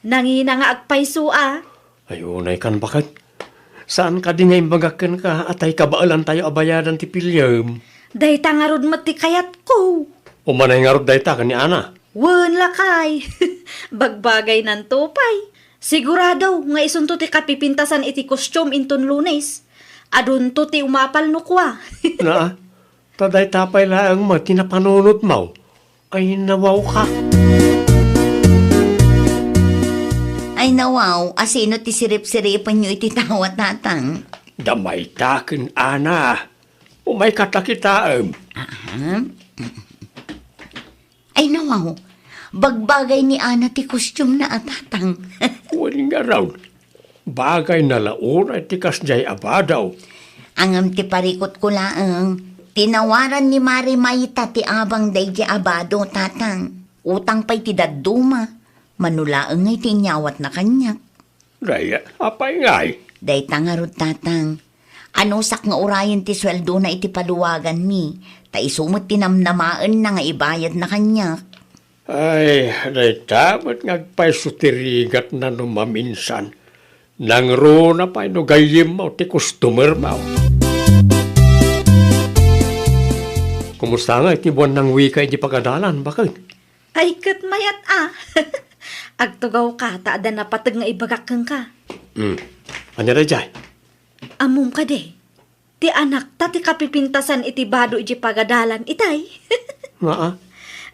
Nangina nga agpayso a. Ay, unay kan, baket. Saan kadi nga imbagak kenka a tay kabaelantayo a bayadan ti piliem? Dayta ngarud met ti kayatko. Umanay ngarud dayta ken ni Ana. Wen, lakay. Bagbagaynanto pay. Sigurado nga isunto ti kapipintasan iti kostium inton Lunes. Adunto ti umapal no kua. Naa, ta dayta pay laeng met ti napanunotmo. Ay, nawawka. Ay, nawaw, a sino ti sirip-siripenyo iti tawa, Tatang? Da mayta ken Ana. Umayka ta kitaem. Aha. Ay, nawaw, bagbagay ni Ana ti kostiumna a, Tatang. Wen ngarud, bagayna la unay ti kasdiay a bado. Ngem ti parikutko laeng, tinawaran ni Mare mayta ti abang daydiay a bado, Tatang. Utang pay ti dadduma, mano laeng ngay ti inyawatna kaniak. Dayta, apay ngay? Dayta ngarud, Tatang. Anusak nga urayen ti sueldona iti paluaganmi, ta isu met ti namnamaenna nga ibayadna kaniak. Ay, dayta met nga agpayso ti rigatna no maminsan. Nangruna pay no gayyemmo ti customermo. Kumusta nga iti buannang wika iti pagadalan, baket? Ay, ket mayat a. Agtugawka ta adda napateg nga ibagak kenka. Hmm. Ania daydiay? Ammom kadi, ti anakta ti kapipintasan iti bado iti pagadalan itay. Aa?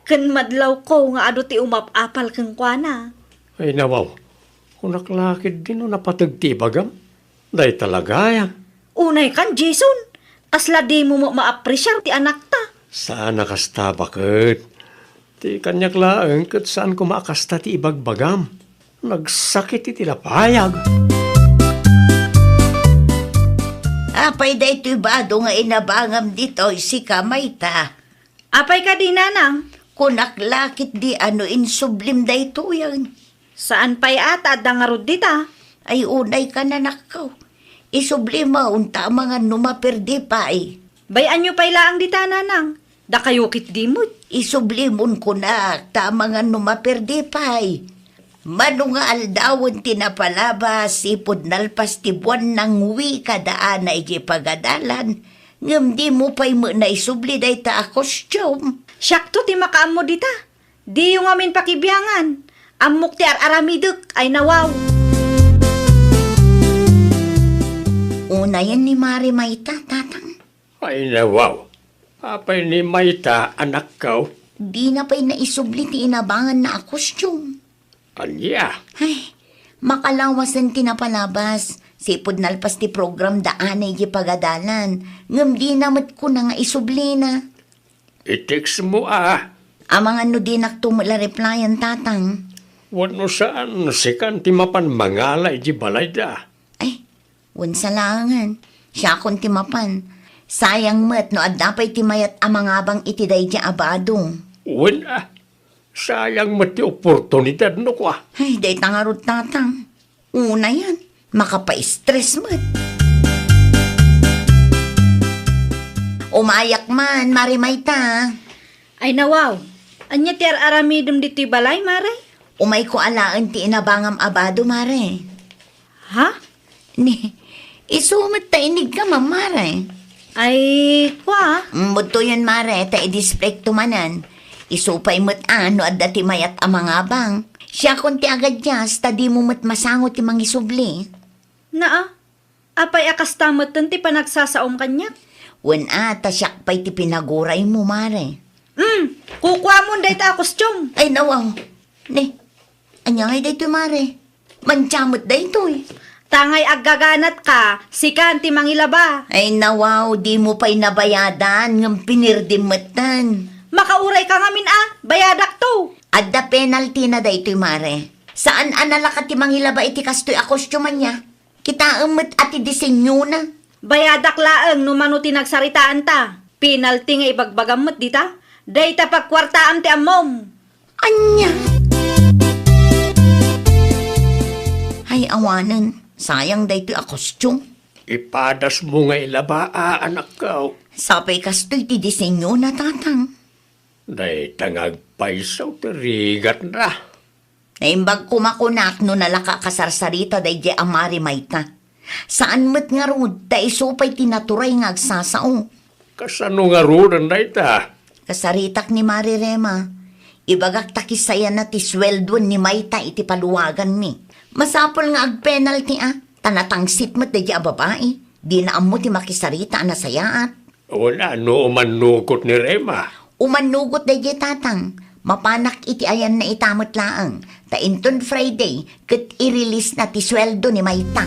Ken madlawko nga adu ti umap-apal kenkuana. Ay, nawaw. Kunak la ketdi no napateg ti ibagam. Dayta la gayam. Unay kan, Jason. Kasla dimo met maapresiar ti anakta. Saan a kasta, baket. Ti kaniak laeng ket saan koma a kasta ti ibagbagam. Nagsakit iti lapayag. Apay daytoy bado nga inabangam ditoy, sika, mayta? Apay kadi, nanang? Kunak la ketdi a no insublim daytoyen. Saan pay a ta adda ngarud dita? Ay, unay kan, anakko. Isublim unta amangan no maperdi pay. Bay-anyo pay laeng dita, nanang. Dakayo ketdi met. Isublimon kunak ta amangan no maperdi pay. Mano nga aldawen ti napalabas, ipud nalpas ti buannang wika da Ana iti pagadalan, ngem dimo pay met naisubli dayta a costume. Siakto ti makaammo dita. Diyo ngamin pakibiangan. Ammok ti ar-aramidek, ay nawaw. Unayen ni Mare mayta, tatang. Ay nawaw. Apay ni mayta, anakko? Dina pay naisubli ti inabanganna a costume. Ania? Ay, makalawasen ti napalabas. Sipud nalpas ti program da Ana iti pagadalan. Ngem dina met kuna nga isublina. I-text mo, a. Amangan no dinakto met la replyan, tatang. Wenno saan, sikan ti mapan mangala iti balayda. Ay, wen sa laengen. Siakon ti mapan. Sayang met no adda pay ti mayat a mangabang iti daydi a bado. Wen, a. Sayang met ti oportunidad no kua. Ay, dayta ngarud, tatang. Unayen, makapaistres met. Umayak man, Mare mayta. Ay nawaw, ania ti ar-aramidem ditoy balay, Mare? Umayko alaen ti inabangam a bado, Mare. Ha? Ni, isu met ta inigka, Mare. Ay, kua? Mm, budtoyen, Mare, ta i-displayto manen. Isu pay met a no adda ti mayat a mangabang. Siakon ti agadias, ta dimo met masango ti mangisubli. Naa, apay a kasta metten ti panagsasaom kaniak? Wen a, ta siak pay ti pinaguraymo, Mare. Mm, kukuamon dayta a costume. Ay, nawaw. Ni, ania ngay daytoy, Mare? Mantia met daytoy. Tangay aggaganatka, sikan ti mangilaba. Ay nawaw, dimo pay nabayadan, ngem pinirdim metten. Makaurayka ngamin a, bayadakto. Adda penalty na daytoy, Mare. Saan a nalaka ti mangilaba iti kastoy a costume ania. Kitaem met a ti disenyona. Bayadak laeng no mano ti nagsaritaanta. Penalty nga ibagbagam met dita. Dayta pagkuartaam ti ammom. Ania? Ay, awanen. Sayang daytoy a costume. Ipadasmo nga ilaba a, anakko. Sapay kastoy ti disenyona, tatang. Dayta nga agpayso ti rigatna. Naimbag koma kunak no nalaka a kasarsarita daydiay a Mare mayta. Saan met ngarud, ta isu pay ti naturay nga agsasao. Kasano ngaruden dayta? Kasaritak ni Mare Rema. Ibagak ta kisayanna ti sueldoen ni mayta iti paluaganmi. Masapul nga agpenalty a, ta natangsit met daydiay a babai. Dina ammo ti makisarita a nasayaat. Wen a, no umannugot ni Rema. Umannugot daydiay, tatang. Mapanak iti ayanna ita met laeng. Ta inton Friday, ket i-release na ti sueldo ni mayta.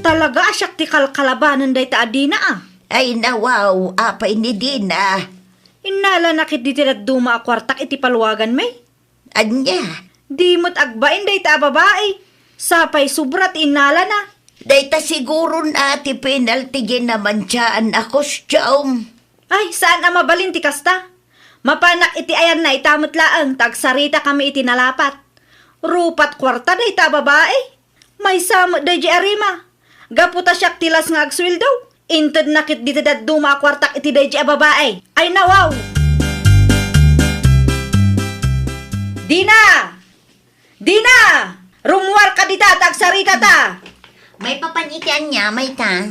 Talaga a siak ti kalkalabanen dayta a Dina a. Ay, nawaw, apay ni Dina? Innalana ketdi ti dadduma a kuartak iti paluaganmi. Ania? Di met agbain dayta a babai. Sapay sobra ti innalana. Dayta siguron a ti penalty diay namantiaan a costume. Ay, saan a mabalin ti kasta. Mapanak iti ayanna ita met laeng ta agsaritakami iti nalapat. Rupat kuarta dayta a babai. Maysa met daydiay a Rema. Gapu ta siak ti last nga agsueldo, intedna ketdi ti dadduma a kuartak iti daydiay a babai. Ay, nawaw! Dina! Dina! Rummuarka dita ta agsaritata! Maipapan iti ania, mayta?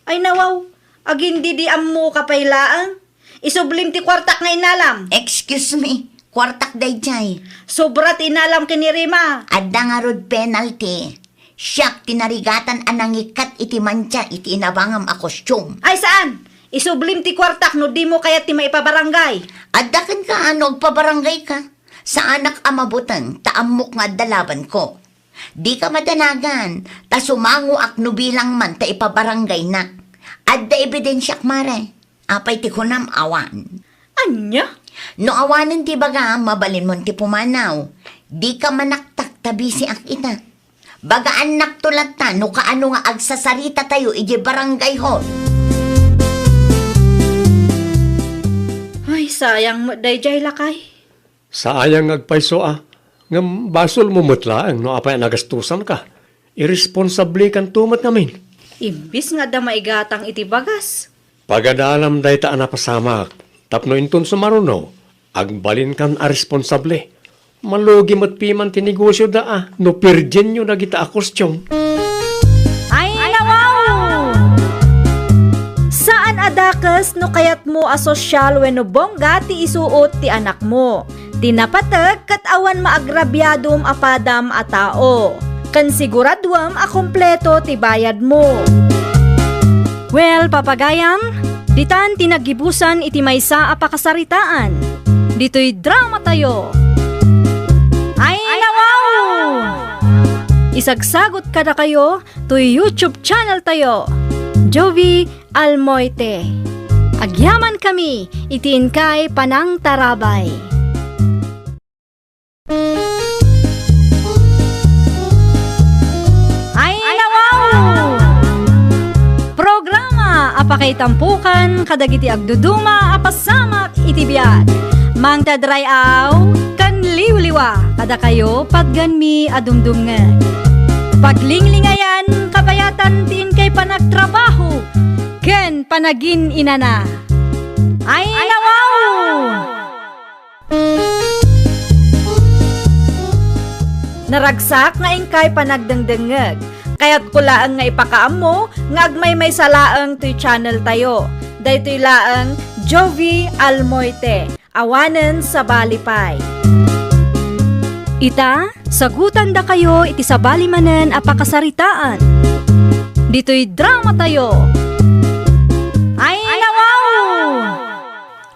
Ay, nawaw! Agin di di ammo ka pay laeng? Isublim ti kuartak nga inalam. Excuse me, kuartak dayjay. Sobra ti inalam ken ni Rima. Adda ngarud penalty. Siak ti narigatan a nangikkat iti mantia iti inabangam a costume. Ay, saan? Isublim ti kuartak no dimo kayat ti maipabarangay. Adda kenka no agpabarangayka. Saanak a mabuteng ta ammok nga adda labanko. Dika madanagan, ta sumangoak no bilang man ta ipabarangaynak. Adda ebidensiak, mare. Apay ti kunam awan? Ania? No awanen ti baga, mabalinmon ti pumanaw. Dika manaktak ta bisiak ita. Bagaannakto latta no kaano nga agsasarita tayo idiay barangay hall. Ay, sayang met dayjay, lakay. Sayang nga agpayso a, ngem basolmo met laeng no apay a nagastosanka. Irresponsablekanto met ngamin. Imbis nga adda maigatang iti bagas. Pagadalam dayta a napasamak, tapno inton sumaruno, agbalinkan a responsable. Malugi met piman ti negosioda a no pirdienyo dagita a costume. Ay, nawaw! Saan a dakes no kayatmo a sosyal wenno bongga ti isuot ti anakmo. Ti napateg ket awan maagrabiadom a padam a tao, ken siguraduem a kompleto ti bayadmo. Well, papagayam, ditan ti naggibusan iti maysa a pakasaritaan. Ditoy drama tayo. Ay, nawaw! Isagsagot kadakayo toy YouTube channel tayo, Jovi Almoite. Agyaman kami iti inkay panangtarabay. Ay, nawaw! Programa a pakaitampukan kadagiti agduduma a pasamak iti biag. Mangted ray-aw ken liwliwa kadakayo patgenmi a dumdumngeg. Paglinglingayan, kabayatan ti inkay panagtrabaho ken panagin-inana. Ay, nawaw! Naragsak nga inkay panagdengdengngeg. Kayatko laeng nga ipakaammo nga agmaymaysa laeng toy channel tayo. Daytoy laeng Jovi Almoite. Awanen sabali pay. Ita, sagutandakayo iti sabali manen a pakasaritaan. Ditoy drama tayo. Ay, nawaw!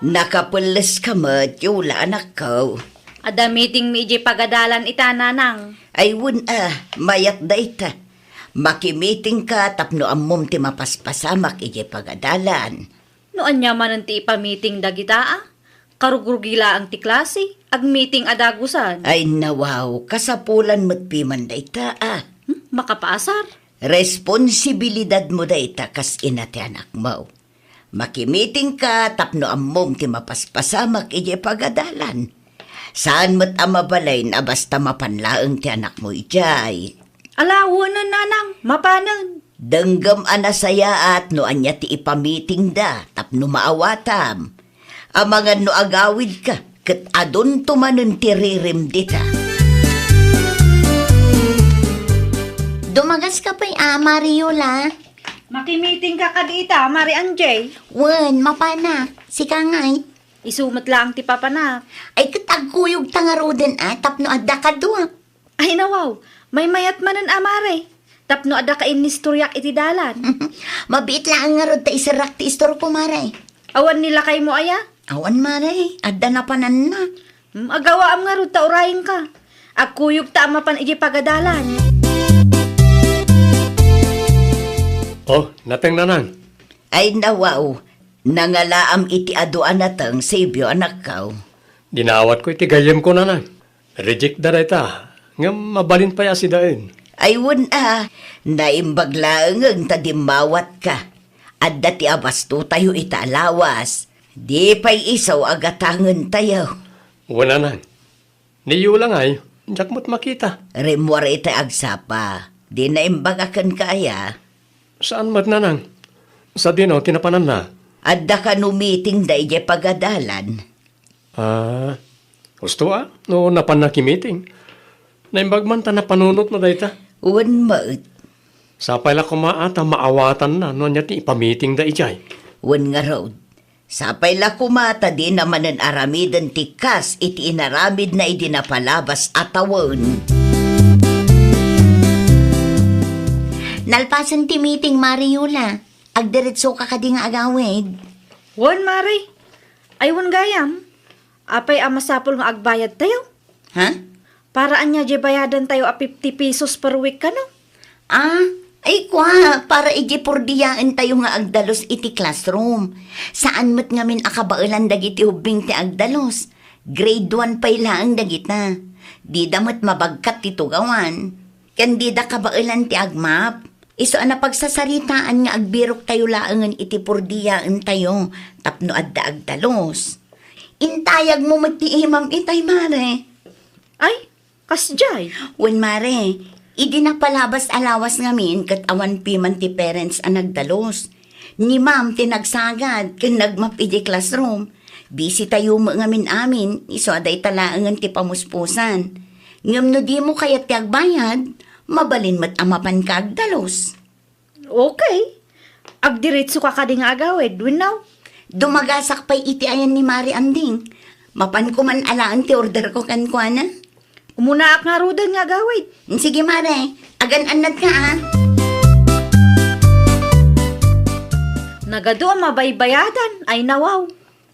Nakapelles ka met, Yola, anakko. Adda meeting mi idiay pagadalan ita, nanang. Ay, wen a, mayat dayta. Makimiting ka tapno ammom ti mapaspasamak idiay pagadalan. No ania manen ti ipamiting dagita a? Karugrugi laeng ti klase, agmiting a dagusan. Ay, nawaw, kasapulan met piman dayta a. Hmm, makapaasar. Responsibilidadmo dayta kas ina ti anakmo. Makimiting ka tapno ammom ti mapaspasamak idiay pagadalan. Saan met a mabalin a basta mapan laeng ti anakmo idiay. Ala, wen a, nanang, mapanen. Denggem a nasayaat no ania ti ipamitingda tapno maawatam. Amangan no agawidka, ket adunto manen ti ririm dita. Dumagaska pay a, Mari Yola. Makimiting ka kadi ita, Mari Anjay. Wen, mapanak. Sika ngay? Isu met laeng ti papanak. Ay, ket agkuyogta ngaruden a, tapno adda kadua. Ay, nawaw, maymayat manen a, Mare, tapno adda ka innistoriak iti dalan. Mabiit laeng ngarud ta iserrak ti istorko, Mare. Awan ni lakaymo aya? Awan, Mare, adda napananna. Hmm, agawaam ngarud ta urayenka. Agkuyogta a mapan idiay pagadalan. Oh, nateng, nanang. Ay, nawaw, nangalaam iti adu a nateng, Sibyo, anakko. Dinawatko iti gayyemko, nanang. Reject da dayta, ngem mabalin pay a sidaen. Ay, wen a, naimbag laeng ta dimmawatka. Adda ti abastotayo ita a lawas. Di pay isu a gatangentayo. Wen a, nang. Ni Yola ngay, diak met makita. Rimmuar iti agsapa. Di naimbag a kenka aya? Saan met, nanang. Sadino ti napananna? Adda kano meeting da idiay pagadalan? Ah, husto a, no napan nakimeeting. Naimbag man ta napanunotna dayta. Wen met. Sapay la koma a ta maawatanna no ania ti ipamitingda idiay. Wen ngarud, sapay la koma ta dina manen aramiden ti kas iti inaramidna idi napalabas a tawen. Nalpasen ti meeting, Mare Yola. Agdiretsoka kadi nga agawid? Wen, Mare. Ay, wen gayam. Apay a masapul nga agbayadtayo? Ha? Para ania diay bayadantayo a fifty pesos per week kano? Ah, ay kua, para idiay purdiyaentayo nga agdalus iti classroom. Saan met ngamin a kabaelan dagiti ubbing ti agdalus. Grade one pay laeng dagita. Dida met mabagkat ti tugawan. Ken dida kabaelan ti agmap. Isu a napagsasaritaan nga agbiroktayo laengen iti purdiyaentayo tapno adda agdalus. Intayagmo met ti imam itay, Mare. Ay, kasdiay? Wen, Mare, idi napalabas a lawas ngamin ket awan piman ti parents a nagdalus. Ni Ma'am ti nagsagad ken nagmap idiay classroom. Busy tayo met ngamin amin, isu a dayta laengen ti pamuspusan. Ngem no dimo kayat ti agbayad, mabalin met a mapanka agdalus. Okay. Agdiretsoka kadi nga agawid, wenno? Dumagasak pay iti ayan ni Mare Anding. Mapanko man alaen ti orderko kenkuana. Umunaak ngaruden nga agawid. Sige, Mare. Agan-annadka, a. Nagadu a mabaybayadan, ay nawaw.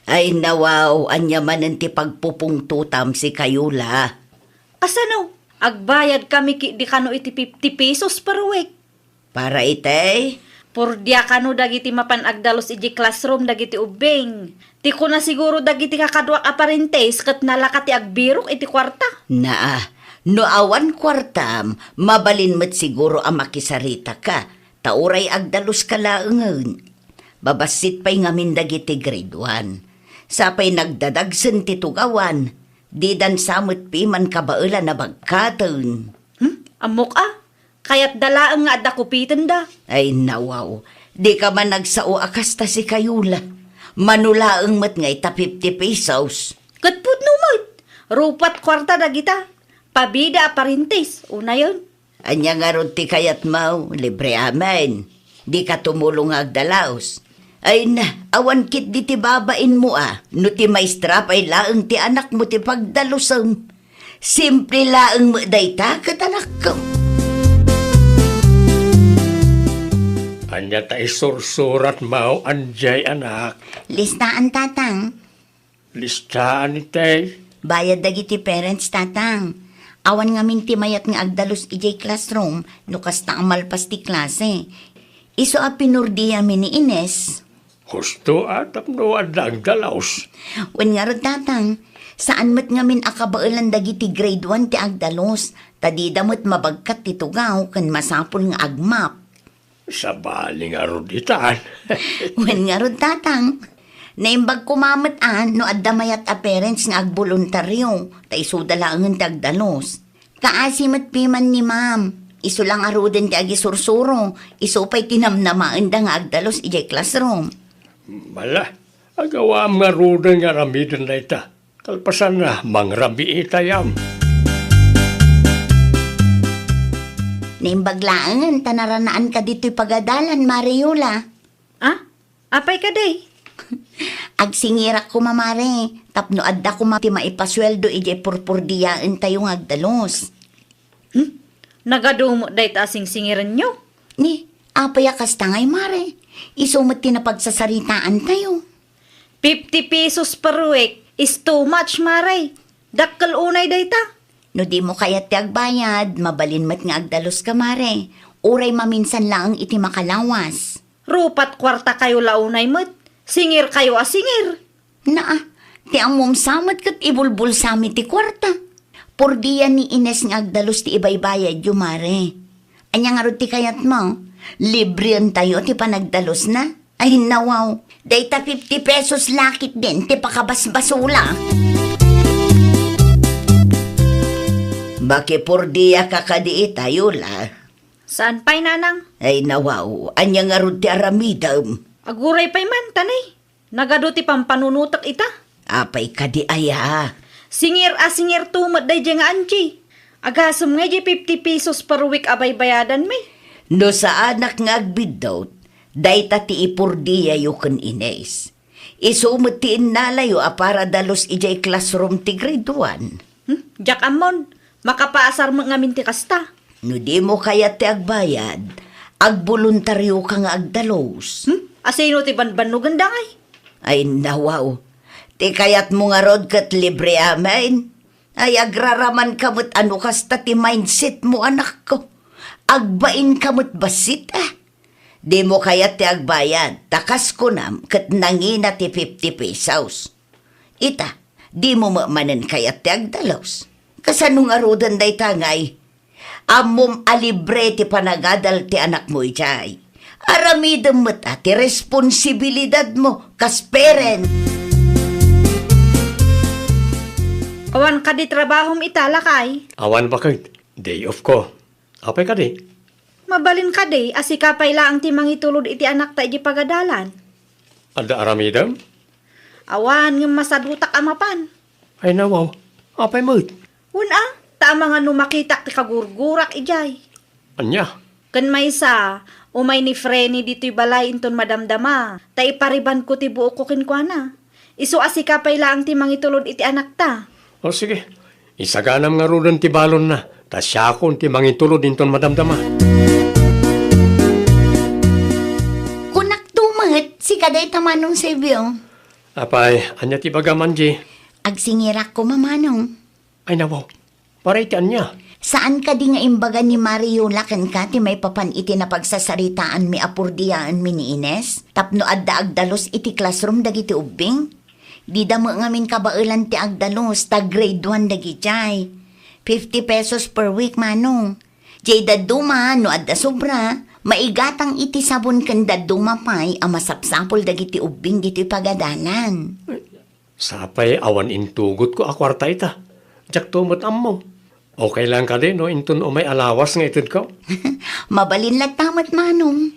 Ay nawaw, ania manen ti pagpupungtotam sikayo la? Kasano? Agbayadkami ketdi kano iti fifty pesos per week. Para itay? Purdia kano dagiti mapan agdalus idiay classroom dagiti ubbing. Ti kuna siguro dagiti kakaduak a parentes ket nalaka ti agbirok iti kuarta. Naa, no awan kuartam, mabalin met siguro a makisaritaka, ta uray agdaluska laengen. Babassit pay ngamin dagiti grade one. Sapay nagdadagsen ti tugawan, didan sa met piman kabaelan a bagkaten. Hmm? Ammok a, kayatda laeng nga adda kupitenda. Ay, nawaw. Dika man agsao a kasta sikayo la. Mano laeng met nga ita fifty pesos. Ket pudno met. Rupat kuarta dagita. Pabida a parentes, unayen. Ania ngarud ti kayatmo? Libre amin. Dika tumulong nga agdalus. Ay na, awan ketdi ti babainmo a, no ti maestra pay laeng ti anakmo ti pagdalusem. Simple laeng met dayta ket anakko. Ania ta isursuratmo, anjay anak? Listaan, Tatang. Listaan itay. Bayad dagiti parents, Tatang. Awan ngamin ti mayat nga agdalus idiay classroom no kasta a malpas ti klase. Isu a pinurdiyami ni Ines. Husto a tapno adda agdalus. Wen ngarud, Tatang, saan met ngamin a kabaelan dagiti grade one ti agdalus, ta dida met mabagkat ti tugaw ken masapul nga agmap. Sabali ngarud itan. Wen ngarud, Tatang. Naimbag koma met a no adda mayat a parents nga agboluntario, ta isuda laengen ti agdalus. Kaasi met piman ni Ma'am. Isu la ngaruden ti agisursuro, isu pay ti namnamaenda nga agdalus idiay classroom. Mala, agawam ngaruden nga aramiden dayta. Kalpasanna, mangrabii itayam. Naimbag laengen ta naranaanka ditoy pagadalan, Mare Yola. Ah? Apay kadi? Agsingirak koma, Mare, tapno adda koma ti maipasueldo idiay purpurdiyaentayo nga agdalus. Hmm? Nagadu met dayta a singsingirenyo? Ni, apay a kasta ngay, Mare? Isu met ti napagsasaritaantayo. Fifty pesos per week is too much, Mare. Dakkel unay dayta. No dimo kayat ti agbayad, mabalin met nga agdaluska, Mare. Uray maminsan laeng iti makalawas. Rupat kuartakayo la unay met. Singirkayo a singir. Naa, ti ammom sa met ket ibulbulsami ti kuarta. Purdia ni Ines nga agdalus ti ibaybayadyo, Mare. Ania ngarud ti kayatmo? Librentayo ti panagdalusna? Ay, nawaw. Dayta fifty pesos la ketdin ti pakabasbasula. Makipurdiaka kadi ita, Yola. Saan pay, Nanang? Ay, nawaw. Ania ngarud ti aramidem? Aguray pay man, ta ni. Nagadu ti pampanunotek ita. Apay kadi aya? Singir a singirto met daydiay nga Angie. Agasem ngay diay fifty pesos per week a baybayadanmi. No saanak nga agbiddut, Dayta ti ipordiayo ken Ines. Isu met ti innalayo a para dalus idiay classroom ti grade one. Hmm? Diak ammon, makapaasar met ngamin ti kasta. No dimo kayat ti agbayad, agbuluntarioka nga agdalus. Hmm? Asino ti banbannogenda ngay? Ay, nawaw. Ti kayatmo ngarud ket libre amin. Ay, agraramanka met a no kasta ti mindsetmo, anakko. Agbainka met bassit, a. Dimo kayat ti agbayad, ta kas kunam ket nangina ti fifty pesos. Ita, dimo met manen kayat ti agdalus. Kasano ngaruden dayta ngay? Ammom a libre ti panagadal ti anakmo idiay. Aramidem met a ti responsibilidadmo kas parent. Awan kadi trabahom ita, lakay? Awan, baket. Day off ko. Apay kadi? Mabalin kadi a sika pay laeng ti mangitulod iti anakta idiay pagadalan? Adda aramidem? Awan, ngem masadutak a mapan. Ay, nawaw. Apay met? Wen a, ta amangan no makitak ti kagurgurak idiay. Ania? Ken maysa, umay ni Frenny ditoy balay inton madamdama, ta iparibanko ti buokko kenkuana. Isu a sika pay laeng ti mangitulod iti anakta. O, sige. Isaganam ngaruden ti balonna, ta siakon ti mangitulod inton madamdama. Kunakto met, sika dayta, Manong Silvio. Apay, ania ti ibagam, Angie? Agsingirak koma, Manong. Ay, nawaw. Para iti ania? Saan kadi nga imbaga ni Mari Yola kenka ti maipapan iti napagsasaritaanmi a pordiaenmi ni Ines tapno adda agdalus iti classroom dagiti ubbing? Dida met ngamin kabaelan ti agdalus ta grade one dagidiay. Fifty pesos per week, Manong. Diay dadduma, no adda sobra, maigatang iti sabon ken dadduma pay a masapsapul dagiti ubbing ditoy pagadalan. Sapay awan intugotko a kuarta ita. Diakto met ammo. Okay lang kadi no inton umay a lawas nga itedko? Mabalin latta met, Manong.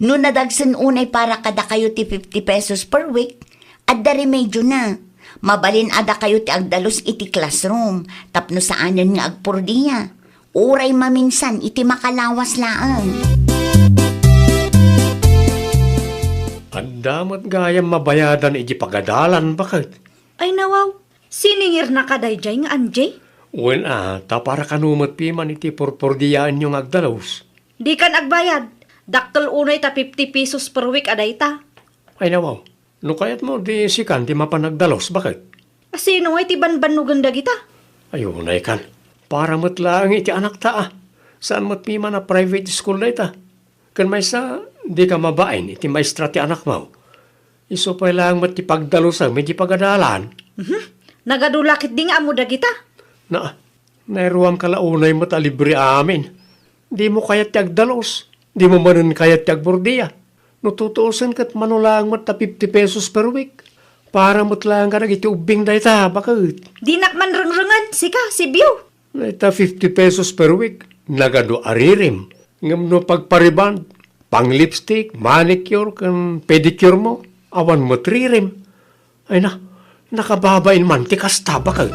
No nadagsen unay para kadakayo ti fifty pesos per week, adda remedyona. Mabalin a dakayo ti agdalus iti classroom tapno saanen nga agpordia. Uray maminsan iti makalawas laeng. Adda met gayam mabayadan iti pagadalan, baket. Ay, nawaw, siningirnaka daydiay nga Angie? Wen a, ta para kano met piman iti purpurdiaenyo nga agdalus. Dikan agbayad. Dakkel unay ta fifty pesos per week a dayta. Ay, nawaw. No kayatmo, di sikan ti mapan agdalus, baket? Asino ngay ti banbannogen dagita? Ay, unaykan. Para met laeng iti anakta, a. Saan met piman a private school dayta. Ken maysa, dika mabain iti maestra ti anakmo. Isu pay laeng met ti pagdalusem iti pagadalan. Mhm. Nagadu la ketdi nga ammo dagita. Na, nairuamka la unay met a libre amin. Dimo kayat ti agdalus, dimo manen kayat ti agburdia. No tutuosen ket mano laeng met ta fifty pesos per week. Para met laeng kadagiti ubbing dayta, baket. Dinak man rengrengen, sika, Sibyo. Dayta fifty pesos per week, nagadu a ririm. Ngem no pagpariband, pang-lipstick, manicure, ken pedicure mo, awan met ririm. Ay na, nakababain man ti kasta, baket.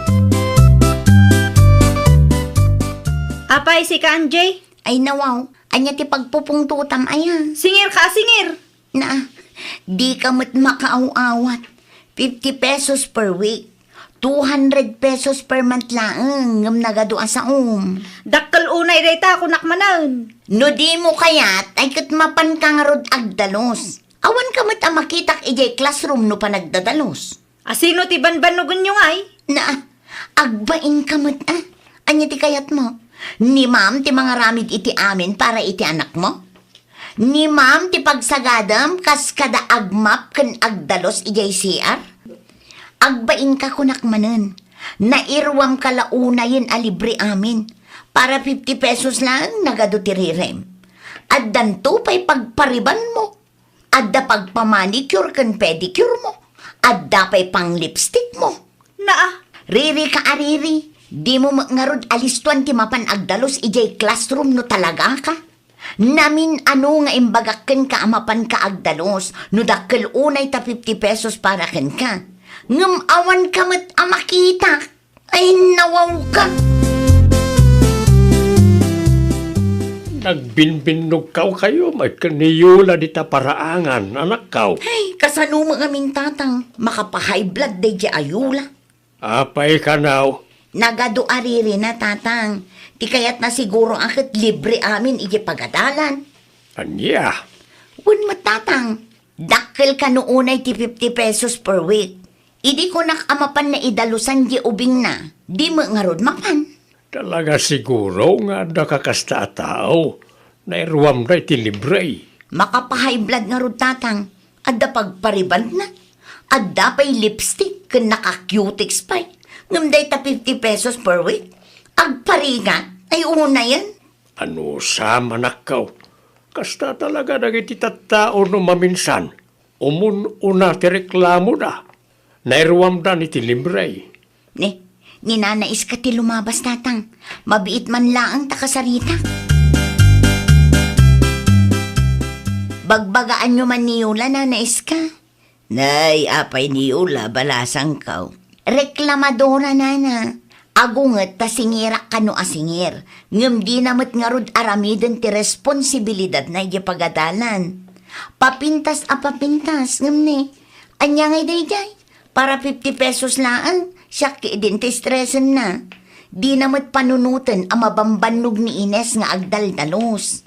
Apay, sika, Angie? Ay, nawaw, ania ti pagpupungtotam, aya? Singir ka, singir! Na, dika met makaaw-awat. Fifty pesos per week. Two hundred pesos per month laeng, ngem nagadu a saom. Dakkel unay dayta, kunak manen. No dimo kayat, ay ket mapanka ngarud agdalus. Awanka met a makitak idiay classroom no panagdadalus. Asino ti banbannogenyo ngay? Na, agbainka met, a. Ania ti kayatmo? Ni ma'am ti mangaramid iti amin para iti anakmo? Ni ma'am ti pagsagadam kas kada agmap ken agdalus idiay C R? Agbainka, kunak manen. Nairuamka la unayen a libre amin. Para fifty pesos laeng, nagadu ti rirem. Addanto pay pagparibanmo. Adda pagpamanicure ken pedicure mo. Adda pay pang-lipstick mo. Naa. Riri ka a riri, dimo met ngarud a listoan ti mapan agdalus idiay classroom no talagaka. Namin-ano nga imbagak kenka a mapanka agdalus no dakkel unay ta fifty pesos para kenka. Ngem awanka met a makitak. Ay, nawawka! Agbinbinnogkaw kayo met ken ni Yola dita paraangan, anakkaw. Ay, kasano met ngamin, Tatang? Makapa-high blood daydiay a Yola. Apay kano? Nagadu a ririna, Tatang. Ti kayatna siguro a ket libre amin iti pagadalan. Ania? Wen met, Tatang. Dakkel kano unay ti fifty pesos per week. Idi kunak a mapanna idalusan diay ubingna, di met ngarud mapan. Talaga siguro nga adda kakasta a tao, nairuamda iti libre. Makapa-high blood ngarud, Tatang. Adda pagparibandna. Adda pay lipstick ken naka-cutex pay. Ngem dayta fifty pesos per week, agparingat. Ay, unayen. Anusam, anakko. Kasta talaga dagiti tattao no maminsan. Umun-una ti reklamoda. Nairuamdan iti libre. Ni, ni Nana Iska ti lumabas, Tatang. Mabiit man laeng ta kasaritak. Bagbagaanyo man ni Yola, Nana Iska. Nay, apay ni Yola, balasangko. Reklamadora, Nana. Agunget ta singirak kano a singir, ngem dina met ngarud aramiden ti responsibilidadna idiay pagadalan. Papintas a papintas, ngem ni, ania ngay daydiay? Para fifty pesos laeng, siak ti idin ti stresenna. Dina met panunoten a mabambannog ni Ines nga agdaldalus.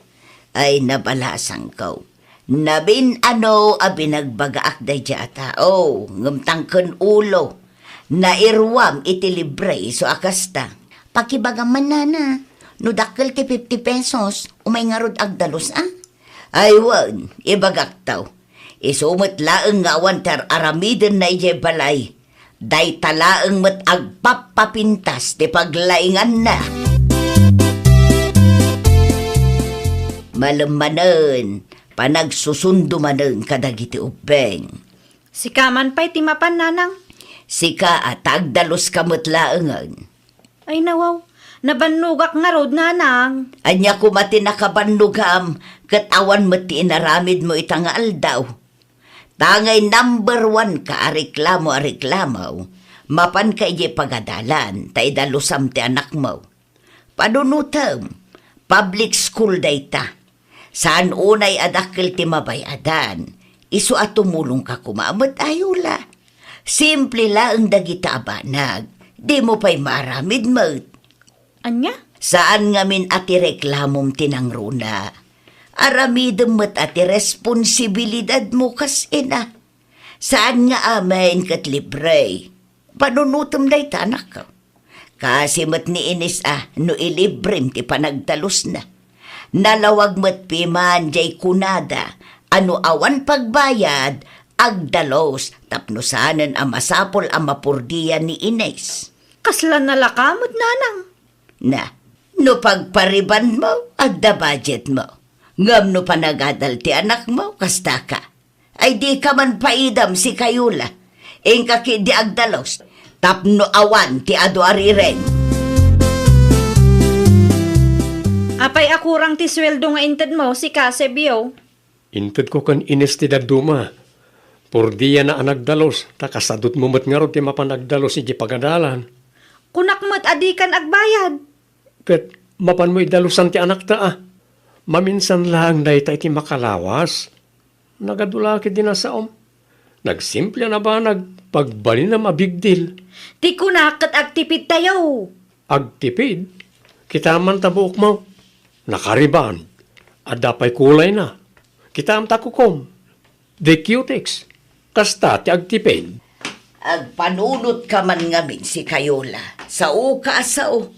Ay, nabalasangko. Nabin-ano a binagbagaak daydiay a tao, ngem tangken ulo. Nairuam iti libre isu a kasta. Pakibagam man, Nana, no dakkel ti fifty pesos, umay ngarud agdalus a? Ay wen, ibagakto. Isu met laeng nga awan ti ar-aramidenna idiay balay. Dayta laeng met agpappapintas ti paglainganna. Malem manen, panagsusundo manen kadagiti ubbing. Sika man pay ti mapan, Nanang? Sika a ta agdaluska met laengen. Ay, nawaw. Nabannogak ngarud, Nanang. Ania koma ti nakabannogam ket awan met ti inaramidmo ita nga aldaw? Ta ngay number one ka a reklamo a reklamo, mapanka idiay pagadalan ta idalusam ti anakmo. Panunotem, public school dayta. Saan unay a dakkel ti mabay-adan. Isu a tumulongka koma met a Yola. Simple laeng dagita a banag. Dimo pay maaramid met. Ania? Saan ngamin a ti reklamom ti nangruna. Aramidem met a ti responsibilidadmo kas ina. Saan nga amin ket libre. Panunotem dayta, anakko. Kasi met ni Ines a no ilibrem ti panagdalusna. Nalawag met piman diay kunada a no awan pagbayad, agdalus tapno saanen a masapul a mapurdian ni Ines. Kasla nalaka met, Nanang. Na, no pagparibanmo, adda budgetmo. Ngem no panagadal ti anakmo, kastaka. Ay dika man paidam sika Yola. Inka ketdi agdalus, tapno awan ti adu a riren. Apay a kurang ti sueldo nga intedmo, sika, Sebio? Intedko ken Ines ti dadduma. Purdiana a nagdalus, ta kasadutmo met ngarud ti mapan agdalus idiay pagadalan. Kunak met a dikan agbayad. Ket mapanmo idalusan ti anakta a. Maminsan laeng dayta iti makalawas. Nagadu la ketdi nasaom. Nagsimple a banag, pagbalinem a big deal. Ti kunak ket agtipidtayo. Agtipid? Kitaem ta buokmo. Nakariban. Adda pay kulayna. Kitaem ta kukom. Di cutex. Kasta ti agtipid. Agpanunotka man ngamin sika Yola. Saoka a sao.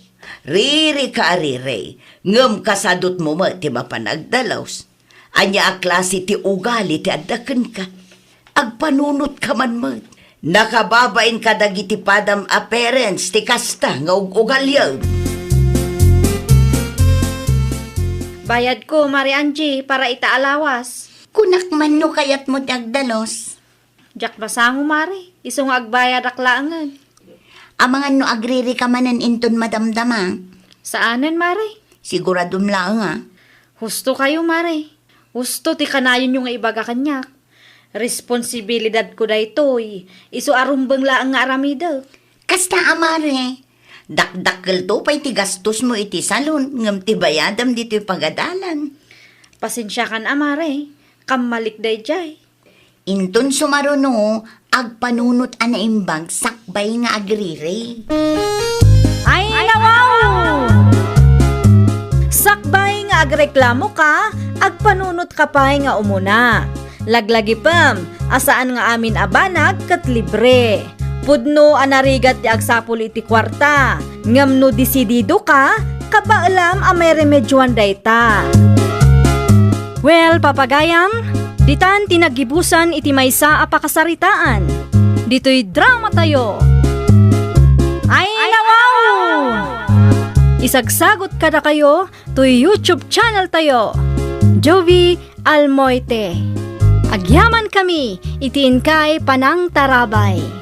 Ririka a riri. Ngem kasadutmo met ti mapan agdalus. Ania a klase ti ugali ti adda kenka? Agpanunotka man met. Nakababain kadagiti padam a parents ti kasta nga ug-ugaliem. Bayadko, Mare Angie, para ita a lawas. Kunak man no kayatmo ti agdalus. Diak masango, Mare. Isu nga agbayadak laengen. Amangan no agririka manen inton madamdama. Saanen, Mare. Siguradom laeng a. Husto kayo, Mare. Husto ti kanayonyo nga ibaga kaniak. Responsibilidadko daytoy. Isu a rumbeng laeng nga aramidek. Kasta a, Mare. Dakdakkelto pay ti gastosmo iti salon ngem ti bayadam ditoy pagadalan. Pasensiakan a, mare. Kammalik daydiay. Inton sumaruno, agpanunot a naimbag sakbay nga agriri. Ay, nawaw! Sakbay nga agreklamoka, agpanunotka pay nga umuna. Laglagipem a saan nga amin a banag ket libre. Pudno a narigat ti agsapul iti kuarta, ngem no desididoka, kabaelam a mairemedioan dayta. Well, papagayam, ditan ti naggibusan iti maysa a pakasaritaan. Ditoy dramatayo. Ay, nawaw! Isagsagot kadakayo toy YouTube channel tayo, Jovie Almoite. Agyaman kami iti inkay panangtarabay.